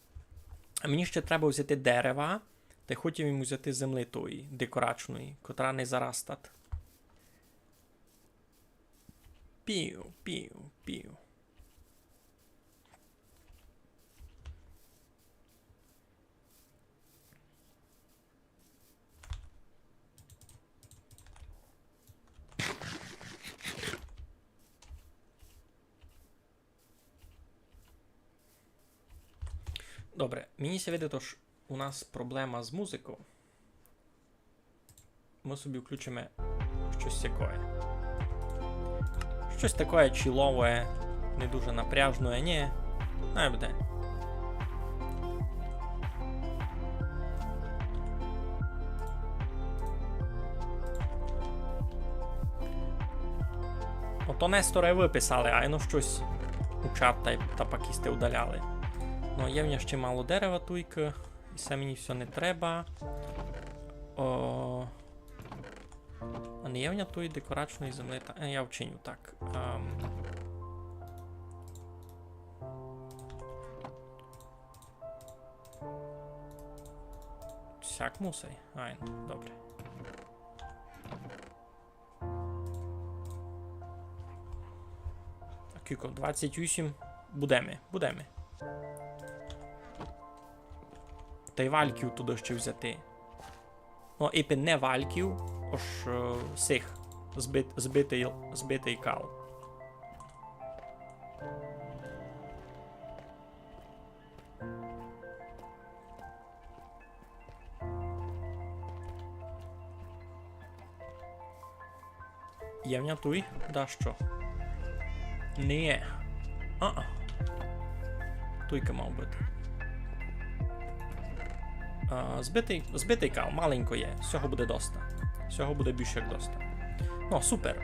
А мені ще треба взяти дерева, тай хотів им взяти землі тої дикорачної, котра не зарастат. Пів, пів, пів. Добре, мені ся видить, ож у нас проблема з музиков. Мы собі включиме штось такоє. Штось такоє чілове, не дуже напряжне, нї? Най буде. Ото Несторе вы писали, айно штось у чат тай, та пак сьте удаляли. Но, є в ня ще мало дерева туйкы. І се мені всьо не треба. О, а не є в ня тої дикорачної землі? Та, е, я вчиню так. Ам. Сяк мусай. Айно, добре. А кілько? Двадцять вісім. Будеме, будеме. Тай вальків туды ще взяти. Но, ипен не вальків, ож, е, сих. Збит-, збитый, збитый кал. Є в ня туй дашто? Нї. А-а. Туйка мав быти. А, збитый, збитый кал, маленько є. Сього буде доста. Сього буде більше як доста. Но, супер.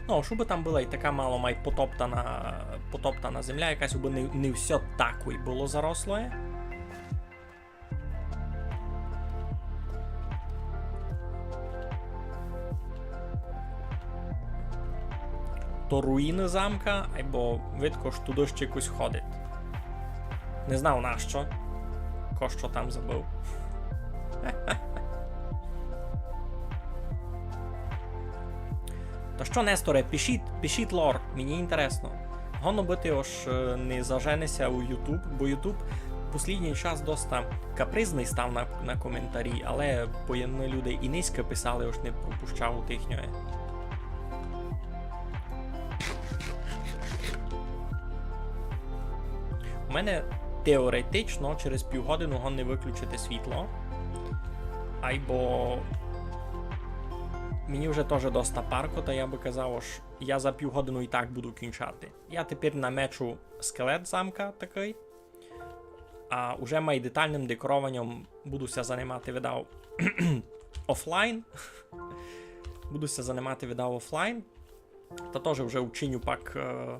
Но, штобы там была і така мало май потоптана, потоптана земля якась, убы не, не всьо такой было зарослоє. То руїны замка, айбо видко, ож туды ще якось ходить. Не знав нащо. Ко што там забыв. Та што, Несторе, пишіть, пишіть лор, мені інтересно. Годно быти, ож, е, не зажене ся у YouTube, бо YouTube послїднїй час доста капризный став на, на коментарі, але поєдны люди і нынька писали, ож не пропущав у тихньоє. У мене теоретично через півгодину годни выключити світло. Айбо мені вже тоже доста парко, та я бы казав, ож я за півгодину і так буду кінчати. Я тепер намечу скелет замка такый. А уже май детальным декорованьом буду ся занимати, видав, офлайн. Буду ся занимати, видав, офлайн. Та тоже вже учиню пак, е,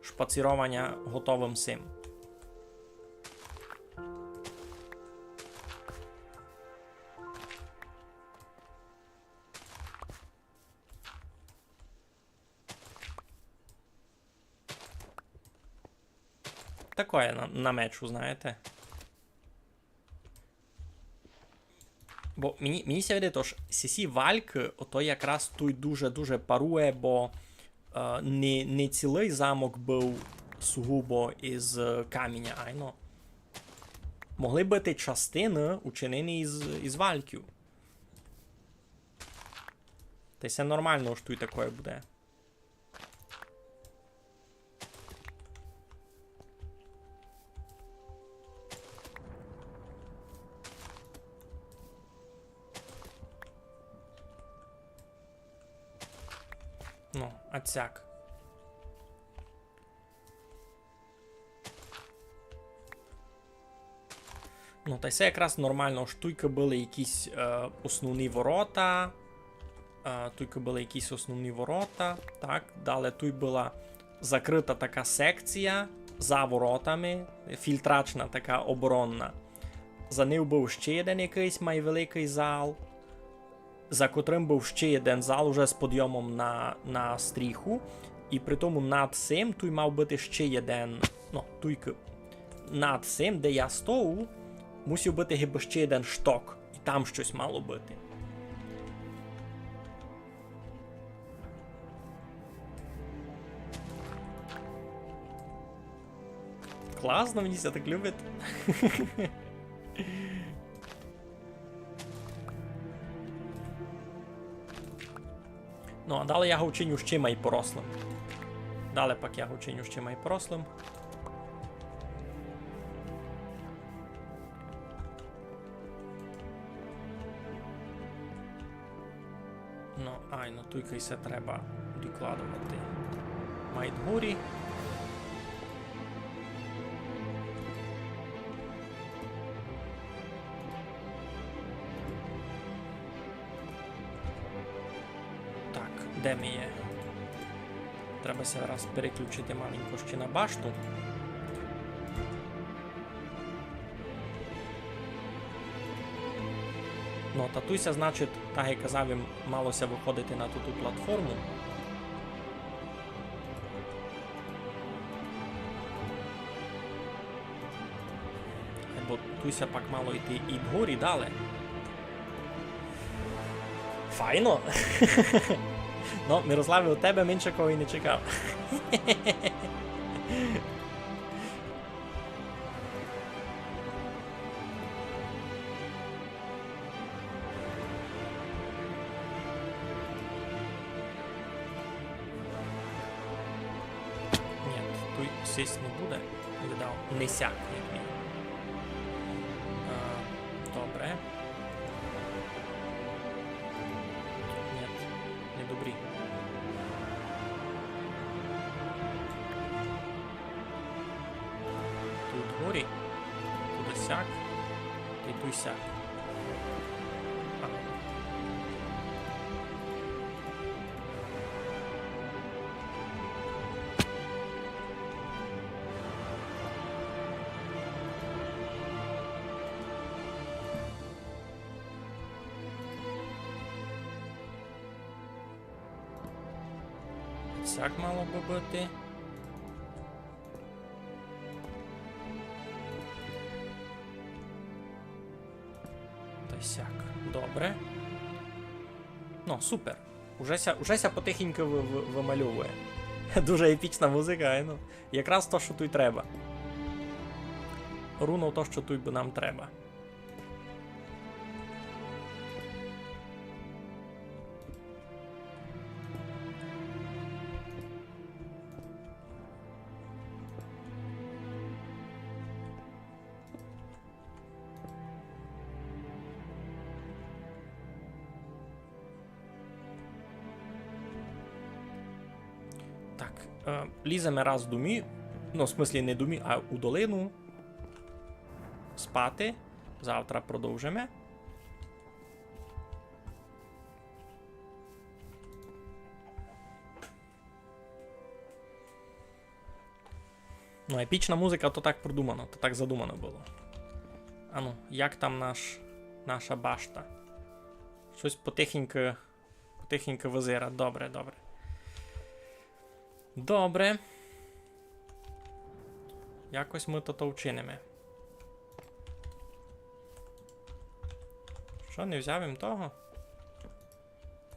шпацірованя готовым сим. Такоє на, намечу, знаєте. Бо мені, мені ся видить, ож сі, сі валькы, ото якраз туй дуже-дуже парує, бо, е, не, не цілый замок быв сугубо із, е, каміня, айно. Могли быти частины учинені із, із вальків. Тай се нормално, ож туй такоє буде. Ну, а сяк. Ну, тай се якраз нормално, ож туйкы были якісь, е, основні ворота. Е, туйкы были якісь основні ворота. Так, дале туй была закрыта така секція за воротами, фільтрачна така оборонна. За нив быв ще єден якыйсь май великый зал, за котрым быв ще єден зал уже з подйомом на, на стріху. І при тому над сим туй мав быти ще єден, ну, туйкы над сим, де я стою, мусив быти гибы ще єден шток. І там штось мало быти. Класно, мені ся так любить. Ну, а дале я го вчиню ще май порослым. Дале пак я го вчиню ще май порослым. Ну, айно, туйкы ся треба докладовати. Май дгорі. Так, де ми є? Треба ся раз переключити маленько ще на башту. Ну, та туй ся, значить, так як казав, им мало ся выходити на ту, ту платформу. Бо туй ся пак мало йти і дгорі дале. Файно. Ну, Мирославе, у тебе менше кого й не чекав. Ні, туй сись не буде. Видав, не сяк, як він. А, добре. Ні, не добрі. Туй горі, туй сяк, і туй сяк. Ага. Сяк мало бы быти. Та сяк. Добре. Ну, супер. Уже ся, уже ся потихеньку вы-, вы-, вымальовує. Дуже епічна музика, айно. Якраз то, што туй треба. Руно то, што туй бы нам треба. Так, е, ліземе раз домі, ну, в смыслі не домі, а у долину. Спати. Завтра продовжиме. Ну, епічна музика, то так продумано, то так задумано было. Ану, як там наш, наша башта? Штось потихеньку, потихеньку визира. Добре, добре. Добре. Якось мы то, то вчиниме. Што, не взяв им того?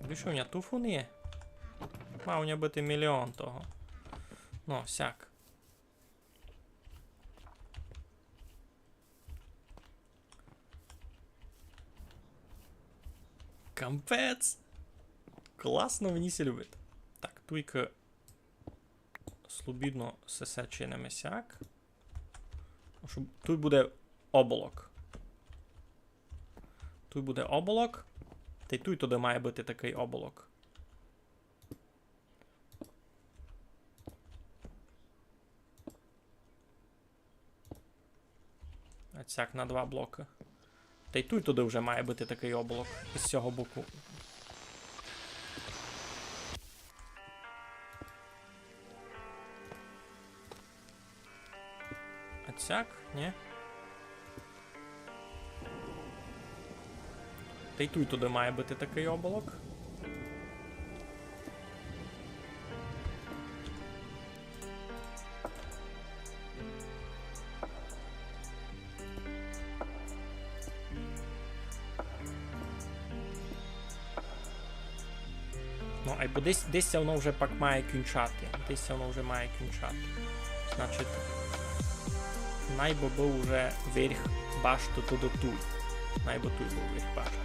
Більше у ня туфу не є? Мав у ня быти мільйон того. Ну, сяк. Капець! Класно, мені ся любить. Так, туйка слобідно сесе чиниме сяк. Щоб туй буде оболок. Туй буде оболок. Та й туй туды має быти такый оболок. А сяк на два блокы. Та й туй туды вже має быти такый облак із сього боку. А сяк, нї? Та й туй туды має быти такый облак. Ну, айбо десь, десь воно вже пак має кінчати. Десь воно вже має кінчати. Значить, най бы быв уже верх башты туй до туй. Най бы туй быв верх башты.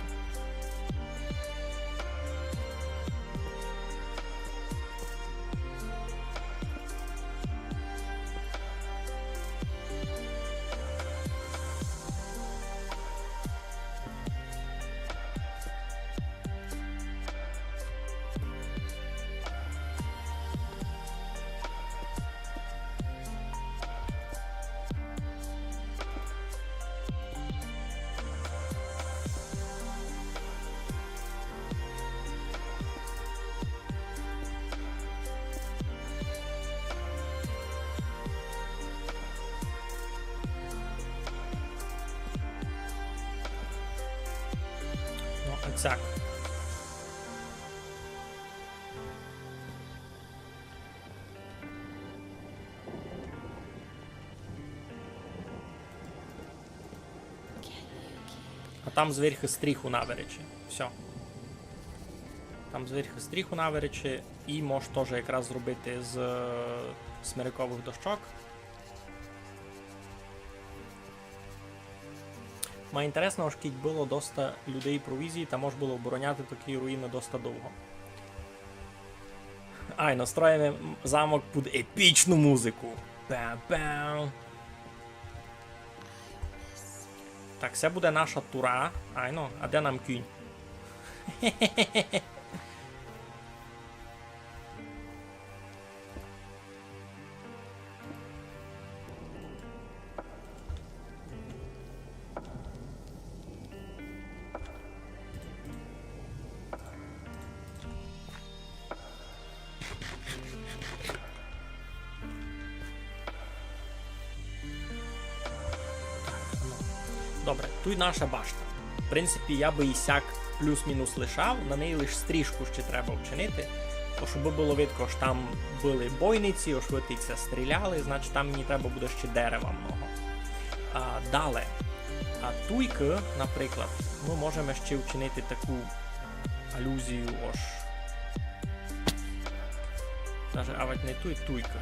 Ну, а сяк. А там зверьху стріху наверечи. Всьо. Там зверьху стріху наверечи і мож тоже якраз зробити з, е, смерековых дощок. Ма інтересно, ож кідь было доста людей і провізії, та мож было обороняти такі руїны доста довго. Ай, настроїме замок під епічну музику. Пам-пам. Так, се буде наша тура. Айно, а де нам кінь? Добре, туй наша башта. В принципі, я бы і сяк плюс-мінус лишав, на неї лиш стріжку ще треба вчинити, бо щоб было видко, ож там были бойниці, ож вы ся стріляли, значить там мені треба буде ще дерева много. А, дале. А туйкы, наприклад, мы можеме ще вчинити таку алюзію, ож. Даже авать не туй, туйка.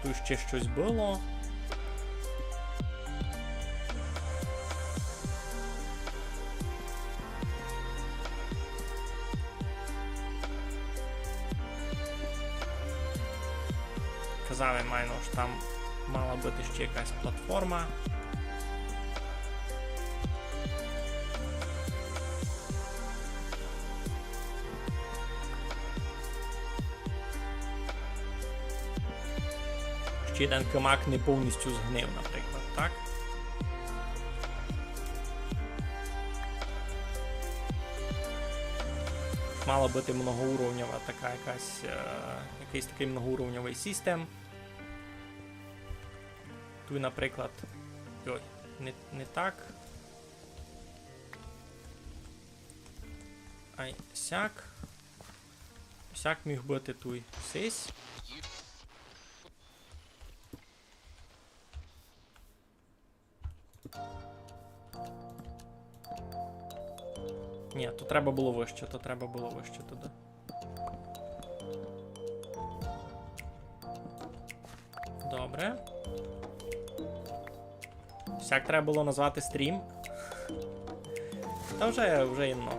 Туй ще штось было. Казав им, айно, ож там мала быти ще якась платформа. Ще єден кимак не повністю згнив, наприклад, так? Мала быти многоуровнева така якась, е, якыйсь такый многоуровневый систем. Туй, наприклад, йой, не, не так. Ай, сяк. Сяк міг быти туй сись. Нї, то треба было выще, то треба было выще туды. Добре. Сяк треба было назвати стрім. Та вже, вже єдно.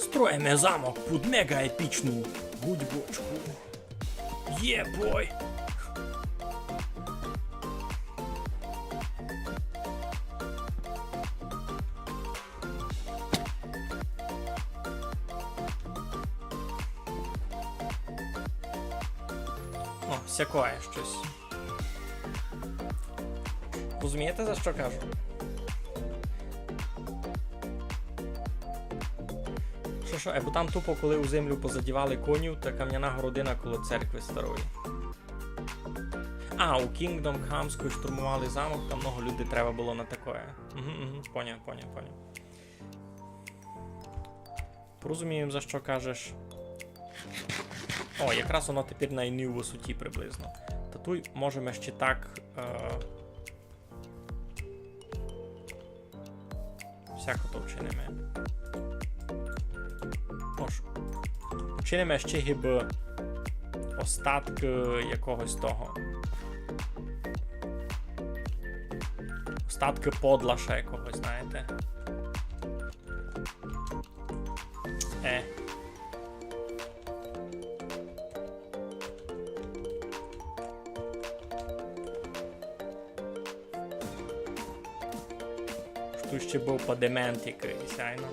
Строїме замок під мега епічну гудьбочку. Є, бой! Ну, сякоє штось. Розумієте, за што кажу? Што, што, е, бо там тупо, коли у землю позадівали конів, та камняна городина коло церкви старої. А, у Kingdom Come, коли штурмовали замок, там много людей треба было на такоє. Угу, угу, поняв, поняв, поняв. Порозумів, за што кажеш. О, якраз воно тепер на єдній высоті приблизно. Та туй можеме ще так, е, всяко то вчиниме. Тож, вчиниме ще гибы остаткы якогось того. Остаткы подлаша якогось, знаєте. Е. Туй ще быв падемент якыйсь, айно.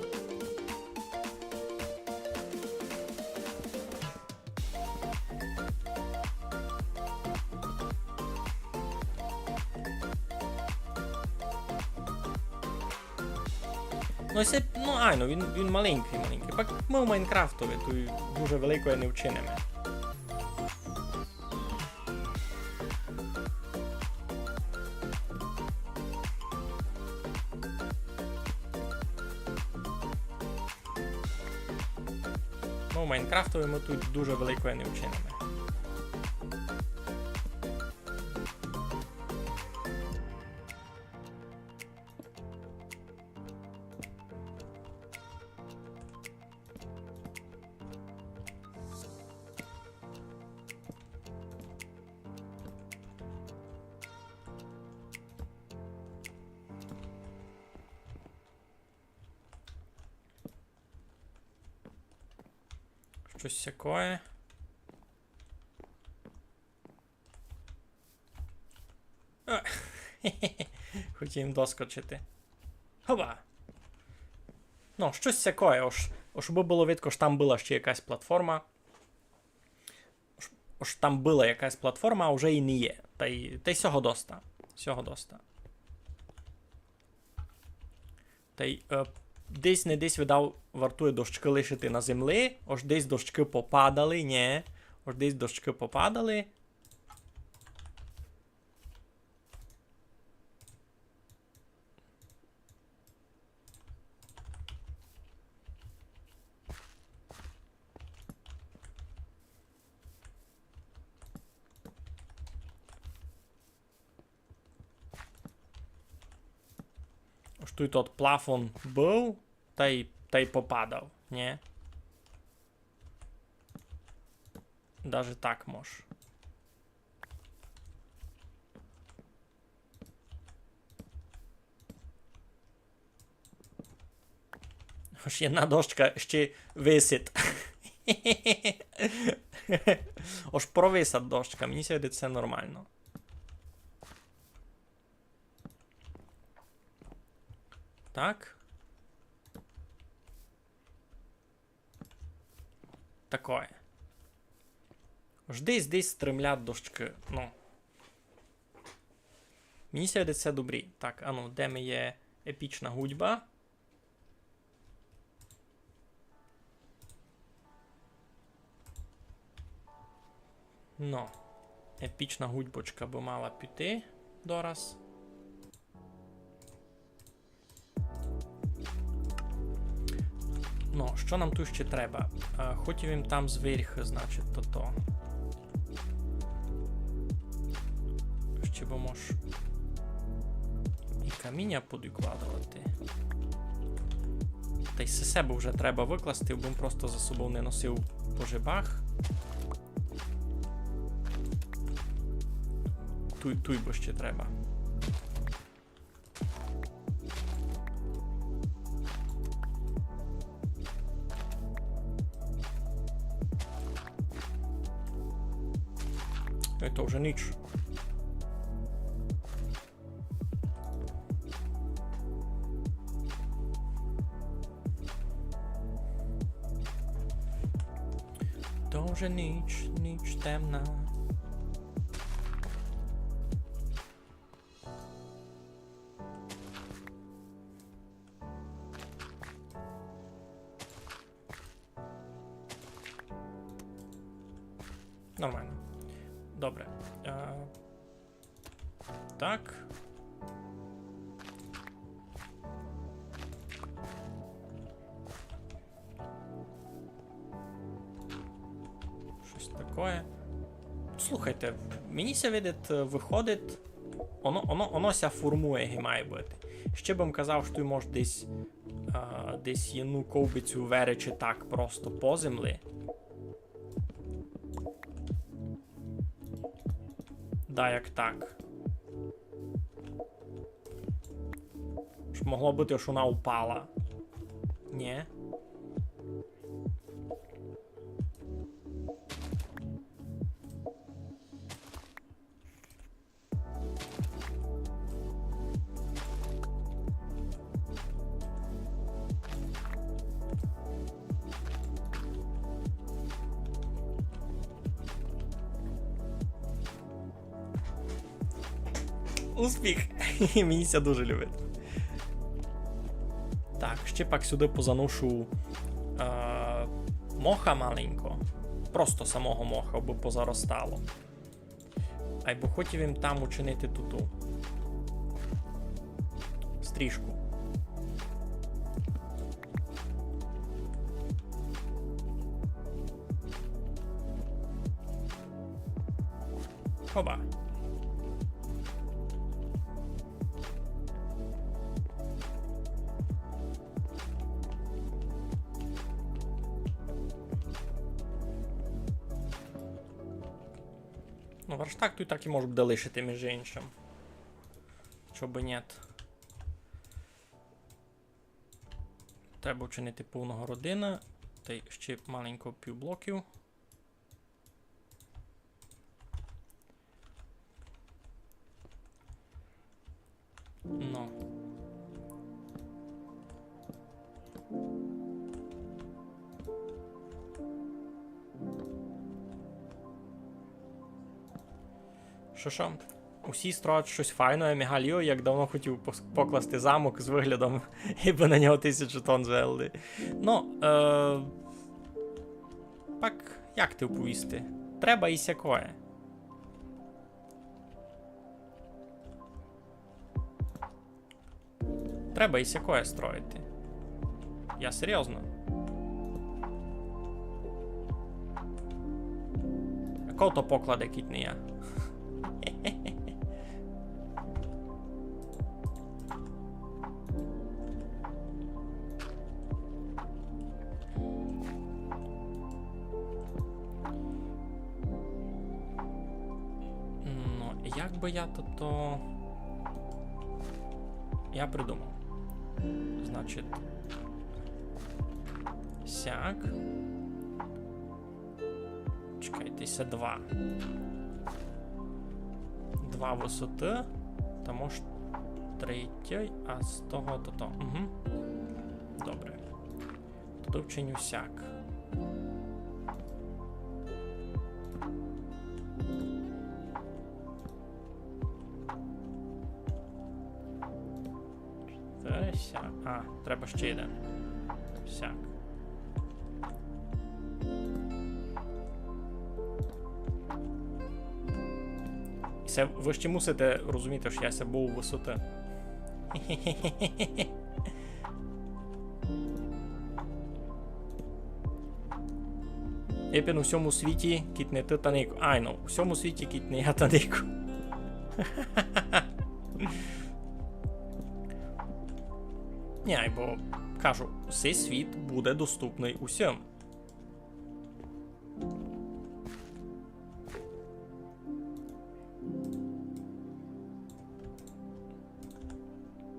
Ну, се, ну, айно, він, він маленькый, маленькый. Пак мы в Майнкрафтови, туй дуже великоє не вчиниме. Ну, в Майнкрафтови мы туй дуже великоє не вчиниме. Штось сякоє. Е, хотів им доскочити. Хоба! Ну, штось сякоє, ож, ож бы было видко, ож там была ще якась платформа. Ож, ож там была якась платформа, а вже і не є. Тай, тай сього доста. Сього доста. Тай, е, десь не десь, видав, вартує дощкы лишити на землі. Ож десь дощкы попадали, нє. Ож десь дощкы попадали. Ож туй тот плафон быв, тай, тай попадав, нє? Даже так мож. Ож єдна дощка ще висить. Ож провиса дощка, мені ся видить, се нормално. Так. Такоє. Ож десь, десь стримлять дощкы. Ну. Мені ся видить, се добрі. Так, ану, де ми є епічна гудьба? Ну, епічна гудьбочка бы мала піти дораз. Ну, што нам туй ще треба? Е, хотів им там зверьху, значить, тото. Ще бы мож і каміня подукладовати. Тай се, се бы вже треба выкласти, бо м просто за собов не носив по жебах. Туй, туй бы ще треба. Е, то вже ніч. То вже ніч, ніч темна. Нормално. Добре. Е, так. Штось такоє. Слухайте, мені ся видить, е, выходить, оно, оно, оно ся формує, ги має быти. Ще бым казав, што й мож десь, а, десь єдну ковбицю веречи так просто по землі. Да, як так. Ж могло быти, што она упала. Нї? Успіх! Мені ся дуже любить. Так, ще пак сюды позаношу, е, моха маленько. Просто самого моха, абы позаростало. Айбо хотів им там учинити туту стрішку. Хоба. Ну, верштак туй так і мож буде лишити, межи иншым. Чо бы нєт. Треба вчинити повного родина. Тай ще маленько півблоків. Ну. Што, што? Усі строять штось файне, а Мігаліо, як давно хотів пос-, покласти замок з выглядом, і бы на нього тисячу тонн звели. Ну, е, пак, як ти оповісти? Треба і сякоє. Треба і сякоє строїти. Я серйозно. А кого то покладе, кідь не я? Ну, як бы я то, то... Я придумав. Значить, сяк. Чекайте, се два. Два высоты. Та мож третій, а з того то то. Угу. Добре. Туды вчиню сяк. Чотири, сяк. А, треба ще єден. Сяк. І се вы ще мусите розуміти, што я ся бою высоты. Епен у сьому світі кідь не ты, та нико. Айно, у сьому світі кідь не я, та нико. Нє, айбо, кажу, сей світ буде доступный усім.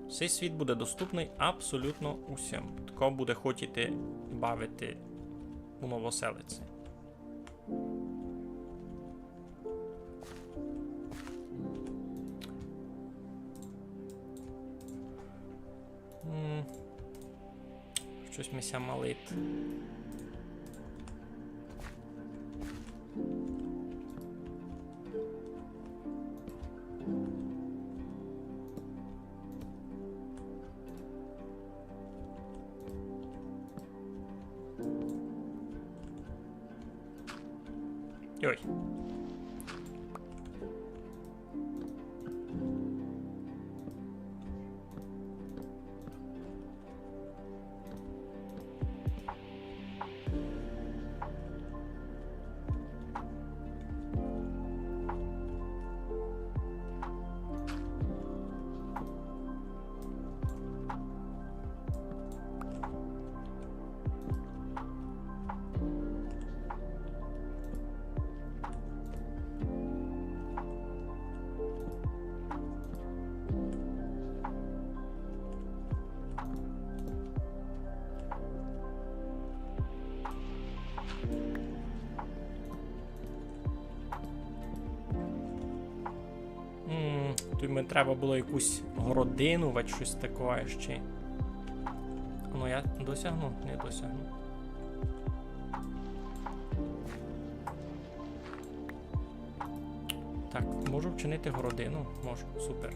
Сей світ буде доступный абсолютно усім, хто буде хотіти бавити у Новоселиці. М. Штось ми ся малить. Йой. М, туй ми треба было якусь городину, вать штось таке ще. Ну, я досягну? Не досягну. Так, можу вчинити городину? Можу, супер.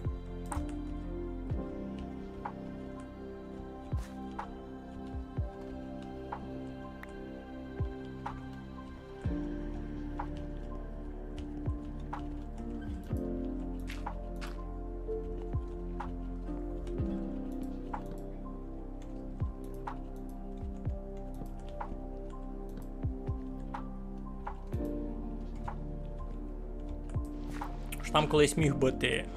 Ож там колись міг быти, е,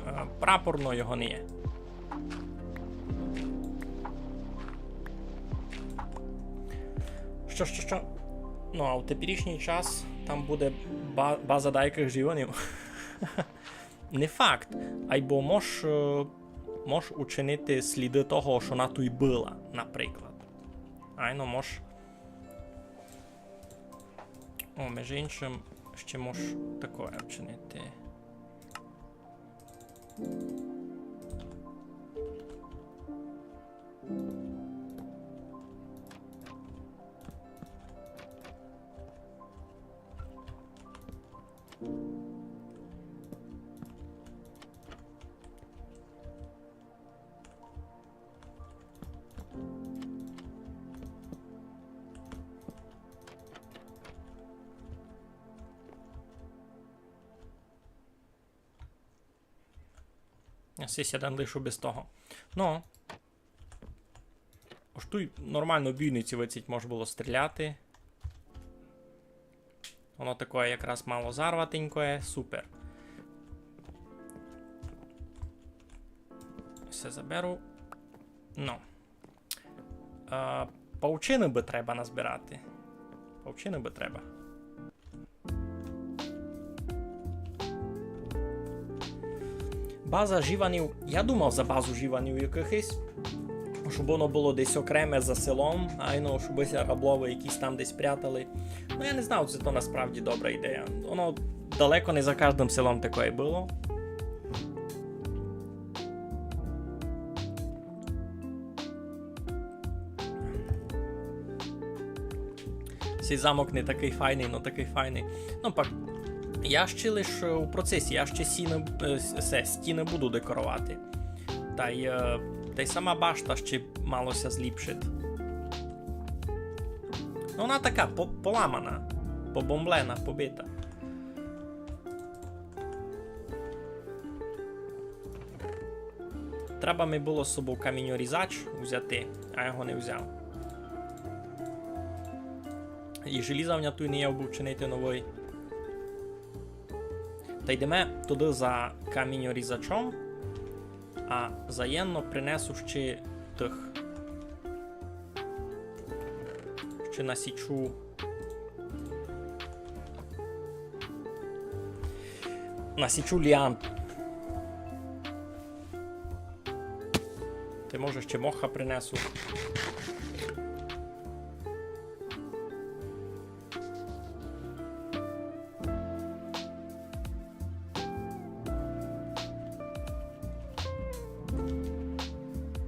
прапор, но його не є. Што, што, што? Ну, а в теперішній час там буде ба-, база дайкых живанів. Не факт. Айбо мож, е, мож учинити сліды того, што она туй была, наприклад. Айно, мож. О, межи іншым, ще мож такоє вчинити. А сись єден лишу без того. Ну. Ож туй нормално в бійниці вицить мож было стріляти. Воно такоє якраз мало зарватенькоє, супер. Всьо заберу. Ну. А, павучины бы треба назбирати. Павучины бы треба. База живанів. Я думав за базу живанів якыхось, щоб воно было десь окреме за селом, айно, щоб ся рабловы якісь там десь прятали. Ну, я не знав, ци то насправді добра ідея. Воно далеко не за каждым селом такоє было. Сей замок не такый файный, но такый файный. Ну, пак, я ще лиш, е, у процесі, я ще сіны, е, с-, се, стіны буду декоровати. Тай, е, тай сама башта ще мало ся зліпшить. Ну, она така, по-, поламана, побомблена, побита. Треба ми было з собов каміньорізач узяти, а я го не взяв. І желіза в ня туй не є, обы вчинити новый. Та йдеме туды за каміньорізачом, а заєдно принесу ще тых. Ще насічу. Насічу ліан. Тай, може, ще моха принесу.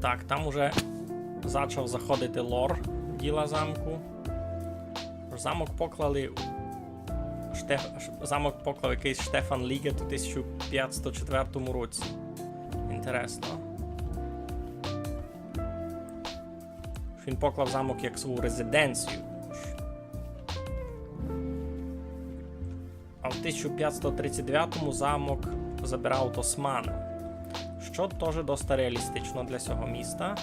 Так, там уже зачав заходити лор діла замку. Замок поклали Штеф-, ш-, замок поклав якыйсь Штефан Ліґет у тисяча пятсто четвертому році. Інтересно. Він поклав замок як свою резиденцію. тисяча пятсто тридцять девятому замок забирали османы, што тоже доста реалістично для сього міста.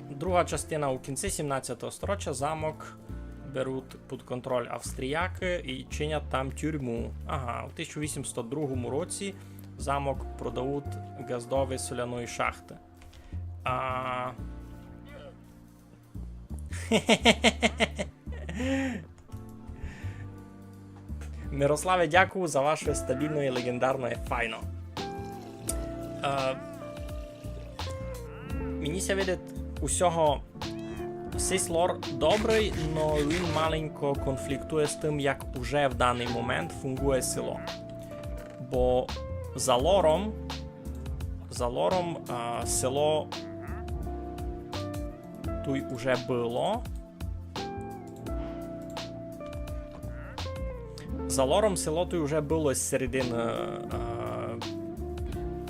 Друга частина. У кінці сімнадцятого сторіччя замок беруть під контроль австріякы і чинять там тюрму. Ага, у тисяча вісімсот другому році замок продавуть ґаздові соляної шахты. А... Мирославе, дякую за ваше стабілне і леґендарне файно. Е, мені ся видить, усього сись лор добрый, но він маленько конфліктує з тым, як уже в даный момент фунґує село. Бо за лором, за лором, а, село туй уже было. За лором село туй уже было з середины, е,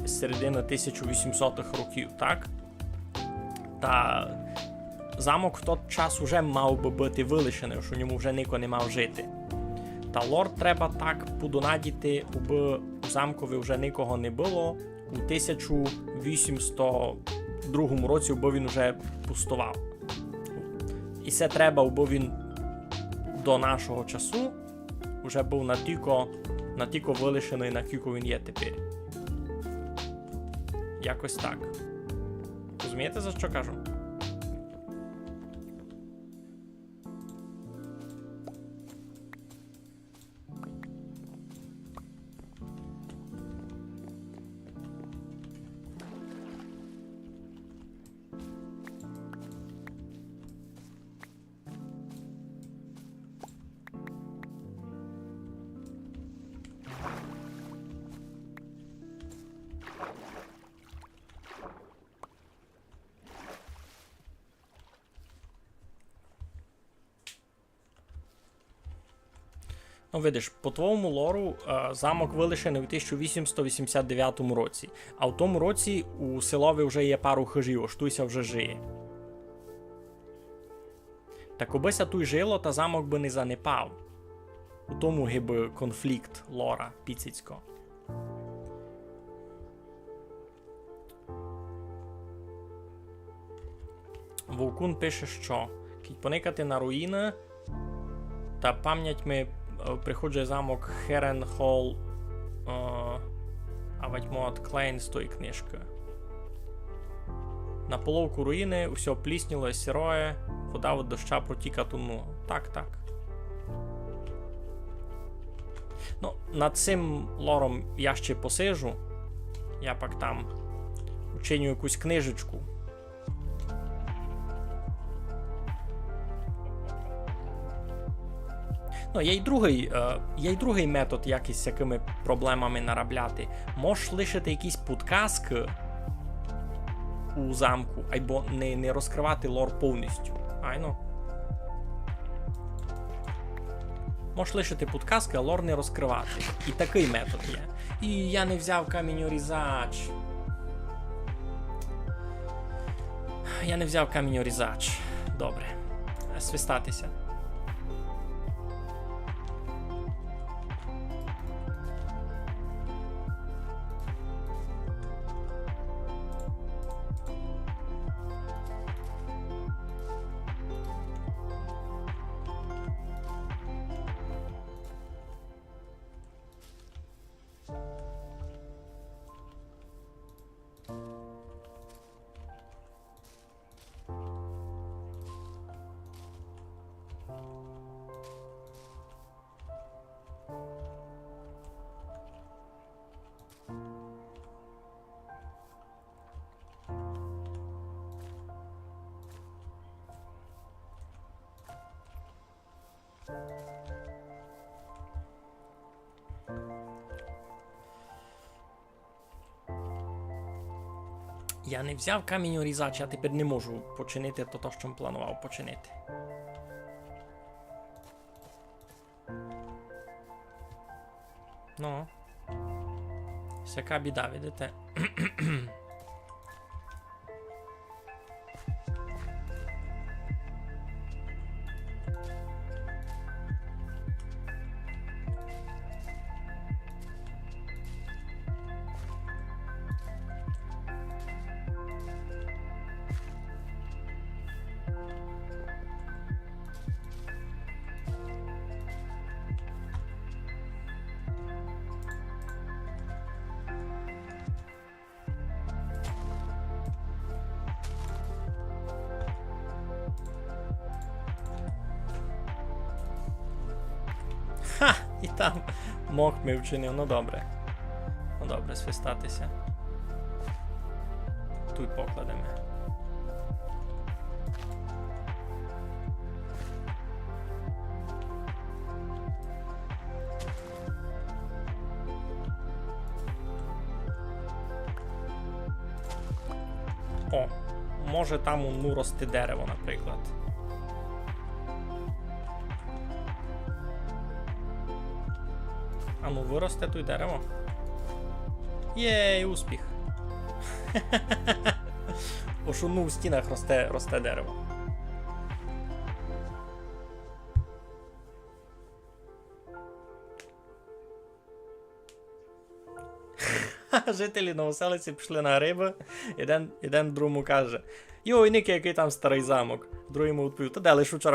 з середины тисяча вісімсотых років, так? Та замок в тот час уже мав бы быти вылишеный, ож у ньому вже нико не мав жити. Та лор треба так подонадіти, убы у замкови вже никого не было, у тисяча вісімсот другому році, убы він уже пустовав. І се треба, убы він до нашого часу уже быв натілько, натілько вылишеный, накілько він є тепер. Якось так. Розумієте, за што кажу? Ну, видиш, по твоєму лору, е, замок вылишеный у тисяча вісімсот вісімдесят девятому році, а в тому році у селови вже є пару хыжів, ож туй ся вже жиє. Та кобы ся туй жило, та замок бы не занепав. У тому гибы конфлікт лора, піцицько. Вовкун пише, што кідь поникати на руїны, та память ми, е, приходжує замок Херенхол, е, авадь мо одклеєн з тої книжкы. На половку руїны, усьо плісніло, сироє, вода од дождя протіка ту. Ну, так, так. Ну, над сим лором я ще посижу. Я пак там учиню якусь книжечку. Ну, є й другый, е, є й другый метод, як із сякыми проблемами наробляти. Мож лишити якісь підказкы у замку, айбо не, не розкрывати лор повністю. Айно. Мож лишити підказкы, а лор не розкрывати. І такый метод є. І я не взяв каміньорізач. Я не взяв каміньорізач. Добре. Свистати ся. Я не взяв каміньорізач, я тепер не можу починити то, то, што планував починити. Ну. Сяка біда, видите? І там мох ми вчинив, ну добре. Ну добре, свистати ся. Туй покладеме. О, може там у ню рости дерево, наприклад. А ну, выросте туй дерево. Єй, успіх. Ож у ню в стінах росте, росте дерево. Жителі Новоселиці пішли на грибы. Єден, єден другому каже: «Йой, никай, якый там старый замок». Другый му відповів: «Та де, лиш учора